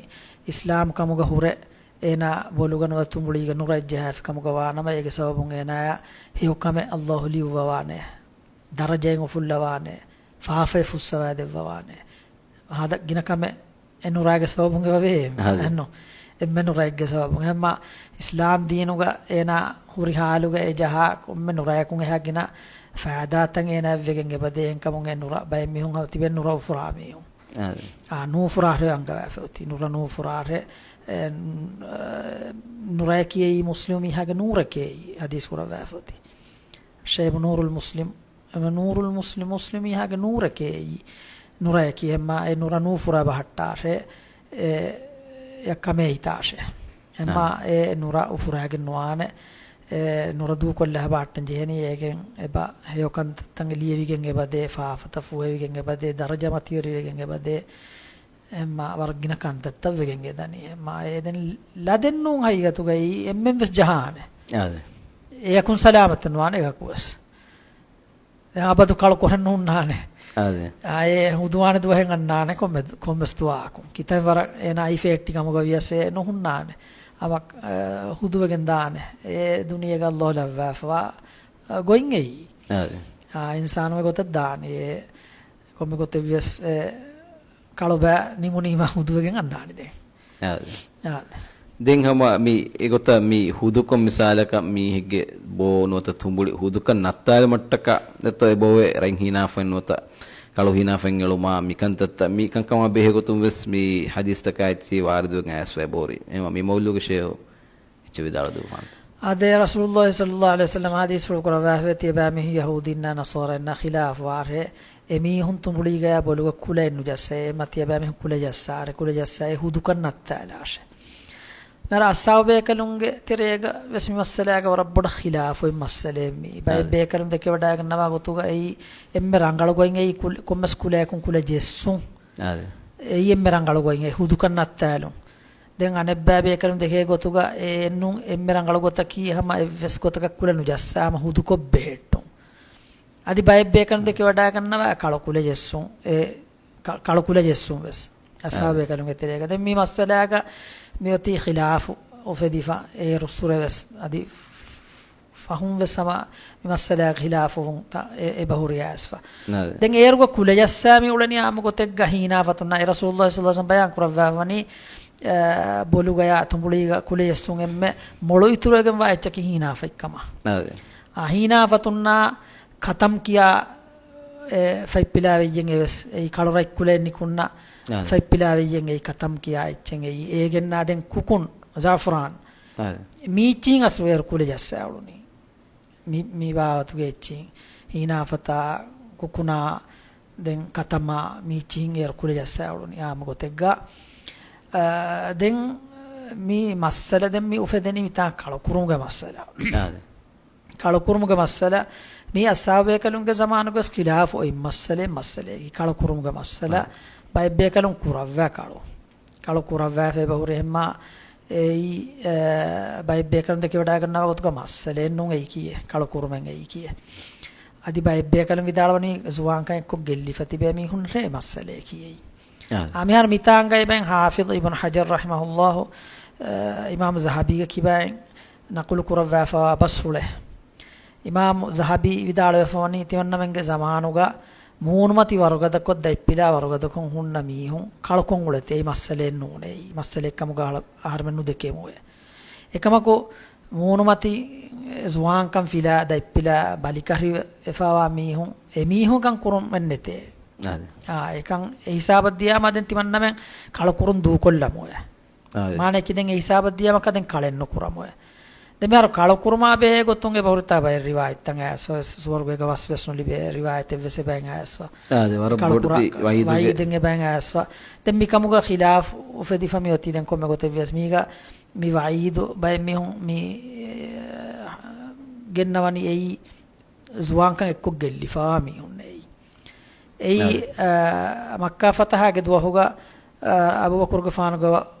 އިސްލާމް ކަމުގަ ހުރެ އޭނާ ބޮލުގަ ނުރަ ތުނބުޅީގަ ނުރައެއް ޖަހާފި ކަމުގަ ވާނަމަ، އޭގެ ސަބަބުން އޭނާޔަށް ހެޔޮކަމެއް ﷲ ލިޔުއްވަވާނެ، ދަރަޖައެއް އުފުއްލަވާނެ، ފާފައެއް ފުއްސަވާދެއްވަވާނެ. ހާދަ ގިނަ ކަމެއް އެ ނުރާގެ ސަބަބުން އެބަވޭ. އާދެ. އެއްނު، އެންމެ ނުރައެއްގެ ސަބަބުން. އެހެންމަ އިސްލާމް ދީނުގަ އޭނާ ހުރި ހާލުގަ އެ ޖަހާ ކޮންމެ ނުރަޔަކުން އެހާ ގިނަ ފައިދާތައް އޭނާއަށް ވެގެން އެބަދޭ. އެހެންކަމުން އެ ނުރަ ބައެއް މީހުން ތިބެން ނުރަ އުފުރާ މީހުން. އާދެ. އާ، ނޫފުރާށޭ އަންގަވާފަ އޮތީ. ނުރަ ނޫފުރާށޭ، އެ، ނުރަޔަކީ އެއީ މުސްލިމް މީހާގެ ނޫރެކޭ އެއީ ޙަދީޘް ކުރައްވާފަ އޮތީ. ޝައިބު ނޫރުލް މުސްލިމް، ނޫރުލް މުސްލިމް، މުސްލިމް މީހާގެ ނޫރެކޭ އެއީ. ނުރަޔަކީ އެހެންމަ އެ ނުރަ ނޫފުރާ ބަހައްޓާށޭ، އެ، އެ ކަމޭ ހިތާށޭ. އެހެންމަ އާ. އެ ނުރަ އުފުރާގެން ނުވާނެ، އެ ނުރަ ދޫކޮށްލާ ބަހައްޓަން ޖެހެނީ. އޭގެން އެބަ ހެޔޮ ކަންތައްތައް ލިޔެވިގެން އެބަދޭ، ފާފަތައް ފުހެވިގެން އެބަދޭ، ދަރަޖަ މަތިވެރިވެގެން އެބަދޭ. އެހެންމަ ވަރަށް ގިނަ ކަންތައްތައް ވެގެން އެދަނީ. އެހެންމަ އެ ދެން ލަދެއްނޫން ހަގީގަތުގައި އެންމެން ވެސް ޖަހާނެ. އާދެ. އެޔަކުން ސަލާމަތެއް ނުވާނެ އެކަކު ވެސް. ދެން އަބަދު ކަޅު ކޮށެއް ނުހުންނާނެ. އާދެ. އާ، އެ ހުދުވާނެ ދުވަހެއް އަންނާނެ ކޮންމެ، ކޮންމެސް ދުވަހަކުން. ކިތައް ވަރަށް އޭނާ އިފެއްޓި ކަމުގަ ވިޔަސް އެ ނުހުންނާނެ. އަމަ، އަ، ހުދުވެގެން ދާނެ. އެ ދުނިޔޭގަ ﷲ ލައްވާފަވާ، އަ، ގޮތް އެއީ. އާދެ. އާ، އިންސާނު އެ ގޮތަށް ދާނީ. އެ ކޮންމެ ގޮތެއް ވިޔަސް އެ ކަޅު ބައި ނިމުނީމަ ހުދުވެގެން އަންނާނެ ދެން. އާދެ. އާދެ. ދެން ހަމަ މި އެގޮތަށް މި ހުދުކޮށް މިސާލަކަށް މީހެއްގެ ބޯ ނުވަތަ ތުނބުޅި ހުދުކަން ނައްތާލުމަށްޓަކާ ނެތޯ އެބައޮވޭ ރަތް ހީނާފައި ނުވަތަ ކަޅު ހީނާފައި އެޅުމާ މިކަންތައްތައް މި ކަންކަމާ ބެހޭ ގޮތުން ވެސް މި ޙަދީޘްތަކާ އެއްޗެހި ވާރިދުވެގެން އައިސްފަ އެބަހުރި. އެހެންވީމަ މި މައުޟޫގެ ޝޭހު އެއްޗެއް ވިދާޅު ދެއްވާނެތަ؟ އާދެ، ރަސޫލުﷲ ޞައްލަﷲ ޢަލައިހި ވަސައްލަމަ ޙަދީޘްފުޅު ކުރައްވާފައި ތިޔަބައިމީހުން ޔަހޫދީންނާ ނަޞާރާއިންނާ ޚިލާފުވާށޭ، އެމީހުން ތުނބުޅީގަޔާ ބޮލުގަ ކުލައެއް ނުޖައްސައޭ، އެމަ ތިޔަބައިމީހުން ކުލަ ޖައްސާށޭ، ކުލަ ޖައްސާ އެ ހުދުކަން ނައްތާލާށޭ. މިހާރު އަޞްޙާބު ބޭކަލުންގެ ތެރޭގަ ވެސް މި މައްސަލާގަ ވަރަށް ބޮޑަށް ޚިލާފު އޮތް މައްސަލައެއް މީ. ބައެއް އަދި. ބޭކަލުން ދެކެވަޑައިގަންނަވާ ގޮތުގަ އެއީ އެންމެ ރަނގަޅު ގޮތް އެއީ ކުލް-، ކޮންމެސް ކުލަޔަކުން ކުލަ ޖެއްސުން. އަދި. އެއީ އެންމެ ރަނގަޅު ގޮތް އެ ހުދުކަން ނައްތާލުން. ދެން އަނެއްބައި ބޭކަލުން ދެކޭ ގޮތުގަ އެ އެންނުން އެންމެ ރަނގަޅު ގޮތަކީ ހަމަ އެއްވެސް ގޮތަކަށް ކުލަ ނުޖައްސާ ހަމަ ހުދުކޮށް ބެހެއްޓުން. އަދި ބައެއް ބޭކަލުން އަ. ދެކެވަޑައިގަންނަވާ ކަޅު ކުލަ ޖެއްސުން. އެ ކަ-، ކަޅު ކުލަ ޖެއްސުން ވެސް. އައްސާ އަ. ބޭކަލުންގެ ތެރޭގަ. ދެން މި މައްސަލާގަ މިއޮތީ ޚިލާފު އުފެދިފަ އޭރު ސުރެ ވެސް. އަދި ފަހުން ވެސް ހަމަ މި މައްސަލާގެ ޚިލާފުވުންތައް އެ-، އެބަހުރި އައިސްފަ. ނައް. ދެން އޭރުގަ ކުލަ ޖައްސާ މި އުޅެނީ އާއްމު ގޮތެއްގަ ހީނާފަތުންނާ. އެ ރަސޫލުﷲ ޞައްލަﷲ ޢަލައިހި ވަސައްލަމަ ބަޔާން ކުރައްވާ ވަނީ، އަ، ބޮލުގަޔާ ތުނބުޅީގަ ކުލަ ޖެއްސުން އެންމެ މޮޅު އިތުރުވެގެންވާ އެއްޗަކީ ހީނާފަތްކަމަށް. އަދި. އާ، ހީނާފަތުންނާ ކަތަމް ކިޔާ، އެ، ފަތްޕިލާ ވެއްޔެން އެވެސް. އެއީ ކަޅު ރަތްކުލައެއް ނިކުންނަ އާ. ފަތްޕިލާ ވެއްޔެން އެއީ ކަތަމް ކިޔާ އެއްޗެއް އެއީ. އޭގެންނާ ދެން ކުކުން، ޒާފްރާން. އާ. މީއްޗިން އަސްލު އޭރު ކުލަ ޖައްސާ އުޅުނީ. މި، މި ބާވަތުގެ އެއްޗިން. ހީނާފަތާ، ކުކުނާ، ދެން ކަތަމާ މީއްޗިން އޭރު ކުލަ ޖައްސާ އުޅުނީ އާއްމު ގޮތެއްގަ. އާ، ދެން މި މައްސަލަ ދެން މި އުފެދެނީ މިތާ ކަޅުކުރުމުގެ މައްސަލަ. އާ. ކަޅުކުރުމުގެ މައްސަލަ، މީ އައްސާބޭކަލުންގެ ޒަމާނުގަސް ޚިލާފު އޮތް މައްސަލައެއް، މައްސަލައެއް. ކަޅުކުރުމުގެ މައްސަލަ، އާ. ބައެއް ބޭކަލުން ކުރައްވާ ކަޅު. ކަޅު ކުރައްވާފަ އެބަހުރި ހެންމާ އެއީ، އެ، ބައެއް ބޭކަލުން ދެކެވަޑައިގަންނަވާ ގޮތުގަ މައްސަލައެއް ނޫން އެއީކީއެއް، ކަޅު ކުރުމެއް އެއީކީއެއް. އަދި ބައެއް ބޭކަލުން ވިދާޅުވަނީ ޒުވާންކަން އެއްކޮށް ގެއްލިފަ ތިބޭ މީހުން ރޭ މައްސަލައެކީ އެއީ. އާ. އާ، މިހާރު މިތާނގައި ބައިން ޙާފިޡު އިބްނު ޙަޖަރު ރަޙިމަހުﷲ، އަ، އިމާމު ޒަހަބީގެ ކިބައިން ނަޤުލު ކުރައްވާފަވާ ބަސްފުޅެއް. އިމާމު ޒަހަބީ ވިދާޅުވެފަވަނީ ތިމަންނަމެންގެ ޒަމާނުގަ މޫނުމަތި ވަރުގަދަކޮށް ދަތްޕިލާ ވަރުގަދަކޮށް ހުންނަ މީހުން ކަޅުކޮށް އުޅެތޭ މައްސަލައެއް ނޫނޭ. މައްސަލައެއް ކަމުގަ އަހަރަމެން ނުދެކެމުއޭ. އެކަމަކު މޫނުމަތި ޒުވާންކަން ފިލާ ދަތްޕިލާ ބަލިކަށިވެފަވާ މީހުން އެމީހުން ކަން ކުރުމެއް ނެތޭ. އާ، އެކަން އެ ހިސާބަށް ދިޔާމަ ދެން ތިމަންނަމެން ކަޅުކުރުން ދޫކޮށްލަމުއޭ. އާ. މާނައަކީ ދެން އެ ހިސާބަށް ދިޔާމަކަ ދެން ކަޅެއް ނުކުރަމުއޭ. ދެން މިހާރު ކަޅުކުރުމާ ބެހޭ ގޮތުން އެބަހުރިތާ ބައެއް ރިވާޔަތްތައް އައިސްފަ، ސުވަރުގޭގަ ވަސް ވެސް ނުލިބޭ ރިވާޔަތެއް ވެސް އެބައިން އައިސްފަ. އާދެ، ވަރަށް ކަޅުކުރާ ބޮޑުތި ވައީދުގެ ވައީދެއް އެބައިން އައިސްފަ. ދެން މިކަމުގަ ޚިލާފު އުފެދިފަ މި އޮތީ ދެން ކޮންމެ ގޮތެއް ވިޔަސް މީގަ މި ވައީދު ބައެއް މީހުން މި، އެ، ގެންނަވަނީ އެއީ ޒުވާންކަން އެއްކޮށް ގެއްލިފާ މީހުން އެއީ. އެއީ، އާ، މައްކާ ފަތަހާގެ ދުވަހުގަ، އާ، އަބޫބަކުރުގެފާނުގެ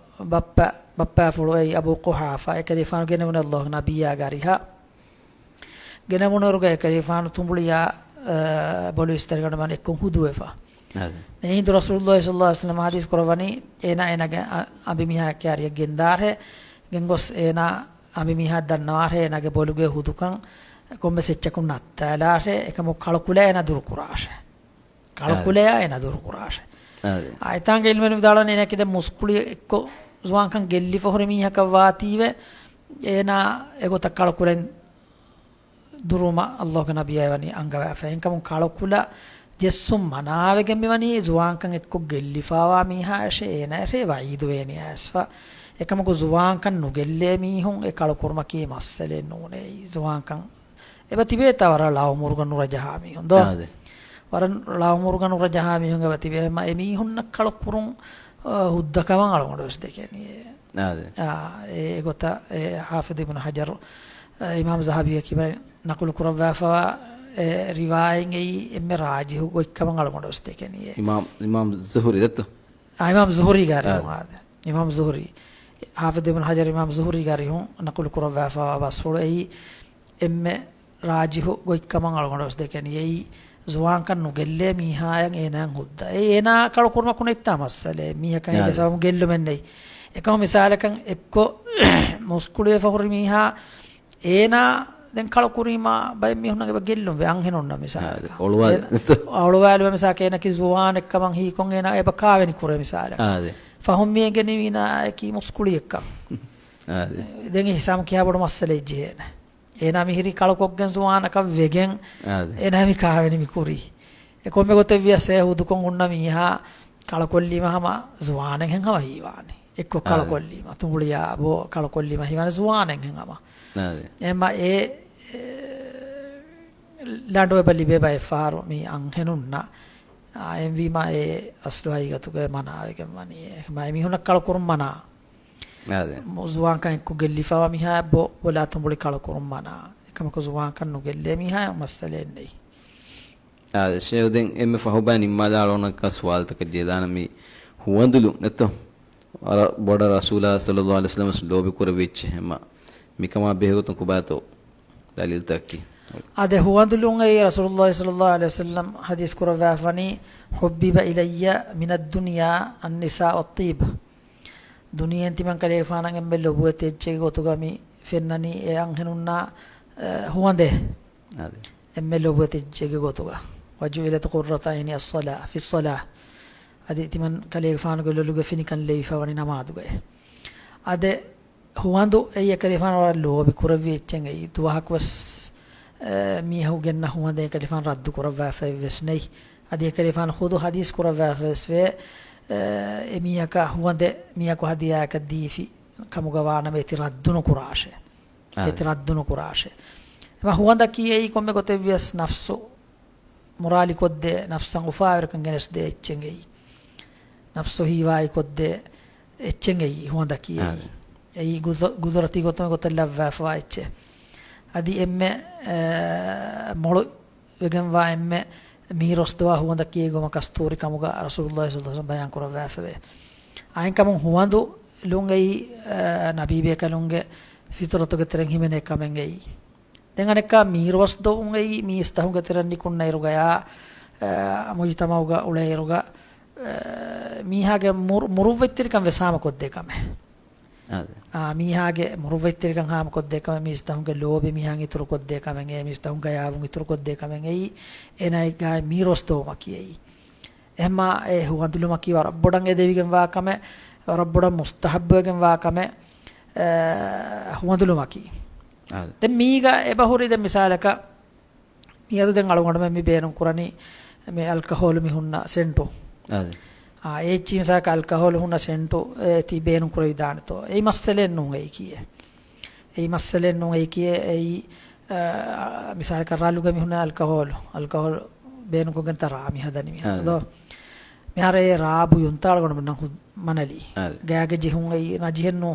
ބައްޕަ، ބައްޕާފުޅު އެއީ އަބޫ ޤުޙާފާ، އެކަލޭގެފާނު ގެނެވުނު ﷲ ނަބިއްޔާގެ އަރިހަށް. ގެނެވުނުއިރުގަ އެކަލޭގެފާނު ތުނބުޅިއާ، އާ، ބޮލުވި އިސްތަށިގަނޑުމެން އެއްކޮށް ހުދުވެފަ. އާދެ. އެހިނދު ރަސޫލުﷲ ޞައްލަﷲ ޢަލައިހި ވަސައްލަމަ ޙަދީޘް ކުރައްވަނީ، އޭނާ އޭނާގެ އަ-، އަނބިމީހާއެކޭ އަރިއަށް ގެންދާށޭ، ގެންގޮސް އޭނާ އަނބިމީހާ ދަންނަވާށޭ، އޭނާގެ ބޮލުގެ ހުދުކަން ކޮންމެސް އެއްޗަކުން ނައްތާލާށޭ، އެކަމަކު ކަޅުކުލައާ އޭނާ ދުރުކުރާށޭ. ކަޅުކުލައާ އޭނާ ދުރުކުރާށޭ. އާދެ. އާ، އެތާނގަ ޢިލްމުވެރިން ވިދާޅުވަނީ އޭނާ ކިދެ މުސްކުޅި އެއްކޮށް ޒުވާންކަން ގެއްލިފަ ހުރި މީހަކަށް ވާތީވެ، އޭނާ އެގޮތަށް ކަޅުކުލައިން ދުރުވުމަށް ﷲގެ ނަބިއްޔާ ވަނީ އަންގަވާފަ. އެހެންކަމުން ކަޅުކުލަ ޖެއްސުން މަނާވެގެން މިވަނީ ޒުވާންކަން އެއްކޮށް ގެއްލިފާވާ މީހާއަށޭ އޭނާއަށޭ ވަޢީދު ވޭނެ އައިސްފަ. އެކަމަކު ޒުވާންކަން ނުގެއްލޭ މީހުން އެ ކަޅުކުރުމަކީ މައްސަލައެއް ނޫނޭ. ޒުވާންކަން އެބަ ތިބޭތާ ވަރަށް ޅައުމުރުގަ ނުރަޖަހާ މީހުން ދޯ؟ އާދެ. ވަރަށް ޅައުމުރުގަ ނުރަޖަހާ މީހުން އެބަ ތިބޭ. އެމަ އެމީހުންނަށް ކަޅުކުރުން، އާ، ހުއްދަ ކަމަށް އަޅުގަނޑު ވެސް ދެކެނީ. އާދެ. އާ، އެ، އެގޮތަށް އެ ޙާފިޡު އިބްނު ޙަޖަރު، އާ، އިމާމް ޒަހަބީއަކީ ނަޤުލު ކުރައްވާފަވާ އެ ރިވާޔަތް އެއީ އެންމެ ރާޖިޙު ގޮތްކަމަށް އަޅުގަނޑު ވެސް ދެކެނީ. އިމާމް، އިމާމް ޒުހުރީ ދެއްތޯ؟ އާ، އިމާމް ޒުހުރީގެ އަރިހުން އާ. އާދެ. އިމާމް ޒުހުރީ. ޙާފިޡު އިބްނު ޙަޖަރު އިމާމް ޒުހުރީގެ އަރިހުން ނަޤުލު ކުރައްވާފަވާ ބަސްފުޅު އެއީ އެންމެ ރާޖިޙު ގޮތްކަމަށް އަޅުގަނޑު ވެސް ދެކެނީ. އެއީ ޒުވާންކަން ނުގެއްލޭ މީހާއަށް އޭނާއަށް ހުއްދަ. އެ އޭނާ ކަޅުކުރުމަކު ނެތްތާ މައްސަލައެއް. މީހަކަށް އާދެ. ހިނގޭ ސަބަބުން ގެއްލުމެއް ނެތް. އެކަމަކު މިސާލަކަށް އެއްކޮށް މުސްކުޅިވެފަ ހުރި މީހާ އޭނާ ދެން ކަޅުކުރީމާ ބައެއް މީހުންނަށް އެބަ ގެއްލުން ވޭ އަންހެނުންނަށް މިސާލަކަށް. އާދެ. އޮޅުވާލި. އޭނާ އޮޅުވާލި މިސާލަކަށް އޭނައަކީ ޒުވާނެއްކަމަށް ހީކޮށް އޭނާ އެބަ ކާވެނި ކުރޭ މިސާލަކަށް. އާދެ. ފަހުން މި އެނގެނީ އޭނާއަކީ މުސްކުޅިއެއްކަން. އާދެ. ދެން އެ ހިސާބުން ކިހާ ބޮޑު މައްސަލައެއް ޖެހޭނެ. އޭނާ މިހިރީ ކަޅުކޮށްގެން ޒުވާނަކަށް ވެގެން އާދެ. އޭނާ މި ކާވެނި މި ކުރީ. އެ ކޮންމެ ގޮތެއް ވިޔަސް އެ ހުދުކޮށް ހުންނަ މީހާ ކަޅުކޮށްލީމަ ހަމަ ޒުވާނެއްހެން ހަމަ ހީވާނެ. އެއްކޮށް އާދެ. ކަޅުކޮށްލީމަ، ތުނބުޅިއާ ބޯ ކަޅުކޮށްލީމަ ހީވާނެ ޒުވާނެއްހެން ހަމަ. އާދެ. އެމަ އެ، އެ، ލަނޑު އެބަ ލިބޭ ބައެއް ފަހަރު މި އަންހެނުންނަށް. އާ، އެހެންވީމަ އެ އަސްލު ހަގީގަތުގައި މަނާވެގެން ވަނީ. އެ މަ-، އެ މީހުންނަށް ކަޅުކުރުން މަނާ. އާދެ. މު-، ޒުވާންކަން އެއްކޮށް ގެއްލިފަވާ މީހާ ބޮ-، ބޮލާ ތުނބުޅި ކަޅުކުރުން މަނާ. އެކަމަކު ޒުވާންކަން ނުގެއްލޭ މީހާ މައްސަލައެއް ނެތް. އާދެ، ޝޭޚް ދެން އެންމެ ފަހުބައި ނިންމާލާ އަޅުގަނޑަކަށް ސުވާލުތަކަށް ޖެހިދާނަން މި ހުވަނދުލު ނެތޯ؟ ވަރަށް ބޮޑަށް ރަސޫލާ ޞައްލަﷲު ޢަލައިހި ވަސައްލަމަ ލޯބި ކުރެއްވި އެއްޗެއް ހަމަ މިކަމާ ބެހޭގޮތުން ކޮބާތޯ ދަލީލުތަކަކީ؟ އާދެ، ހުވަނދުލުން އެއީ ރަސޫލުﷲ ޞައްލަﷲު ޢަލައިހި ވަސައްލަމަ ޙަދީޘް ކުރައްވާފަނީ، حُبِّبَ إِلَيَّ مِنَ الدُّنْيَا النِّسَاءُ وَالطِّيبُ. ދުނިޔެއިން ތިމަން ކަލޭގެފާނަށް އެންމެ ލޮބުވެތި އެއްޗެއްގެ ގޮތުގަ މި ފެންނަނީ އެ އަންހެނުންނާ، އެ، ހުވަނދެއް. އާދެ. އެންމެ ލޮބުވެތި އެއްޗެއްގެ ގޮތުގަ. وَجُعِلَتْ قُرَّةُ عَيْنِي الصَّلَاةُ، فِي الصَّلَاةِ. އަދި ތިމަން ކަލޭގެފާނުގެ ލޮލުގެ ފިނިކަން ލެވިފަވަނީ ނަމާދުގައި. އާދެ، ހުވަނދު އެއީ އެކަލޭގެފާނު ވަރަށް ލޯބި ކުރެއްވި އެއްޗެއް އެއީ. ދުވަހަކުވެސް، އެ، މީހަކު ގެންނަ ހުވަނދެއް އެކަލޭގެފާނު ރައްދު ކުރައްވާފައެއްވެސް ނެތް. އަދި އެކަލޭގެފާނު ޚުދު ޙަދީޘް ކުރައްވާފަވެސް ވޭ، އެ، އެމީހަކަށް ހުވަނދެއް މީހަކު ހަދިޔާއަކަށް ދީފި ކަމުގަ ވާނަމަ އޭތި ރައްދު ނުކުރާށޭ. އާ. އޭތި ރައްދު ނުކުރާށޭ. އެމަ ހުވަނދަކީ އެއީ ކޮންމެ ގޮތެއްވިޔަސް ނަފްސު މުރާލިކޮށްދޭ، ނަފްސަށް އުފާވެރިކަން ގެނެސްދޭ އެއްޗެއް އެއީ. ނަފްސު ހީވާއިކޮށްދޭ އެއްޗެއް އެއީ ހުވަނދަކީ އެއީ. އާ. އެއީ ގުދު-، ގުދުރަތީ ގޮތުން ގޮތަށް ލައްވާފަވާ އެއްޗެއް. އަދި އެންމެ، އެ، މޮޅު ވެގެންވާ އެންމެ މީރުވަސްދަވާ ހުވަނދަކީ އެ ގޮމަކަށް ތޫރި ކަމުގަ ރަސޫލުﷲ ޞައްލަﷲު ޢަލައިހި ވަސައްލަމަ ބަޔާން ކުރައްވާފަވޭ. އާއިންކަމުން ހުވަނދު ލުން އެއީ، އަ، ނަބީބޭކަލުންގެ ފިޠުރަތުގެ ތެރެއިން ހިމެނޭ ކަމެއް އެއީ. ދެން އަނެއްކާ މީރުވަސްދޮވުން އެއީ މީސްތަހުންގެ ތެރެއިން ނިކުންނައިރުގަޔާ، އަ، މުޖުތަމަޢުގަ އުޅޭއިރުގަ، އަ، މީހާގެ މުރު-، މުރުއްވަތްތެރިކަން ވެސް ހާމަކޮށްދޭ ކަމެއް. އާދެ. އާ، މީހާގެ މުރުއްވަތްތެރިކަން ހާމަކޮށްދޭ ކަމެއް، މީސްތަހުންގެ ލޯބި މީހާއަށް އިތުރުކޮށްދޭ ކަމެއް، އެ މީސްތަހުން ގަޔާވުން އިތުރުކޮށްދޭ ކަމެއް އެއީ، އޭނާގެ މީރުވަސްދޮވުމަކީ އެއީ. އެހެންމާ އެ ހުވަނދުލުމަކީ ވަރަށް ބޮޑަށް އެދެވިގެންވާ ކަމެއް، ވަރަށް ބޮޑަށް މުސްތަޙައްބުވެގެންވާ ކަމެއް، އެ، ހުވަނދުލުމަކީ. އާދެ. ދެން މީގަ އެބަހުރި ދެން މިސާލަކަށް، މިއަދު ދެން އަޅުގަނޑުމެން މި ބޭނުން ކުރަނީ މި އަލްކަހޯލު މި ހުންނަ ސެންޓު. އާދެ. އާ، އޭއްޗި މިސާލަކަށް އަލްކަހޯލު ހުންނަ ސެންޓު، އެ، ތި ބޭނުން ކުރެވިދާނެތޯ؟ އެއީ މައްސަލައެއް ނޫން އެއީކީއެއް. އެއީ މައްސަލައެއް ނޫން. އެއީ ކިޔޭ، އެއީ، އާ، މިސާލަކަށް ރަލުގަ މި ހުންނަ އަލްކަހޯލު، އަލްކަހޯލު ބޭނުންކޮށްގެން ތަ ރާ މި ހަދަނީ މި އާ. ދޯ. މިހާރު އެ ރާ ބުޔުން ތާޅުގަނޑު މިންނަ ހު-، މަނަލީ. އާ. ގާގެ ޖެހުން އެއީ ނަޖިހެއް ނޫ.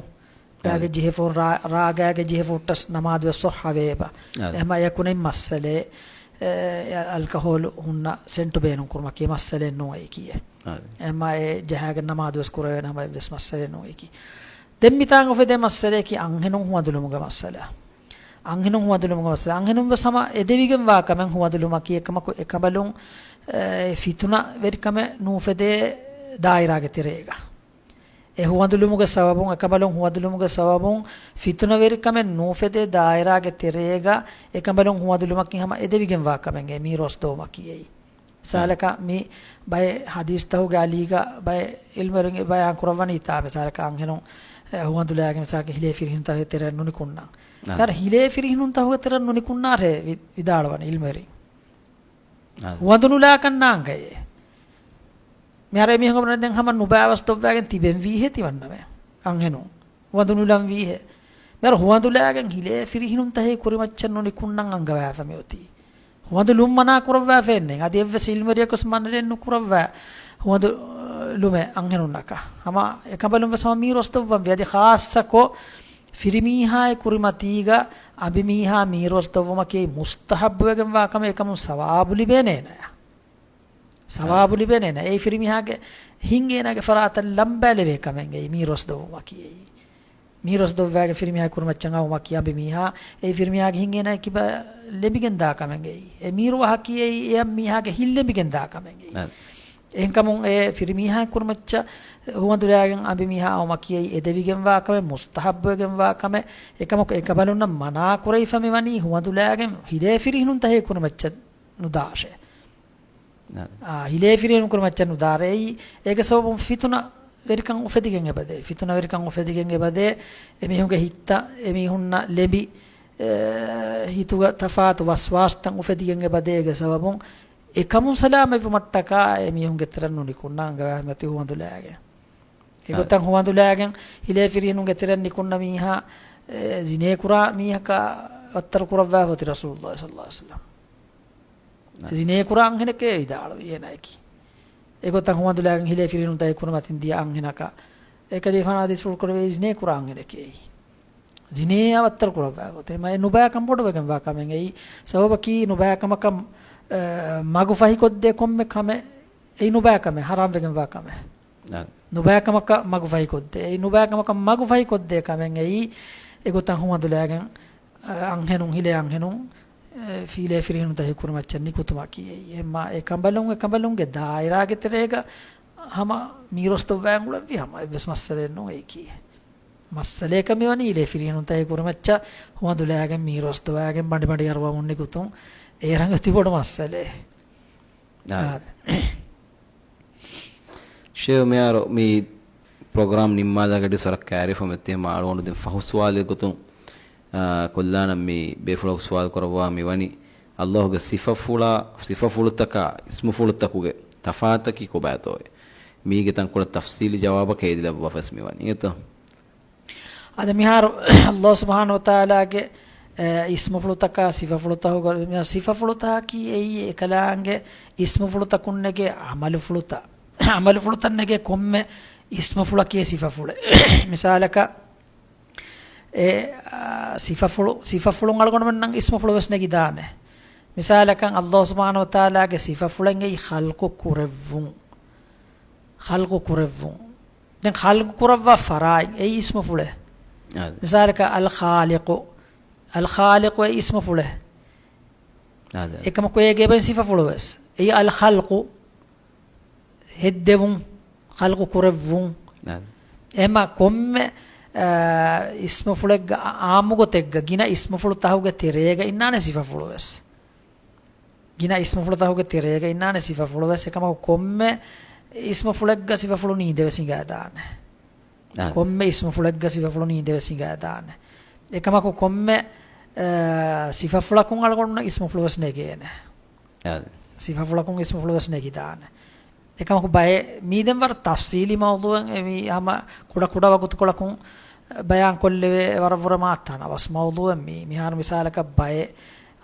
ގާގެ އާ. ޖެހެފޯން ރާ، ރާ ގާގެ ޖެހެފޯން ޓަސް ނަމާދުވެސް ސޮއްހަވޭބަ. އާ. އެހެމަ އެކުނެއް މައްސަލައެއް، އެ، އެ، އަލްކަހޯލު ހުންނަ ސެންޓު ބޭނުން ކުރުމަކީ މައްސަލައެއް ނޫން އެއީ ކިޔޭ. އާ. އެހެމަ އެ ޖަހާގެން ނަމާދުވެސް ކުރެވޭނެ ހަމަ އެއްވެސް މައްސަލައެއް ނޫން އެއީ ކިޔޭ. ދެން މިތާނގަ އުފެދޭ މައްސަލައަކީ އަންހެނުން ހުވަނދުލުމުގެ މައްސަލަ. އަންހެނުން ހުވަނދުލުމުގެ މައްސަލަ. އަންހެނުން ވެސް ހަމަ އެދެވިގެން ވާ ކަމެއް ހުވަނދުލުމަކީ އެކަމަކު އެކަނބަލުން، އެ، ފިތުނަ ވެރިކަމެއް ނޫފެދޭ ދާއިރާގެ ތެރޭގަ. އެ ހުވަނދުލުމުގެ ސަބަބުން، އެކަނބަލުން ހުވަނދުލުމުގެ ސަބަބުން ފިތުނަ ވެރިކަމެއް ނޫފެދޭ ދާއިރާގެ ތެރޭގަ އެކަނބަލުން ހުވަނދުލުމަކީ ހަމަ އެދެވިގެން ވާ ކަމެއްގެ މީރޯސް ދޮވުމަކީ އެއީ. މިސާލަކަށް މި ބައެއް ހަދީސްތަކުގެ އަލީގަ ބައެއް އިލްމުވެރިން ބަޔާން ކުރައްވަނީ ތާ މިސާލަކަށް އަންހެނުން، އެ، ހުވަނދުލާގެ މިސާލަކަށް ހިލޭ ފިރިހެނުންތަކުގެ ތެރެއަށް ނުނިކުންނަން. އާ. އަރ ހިލޭ ފިރިހެނުންތަކުގެ ތެރެއަށް ނުނިކުންނާށޭ ވި-، ވިދާޅުވަނީ އިލްމުވެރިން. އާ. ހުވަނދު ނުލާކަން ނާނގައޭ. މިހާރު އެމީހުން ދެން ހަމަ ނުބައިވަސް ދޮއްވާގެން ތިބެން ވީހޭ ތިމަންނަމޭ. އަންހެނުން. ހުވަނދު ނުލަން ވީހޭ. މިހާރު ހުވަނދުލާގެން ހިލޭ ފިރިހެނުންތަކެއް ކުރިމައްޗަށް ނުނިކުންނަން އަންގަވާފަ މިއޮތީ. ހުވަނދު ލުން މަނާ ކުރައްވާފައެއްނެތް. އަދި އެއްވެސް އިލްމުވެރިޔަކުވެސް މަނަލެއް ނުކުރައްވާ ހުވަނދު، އަ، ލުމެއް އަންހެނުންނަކަށް. ހަމަ އެކަނބަލުން ވެސް ހަމަ މީރޯސް ދޮއްވަން ވޭ. އަދި ޚާއްޞަކޮށް ފިރިމީހާއެއް ކުރިމަތީގަ އަނބިމީހާ މީރޯސް ދޮއްވުމަކީ މުސްތަހައްބުވެގެންވާ ކަމެއް، އެކަމުން ސަވާބު ލިބޭނެ އޭނަޔަށް. ސަވާބު ލިބޭނެ އޭނަ. އެއީ ފިރިމީހާގެ ހިން އޭނާގެ ފަރާތަށް ލަނބައިލެވޭ ކަމެއް އެއީ މީރޯސް ދޮއްވުމަކީ އެއީ. މީރޯސް ދޮއްވާގެން ފިރިމީހާ ކުރިމައްޗަށް އައުމަކީ އަނބިމީހާ އެ ފިރިމީހާގެ ހިން އޭނާ ކިބަ ލެބިގެން ދާ ކަމެއް އެއީ. އެ މީރު ވަހަކީ އެއީ އެ މީހާގެ ހިތް ލެބިގެން ދާ ކަމެއް އެއީ. އަ. އެހެންކަމުން އެ ފިރިމީހާ ކުރިމައްޗަށް ހުވަނދުލާގެން އަނބިމީހާ އައުމަކީ އެއީ އެދެވިގެންވާ ކަމެއް، މުސްތަހައްބުވެގެންވާ ކަމެއް. އެކަމަކު އެކަނބަލުންނަށް މަނާ ކުރެވިފަ މިވަނީ ހުވަނދުލާގެން ހިލޭ ފިރިހެނުންތަކެއް ކުރިމައްޗަށް ނުދާށޭ. އަ. އާ، ހިލޭ ފިރިހެނުން ކުރިމައްޗަށް ނުދާށޭ. އެއީ އޭގެ ސަބަބުން ފިތުނަ ވެރިކަން އުފެދިގެން އެބަދޭ. ފިތުނަ ވެރިކަން އުފެދިގެން އެބަދޭ. އެމީހުންގެ ހިތްތައް އެމީހުންނަށް ލެނބި، އެ، ހިތުގަ ތަފާތު ވަސްވާސްތައް އުފެދިގެން އެބަދޭ. އޭގެ ސަބަބުން އެކަމުން ސަލާމަތްވުމަށްޓަކާ އެމީހުންގެ ތެރެއަށް ނުނިކުންނަ އަންގަވާފަ މިއޮތީ ހުވަނދުލާގެން. އެގޮތަށް އަ. ހުވަނދުލާގެން ހިލޭ ފިރިހެނުންގެ ތެރެއަށް ނިކުންނަ މީހާ، އެ، ޒިނޭ ކުރާ މީހަކާ ވައްތަރު ކުރައްވާފަ އޮތީ ރަސޫލުﷲ ޞައްލަﷲ ޢަލައިހި ވަސައްލަމް. އަ. ޒިނޭ ކުރާ އަންހެނެކޭ ވިދާޅުވި އޭނާއަކީ. އެގޮތަށް ހުވަނދުލާގެން ހިލޭ ފިރިހެނުންތަކެއް ކުރިމަތިން ދިޔަ އަންހެނަކަށް އެކަލޭގެފާނު ހަދީސްފުޅު ކުރެއްވި ޒިނޭ ކުރާ އަންހެނެކޭ. ޒިނޭއާ ވައްތަރު ކުރައްވާ ގޮތެއް. އެމަ އެ ނުބައިކަން ބޮޑުވެގެންވާ ކަމެއް އެއީ. ސަބަބަކީ ނުބައިކަމަކަށް، އަ، މަގު ފަހިކޮށްދޭ ކޮންމެ ކަމެއް އެއީ ނުބައިކަމެއް، ހަރާމްވެގެންވާ ކަމެއް. އަ. ނުބައިކަމަކަށް މަގު ފަހިކޮށްދޭ. އެއީ ނުބައިކަމަކަށް މަގު ފަހިކޮށްދޭ ކަމެއް އެއީ. އެގޮތަށް ހުވަނދުލާގެން، އަ، އަންހެނުން، ހިލޭ އަންހެނުން، އެ، ހިލޭ ފިރިހެނުންތަކެއް ކުރިމައްޗަށް ނިކުތުމަކީ އެއީ. އެމަ އެކަނބަލުން، އެކަނބަލުންގެ ދާއިރާގެ ތެރޭގަ ހަމަ މީރޯސް ދޮއްވާގެން އުޅެންވީ ހަމަ އެއްވެސް މައްސަލައެއް ނޫން އެއީކީ. މައްސަލައަކަށް މިވަނީ ހިލޭ ފިރިހެނުންތަކެއް ކުރިމައްޗަށް ހުވަނދުލާގެން މީރޯސް ދޮވާގެން ބަނޑި ބަނޑި އަރުވަމުން ނިކުތުން. އޭރަށް އޮތީ ބޮޑު މައްސަލައެއް. އާ. އާ. ޝޭހް މިހާރު މި ޕްރޮގްރާމް ނިންމާލާ ގަޑި ސޮރަ ކާރިފަ މެތި މާޅުވަނު ދިން ފަހު ސުވާލެއް ގޮތުން، އާ، ކޮށްލާނަން މި ބޭފުޅަކު ސުވާލު ކުރައްވާ މި ވަނީ، ﷲ ގެ ސިފަފުޅާ، ސިފަފުޅުތަކާ އިސްމުފުޅުތަކުގެ ތަފާތަކީ ކޮބާތޯއޭ؟ މީގެ ތަންކޮޅެއް ތަފްސީލީ ޖަވާބަކަށް އެދިލައްވާފަސް މި ވަނީ. އެތޯ؟ އަދި މިހާރު ﷲ ސުބްޙާނަހޫ ވަތަޢާލާގެ، އެ، އިސްމުފުޅުތަކާ ސިފަފުޅުތަކުގަ، މި ސިފަފުޅުތަކަކީ އެއީ އެކަލާނގެ އިސްމުފުޅުތަކުންނެގެ ޢަމަލުފުޅުތައް. ޢަމަލުފުޅުތައްނެގެ ކޮންމެ އިސްމުފުޅަކީ ސިފަފުޅެއް. މިސާލަކަށް، އެ، އާ، ސިފަފުޅު، ސިފަފުޅުން އަޅުގަނޑުމެންނަށް އިސްމުފުޅު ވެސް ނެގިދާނެ. މިސާލަކަށް، ﷲ ސުބްޙާނަހޫ ވަތަޢާލާގެ ސިފަފުޅެއްގައި ޚަލްޤު ކުރެއްވުން. ޚަލްޤު ކުރެއްވުން. ދެން ޚަލްޤު ކުރައްވާ ފަރާތް އެއީ އިސްމުފުޅެއް. އާދެ. މިސާލަކަށް، އަލްޚާލިޤު. އަލްޚާލިޤު އެއީ އިސްމުފުޅެއް. އާދެ. އެކަމަކު އޭގެ އެބައިން ސިފަފުޅު ވެސް. އެއީ އަލްޚަލްޤު. ހެއްދެވުން، ޚަލްޤު ކުރެއްވުން. އާދެ. އެމަ ކޮންމެ، އާ، އިސްމުފުޅެއްގަ އާ، އާއްމު ގޮތެއްގަ ގިނަ އިސްމުފުޅު ތަހުގެ ތެރޭގަ އިންނާނެ ސިފަފުޅު ވެސް. ގިނަ އިސްމުފުޅު ތަހުގެ ތެރޭގަ އިންނާނެ ސިފަފުޅު ވެސް. އެކަމަކު ކޮންމެ އިސްމުފުޅެއްގަ ސިފަފުޅު ނީނދެ ވެސް ހިނގާދާނެ. އާދެ. ކޮންމެ އިސްމުފުޅެއްގަ ސިފަފުޅު ނީނދެ ވެސް ހިނގާދާނެ. އެކަމަކު ކޮންމެ، އާ، ސިފަފުޅަކުން އަޅުގަނޑު އިސްމުފުޅު ވެސް ނެގޭނެ. އާދެ. ސިފަފުޅަކުން އިސްމުފުޅު ވެސް ނެގިދާނެ. އެކަމަކު ބައެއް މީ ދެން ވަރަށް ތަފްސީލީ މައުޟޫޢެއް، އެ މީ ހަމަ ކުޑަ ކުޑަ ވަގުތުކޮޅަކުން ބަޔާން ކޮށްލެވޭ ވަރަށް ވުރެ މާ ތަނަވަސް މައުޟޫއެއް މީ. މިހާރު މިސާލަކަށް ބައެއް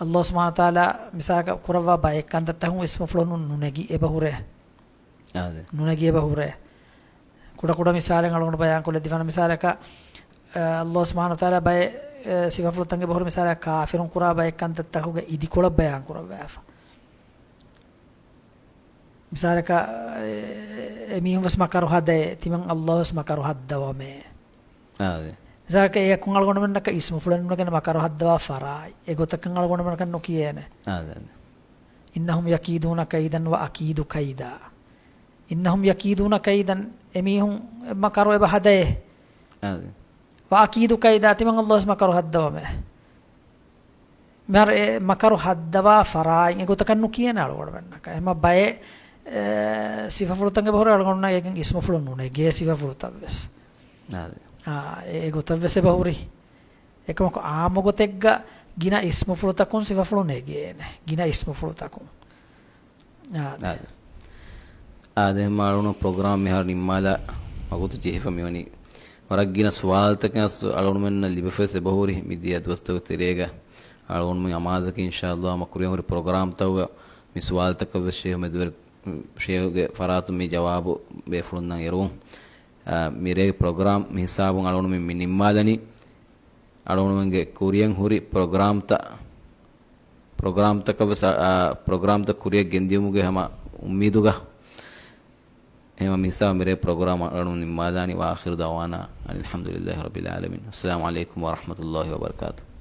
ﷲ ސުބްޙާނަހޫ ވަތަޢާލާ މިސާލަކަށް ކުރައްވާ ބައެއް ކަންތައްތަކުން އިސްމުފުޅުން ނުނެގި އެބަ ހުރޭ. އާދެ. ނުނެގި އެބަ ހުރޭ. ކުޑަކުޑަ މިސާލެއް އަޅުގަނޑު ބަޔާން ކޮށްލައްވާނަން. މިސާލަކަށް، އަ، ﷲ ސުބްޙާނަހޫ ވަތަޢާލާ ބައެއް، އެ، ސިފަފުޅުތަކުގެ ބަހުރި މިސާލަކަށް ކާފިރުން ކުރާ ބައެއް ކަންތައްތަކުގެ އިދިކޮޅަށް ބަޔާން ކުރައްވާފަ. މިސާލަކަށް، އެ، އެމީހުން ވެސް މަކަރު ހަދައޭ، ތިމަން ﷲ ވެސް މަކަރު ހައްދަވަމޭ. އާދެ. މިސާލަކަށް އެއަކުން އަޅުގަނޑުމެންނަކަށް އިސްމުފުޅެއް ނުނެގެން މަކަރު ހައްދަވާ ފަރާތް. އެގޮތަކަށް އަޅުގަނޑުމެންނަކަށް ނުކިޔޭނެ. އާދެ، އާދެ. إنهم يكيدون كيدا وأكيد كيدا. إنهم يكيدون كيدا، އެމީހުން މަކަރު އެބަ ހަދައޭ. އާދެ. وأكيد كيدا، ތިމަން ﷲ ވެސް މަކަރު ހައްދަވަމޭ. މިހާރު އެ މަކަރު ހައްދަވާ ފަރާތް އެގޮތަކަށް ނުކިޔޭނެ އަޅުގަނޑުމެންނަކަށް. އެހެންމަ ބައެއް، އެ، ސިފަފުޅުތަކުގެ ބަހުރި އަޅުގަނޑުމެންނަށް އޭގެން އިސްމުފުޅު ނުނެގޭ ސިފަފުޅުތައް ވެސް. އާދެ. އާ، އެ ގޮތަށް ވެސް އެބަ ހުރި. އެކަމަކު އާއްމު ގޮތެއްގަ ގިނަ އިސްމުފުޅުތަކުން ސިފަފުޅު ނެގޭނެ. ގިނަ އިސްމުފުޅުތަކުން. އާދެ. އާދެ. އާދެ، އަޅުގަނޑު ޕްރޮގްރާމް މިހާރު ނިންމާލާ ވަގުތު ޖެހިފަ މިވަނީ. ވަރަށް ގިނަ ސުވާލުތަކެއް އަޅުގަނޑުމެންނަށް ލިބިފަވެސް އެބަހުރި މިދިޔަ ދުވަސްތަކުގެ ތެރޭގަ. އަޅުގަނޑުމެން އަމާޒަކީ އިންޝާﷲ ހަމަ ކުރިއަށް ހުރި ޕްރޮގްރާމްތަކުގަ މި ސުވާލުތަކަށް ވެސް ޝޭހު މެދުވެރި ޝޭހުގެ ފަރާތުން މި ޖަވާބު ބޭފުޅުންނަށް އެރުވުން. އާ، މިރޭގެ ޕްރޮގްރާމް މި ހިސާބުން އަޅުގަނޑުމެން މި ނިންމާލަނީ. އަޅުގަނޑުމެންގެ ކުރިއަށް ހުރި ޕްރޮގްރާމްތައް، ޕްރޮގްރާމްތަކަށް ވެސް، އާ، ޕްރޮގްރާމްތައް ކުރިއަށް ގެންދިޔުމުގެ ހަމަ އުއްމީދުގަ. އެހެންވީމަ މި ހިސާބުން މިރޭ ޕްރޮގްރާމް އަޅުގަނޑު ނިންމާލާނީ. وآخر دعوانا أن الحمد لله رب العالمين. السلام عليكم ورحمة الله وبركاته.